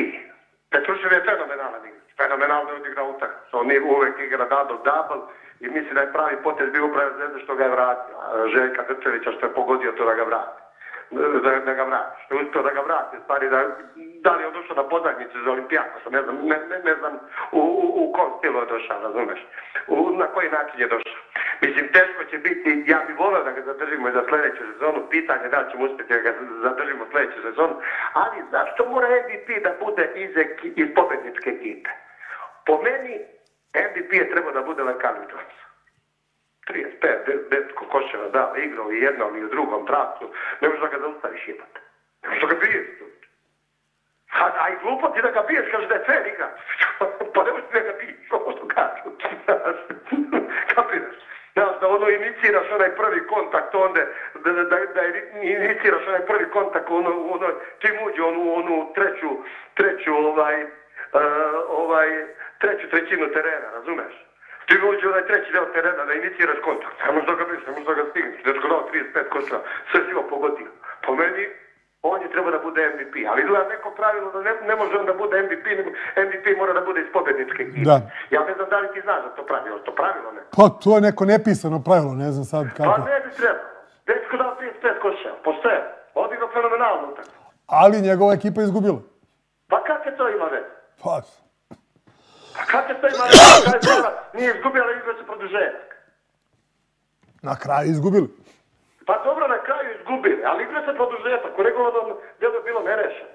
Speaker 9: Petrušev je fenomenalan igrač, fenomenalno odigrao utakmicu, on uvek igra double i mislim da je pravi potez bio upravo Zvezda što ga je vratio, Željka Drčevića što je pogodio to da ga vrati. Što je uspio da ga vrati, stvari da li je došao na pozajmicu za Olimpijakosa, ne znam u kom stilu je došao, razumeš? Na koji način je došao. Mislim, teško će biti, ja bih volio da ga zadržimo i za sljedeću sezonu, pitanje da ćemo uspjeti da ga zadržimo sljedeću sezonu, ali zašto mora MVP da bude iz pobjedničke ekipe? Po meni, MVP je trebao da bude Lakarni Jones. 35, detko koševa dao, igrao u jednom i u drugom pravcu, ne možeš da ga zaustaviš jebate. Ne možeš da ga biješ. A i glupo ti da ga biješ, kaže da je fair igra. Pa ne možeš da ga biješ, ovo što kažu. Kapiraš? Znaš, da ono iniciraš onaj prvi kontakt, onda da iniciraš onaj prvi kontakt, čim uđe onu treću trećinu terena, razumeš? Ti uđe onaj treći deo terena da iniciraš kontakt, ne možeš da ga biješ, ne možeš da ga stigneš, netko dao 35 koševa, sve si ga pogodio. Po meni, on je treba da bude MVP, ali gleda neko pravilo da ne može on da bude MVP, MVP mora da bude iz pobjedničke ekipe.
Speaker 1: Da.
Speaker 9: Ja ne znam da li ti znaš da to pravilo ne.
Speaker 1: Pa to je neko nepisano pravilo, ne znam sad kako.
Speaker 9: Pa ne bi trebalo. Dečko dao 35 koševa, postoje. Odigrao fenomenalno utakmicu.
Speaker 1: Ali njegova ekipa je izgubila.
Speaker 9: Pa kakve to ima veze?
Speaker 1: Pa
Speaker 9: kakve to ima veze? Nije izgubila, igra se produžetak.
Speaker 1: Na kraju izgubili.
Speaker 9: Pa dobro, na kraju izgubili, ali igra se produžetak. U regularnom delu je bilo nerešeno.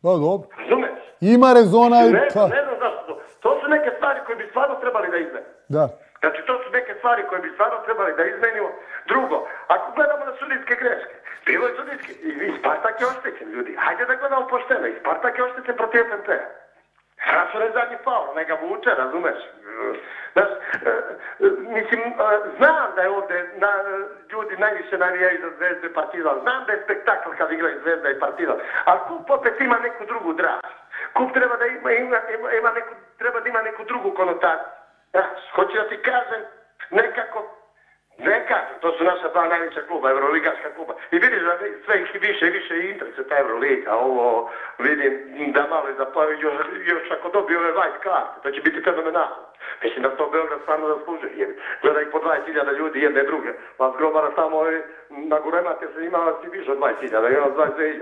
Speaker 1: Da, dobro.
Speaker 9: Razumeš?
Speaker 1: Ima rezona i...
Speaker 9: Ne znam zašto. To su neke stvari koje bi stvarno trebali da izmenimo.
Speaker 1: Da.
Speaker 9: Znači, to su neke stvari koje bi stvarno trebali da izmenimo. Drugo, ako gledamo na sudijske greške, bilo je sudijski, i Spartak je oštećen, ljudi. Hajde da gledamo pošteno, i Spartak je oštećen protiv FNP-a. Strašno je zadnji faul, ne ga vuče, razumeš? Znaš, mislim, znam da je ovdje ljudi najviše navijaju za Zvezdu i Partizan. Znam da je spektakl kad igraju Zvezda i Partizan. Ali Kup opet ima neku drugu draž. Kup treba da ima neku drugu konotaciju. Hoću da ti kažem, nekako, to su naša dva najveća kluba, Euroligaška kluba. I vidiš da sve ih više i više interese ta Euroliga. Ovo vidim da malo zaplavi, još ako dobiju ove white karte, to će biti fenomenalno. Mislim da to Beograd stvarno zaslužuje. Gleda ih po 20.000 ljudi, jedne druge. Vas grobara samo na Guremate se ima vas i više od 20.000, ima 22.000.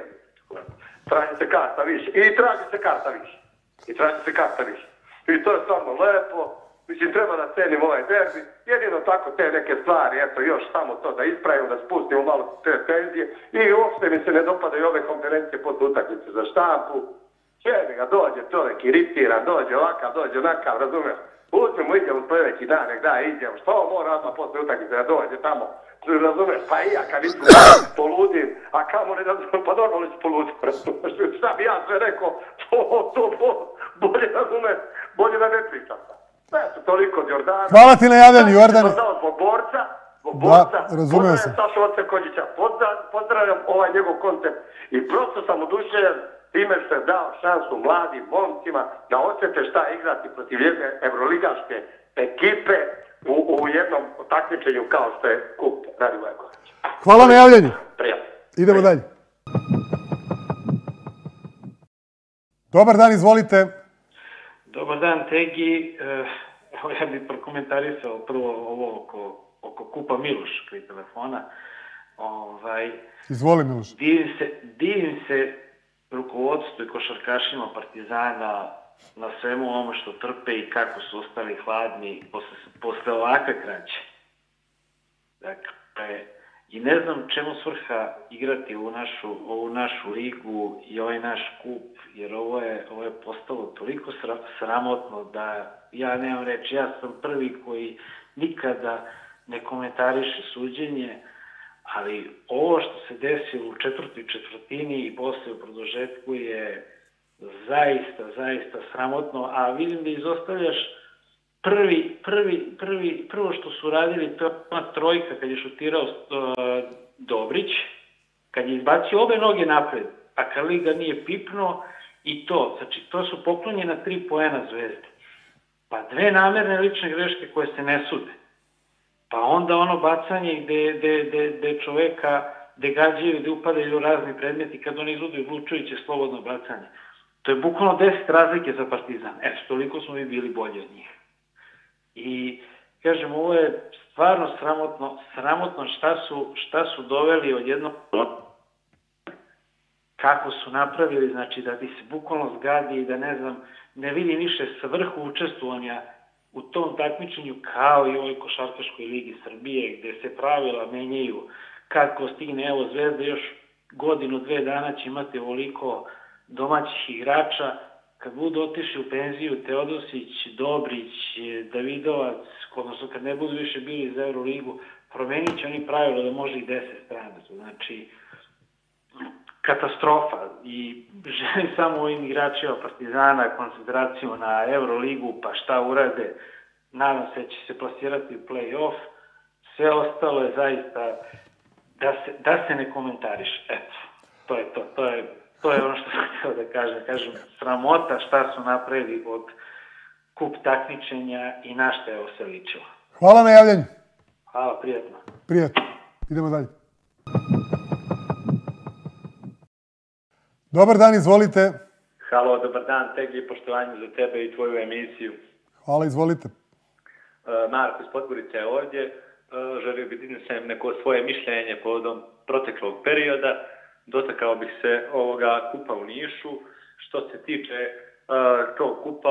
Speaker 9: Traži se karta više. I traži se karta više. I to je stvarno lepo. Mislim, treba da cenim ovaj derbi. Jedino tako te neke stvari, eto, još samo to da ispravimo, da spustimo malo te tenzije. I uopšte mi se ne dopadaju ove konferencije posle utakmice za štampu. Čevi ga, dođe čovjek iritiran, dođe ovakav, dođe onakav, razumiješ? Uzmemo, idemo sljedeći dan, nek da, idemo. Što mora odmah posle utakmice da dođe tamo? Razumiješ? Pa i ja kad vidim poludim, a kamo ne razumiješ, pa normalno ću poludim, razumiješ? Šta bi ja sve rekao, bolje, razumiješ, bolje da ne pričam. Eto, toliko od Jordana.
Speaker 1: Hvala ti na javljanju, Jordane.
Speaker 9: Zbog borca,
Speaker 1: razumeo sam.
Speaker 9: Saša Ocekođića, pozdravljam ovaj njegov koncept i prosto sam oduševljen time što je dao šansu mladim momcima da osjete šta je igrati protiv jedne evroligaške ekipe u jednom takmičenju kao što je Kup Radivoja Koraća.
Speaker 1: Hvala na javljanju.
Speaker 9: Prijatno.
Speaker 1: Idemo dalje. Dobar dan, izvolite.
Speaker 10: Dobar dan, Tegi. Evo ja bih prokomentarisao prvo ovo oko Kupa Miloš koji telefona.
Speaker 1: Izvoli, Miloš.
Speaker 10: Divim se rukovodstvu i košarkašima Partizana na svemu ono što trpe i kako su ostali hladni posle ovakve kraće. Dakle, i ne znam čemu svrha igrati ovu našu ligu i ovaj naš kup, jer ovo je postalo toliko sramotno da ja nemam reći. Ja sam prvi koji nikada ne komentariše suđenje, ali ovo što se desilo u četvrtoj četvrtini i posle u produžetku je zaista sramotno, a vidim da izostavljaš prvo što su radili, to je ona trojka kad je šutirao Dobrić, kad je izbacio obe noge napred, a Karlik ga nije pipnuo i to, znači to su poklonjena 3 poena Zvezde. Pa 2 namerne lične greške koje se ne sude. Pa onda ono bacanje gde čoveka, gde gađaju, gde upadaju razni predmeti, kad oni izvodaju Vlučeviće slobodno bacanje. To je bukvalno 10 razlike za Partizan. Eto, toliko smo mi bili bolji od njih. I, kažem, ovo je stvarno sramotno šta su doveli od jednog kako su napravili, znači da ti se bukvalno zgadi i da ne vidi više svrhu učestvovanja u tom takmičenju kao i u ovoj košarkaškoj ligi Srbije, gde se pravila menjaju. Kako stigne, evo Zvezda još godinu, 2 dana će imati ovoliko domaćih igrača, kad budu otišli u penziju Teodosić, Dobrić, Davidovac, odnosno kad ne budu više bili za Euroligu, promenit će oni pravilo da može i 10 stranaca. Znači, katastrofa. I želim samo ovim igračima Partizana koncentraciju na Euroligu, pa šta urade. Nadam se da će se plasirati u play-off. Sve ostalo je zaista da se ne komentariš. Eto, to je to. To je ono što sam htio da kažem. Kažem, sramota šta su napravili od kup takmičenja i na šta je ovo se ličilo.
Speaker 1: Hvala na javljanju.
Speaker 10: Hvala, prijatno.
Speaker 1: Prijatno. Idemo dalje. Dobar dan, izvolite.
Speaker 11: Halo, dobar dan, Tegi, poštovanje za tebe i tvoju emisiju.
Speaker 1: Hvala, izvolite.
Speaker 11: Marko iz Podgorice je ovdje. Želio bih da iznesem neko svoje mišljenje povodom proteklog perioda. Dotakao bih se ovoga kupa u Nišu. Što se tiče tog kupa,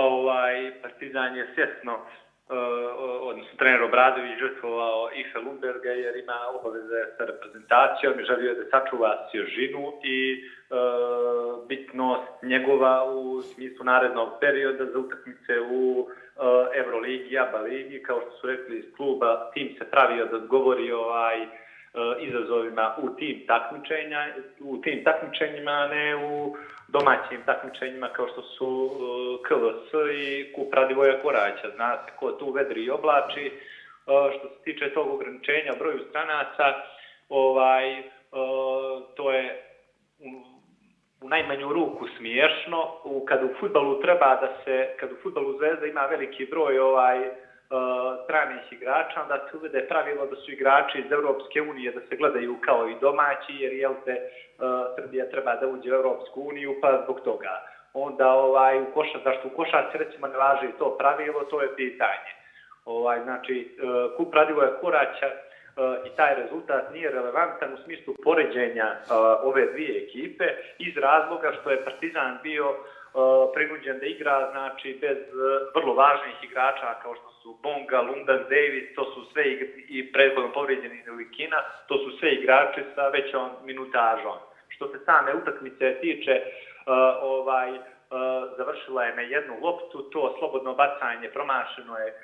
Speaker 11: Partizan je svjesno, odnosno trener Obradović žrtvovao Ife Lundberga jer ima obaveze sa reprezentacijom i želio da sačuva svježinu i bitnost njegova u smislu narednog perioda za utakmice u Euroligi i ABA ligi. Kao što su rekli iz kluba, tim se pravio da odgovori izazovima u tim takmičenjima, a ne u domaćim takmičenjima kao što su KLS i kup Radivoja Koraća. Zna se ko tu vedri i oblači. Što se tiče tog ograničenja broju stranaca, to je u najmanju ruku smiješno. Kad u fudbalu kad u fudbalu Zvezda ima veliki broj stranih igrača, onda se uvede pravilo da su igrači iz Europske unije da se gledaju kao i domaći, jer Srbija treba da uđe u Europsku uniju, pa zbog toga. Onda zašto u košarci recimo ne važi to pravilo, to je pitanje. Znači, kup Radivoja Koraća i taj rezultat nije relevantan u smislu poređenja ove dvije ekipe iz razloga što je Partizan bio prinuđen da igra, znači bez vrlo važnih igrača kao što su Bonga, Lundan, Davis, to su sve i prethodno povrijeđeni Likina, to su sve igrači sa većom minutažom. Što se same utakmice tiče, završila je na jednu loptu, to slobodno bacanje promašeno je,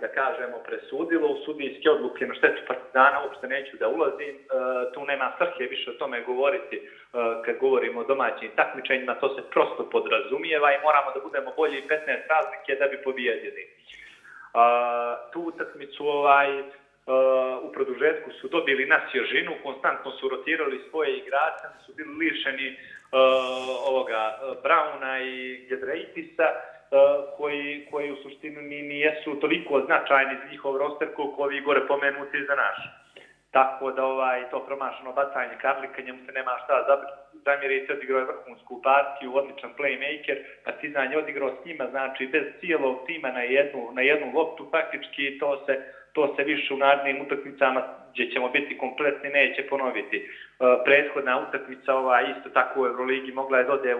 Speaker 11: da kažemo, presudilo u sudijske odluke na štetu Partizana, uopšte neću da ulazim, tu nema svrhe više o tome govoriti kad govorimo o domaćim takmičenjima, to se prosto podrazumijeva i moramo da budemo bolji 15 razlike da bi pobijedili. Tu utakmicu u produžetku su dobili na svježinu, konstantno su rotirali svoje igrače, su bili lišeni Brauna i Gedraitisa, koji u suštini nijesu toliko značajni za njihov roster koliko ovi gore pomenuti za naš. Tako da to promašeno bacanje Karlika, njemu se nema šta zamjeriti, odigrao je vrhunsku partiju, odličan playmaker, Partizan je odigrao s njima, znači bez cijelog tima na jednu loptu, faktički to se više u narednim utakmicama gdje ćemo biti kompletni neće ponoviti. Prethodna utakmica, isto tako u Euroligi, mogla je dode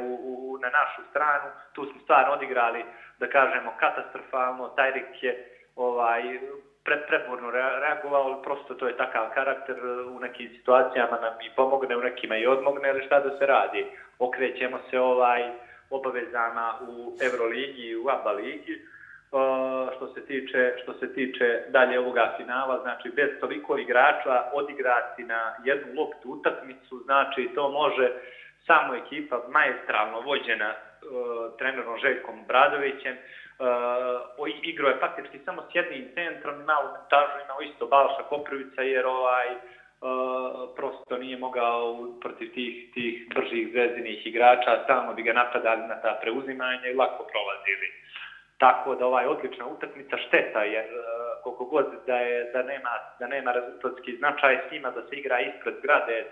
Speaker 11: na našu stranu, tu smo stvarno odigrali, da kažemo, katastrofalno, Tajrik je preporno reagovao, ali prosto to je takav karakter, u nekim situacijama nam i pomogne, u nekima i odmogne, ali šta da se radi. Okrećemo se obavezama u Euroligi i u ABA ligi. Što se tiče dalje ovoga finala, znači bez toliko igrača odigrati na jednu loptu utakmicu, znači to može samo ekipa maestralno vođena trenerom Željkom Obradovićem. Igrao je faktički samo s jednim centrom, malu montažu imao isto Balša Koprivica, jer prosto nije mogao protiv tih bržih zvezdinih igrača, stalno bi ga napadali na ta preuzimanja i lako prolazili. Tako da odlična utakmica, šteta jer koliko god da nema rezultatski značaj s njima da se igra ispred zgrade,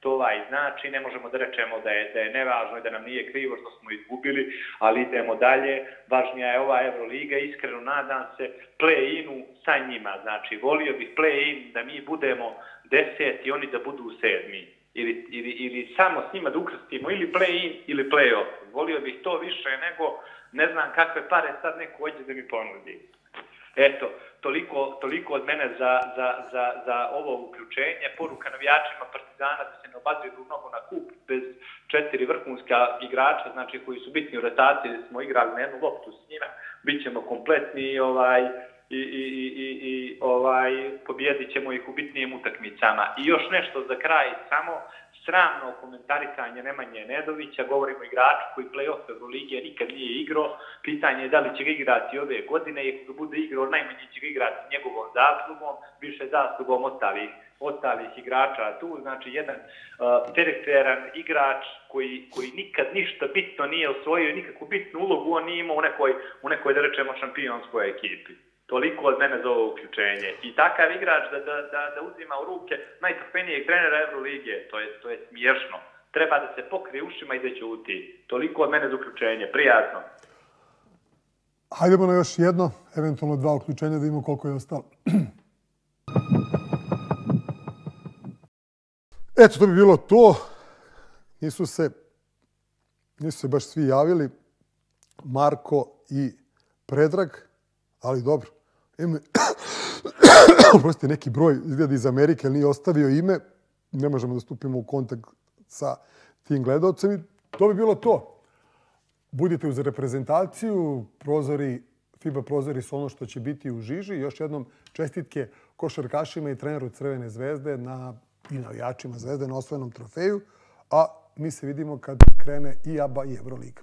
Speaker 11: to znači, ne možemo da rečemo da je nevažno i da nam nije krivo što smo izgubili, ali idemo dalje. Važnija je ova Euroliga, iskreno nadam se play-inu sa njima, znači volio bih play-in da mi budemo 10 i oni da budu 7. ili samo s njima da ukrstimo ili play-in ili play-off. Volio bih to više nego ne znam kakve pare sad neko hoće da mi ponudi. Eto, toliko od mene za ovo uključenje. Poruka navijačima Partizana da se ne obaziru mnogo na kup bez 4 vrhunska igrača, znači koji su bitni u rotaciji, da smo igrali na jednu loptu s njima, bit ćemo kompletni pobjedit ćemo ih u bitnijim utakmicama. I još nešto za kraj, samo sramno komentarisanje Nemanje Nedovića, govorimo o igraču koji play-off Evrolige nikad nije igrao, pitanje je da li će ga igrati ove godine, i ako bude igrao, najmanje će ga igrati njegovom zaslugom, više zaslugom ostalih igrača tu, znači jedan periferan igrač koji nikad ništa bitno nije osvojio, nikakvu bitnu ulogu on nije imao u nekoj da rečemo šampionskoj ekipi. Toliko od mene za ovo uključenje. I takav igrač da uzima u ruke najtrofejnijeg trenera Evrolige, to je smiješno. Treba da se pokrije ušima i da ćuti. Toliko od mene za uključenje. Prijatno.
Speaker 1: Hajdemo na još jedno, eventualno 2 uključenja, da vidimo koliko je ostalo. Eto, to bi bilo to. Nisu se baš svi javili. Marko i Predrag, ali dobro. Prosto neki broj izgleda iz Amerike, ali nije ostavio ime. Ne možemo da stupimo u kontakt sa tim gledalcem. I to bi bilo to. Budite uz reprezentaciju. FIBA prozori su ono što će biti u žiži. Još jednom čestitke košarkašima i treneru Crvene zvezde i navijačima Zvezde na osvojenom trofeju. A mi se vidimo kad krene i ABA i Euroliga.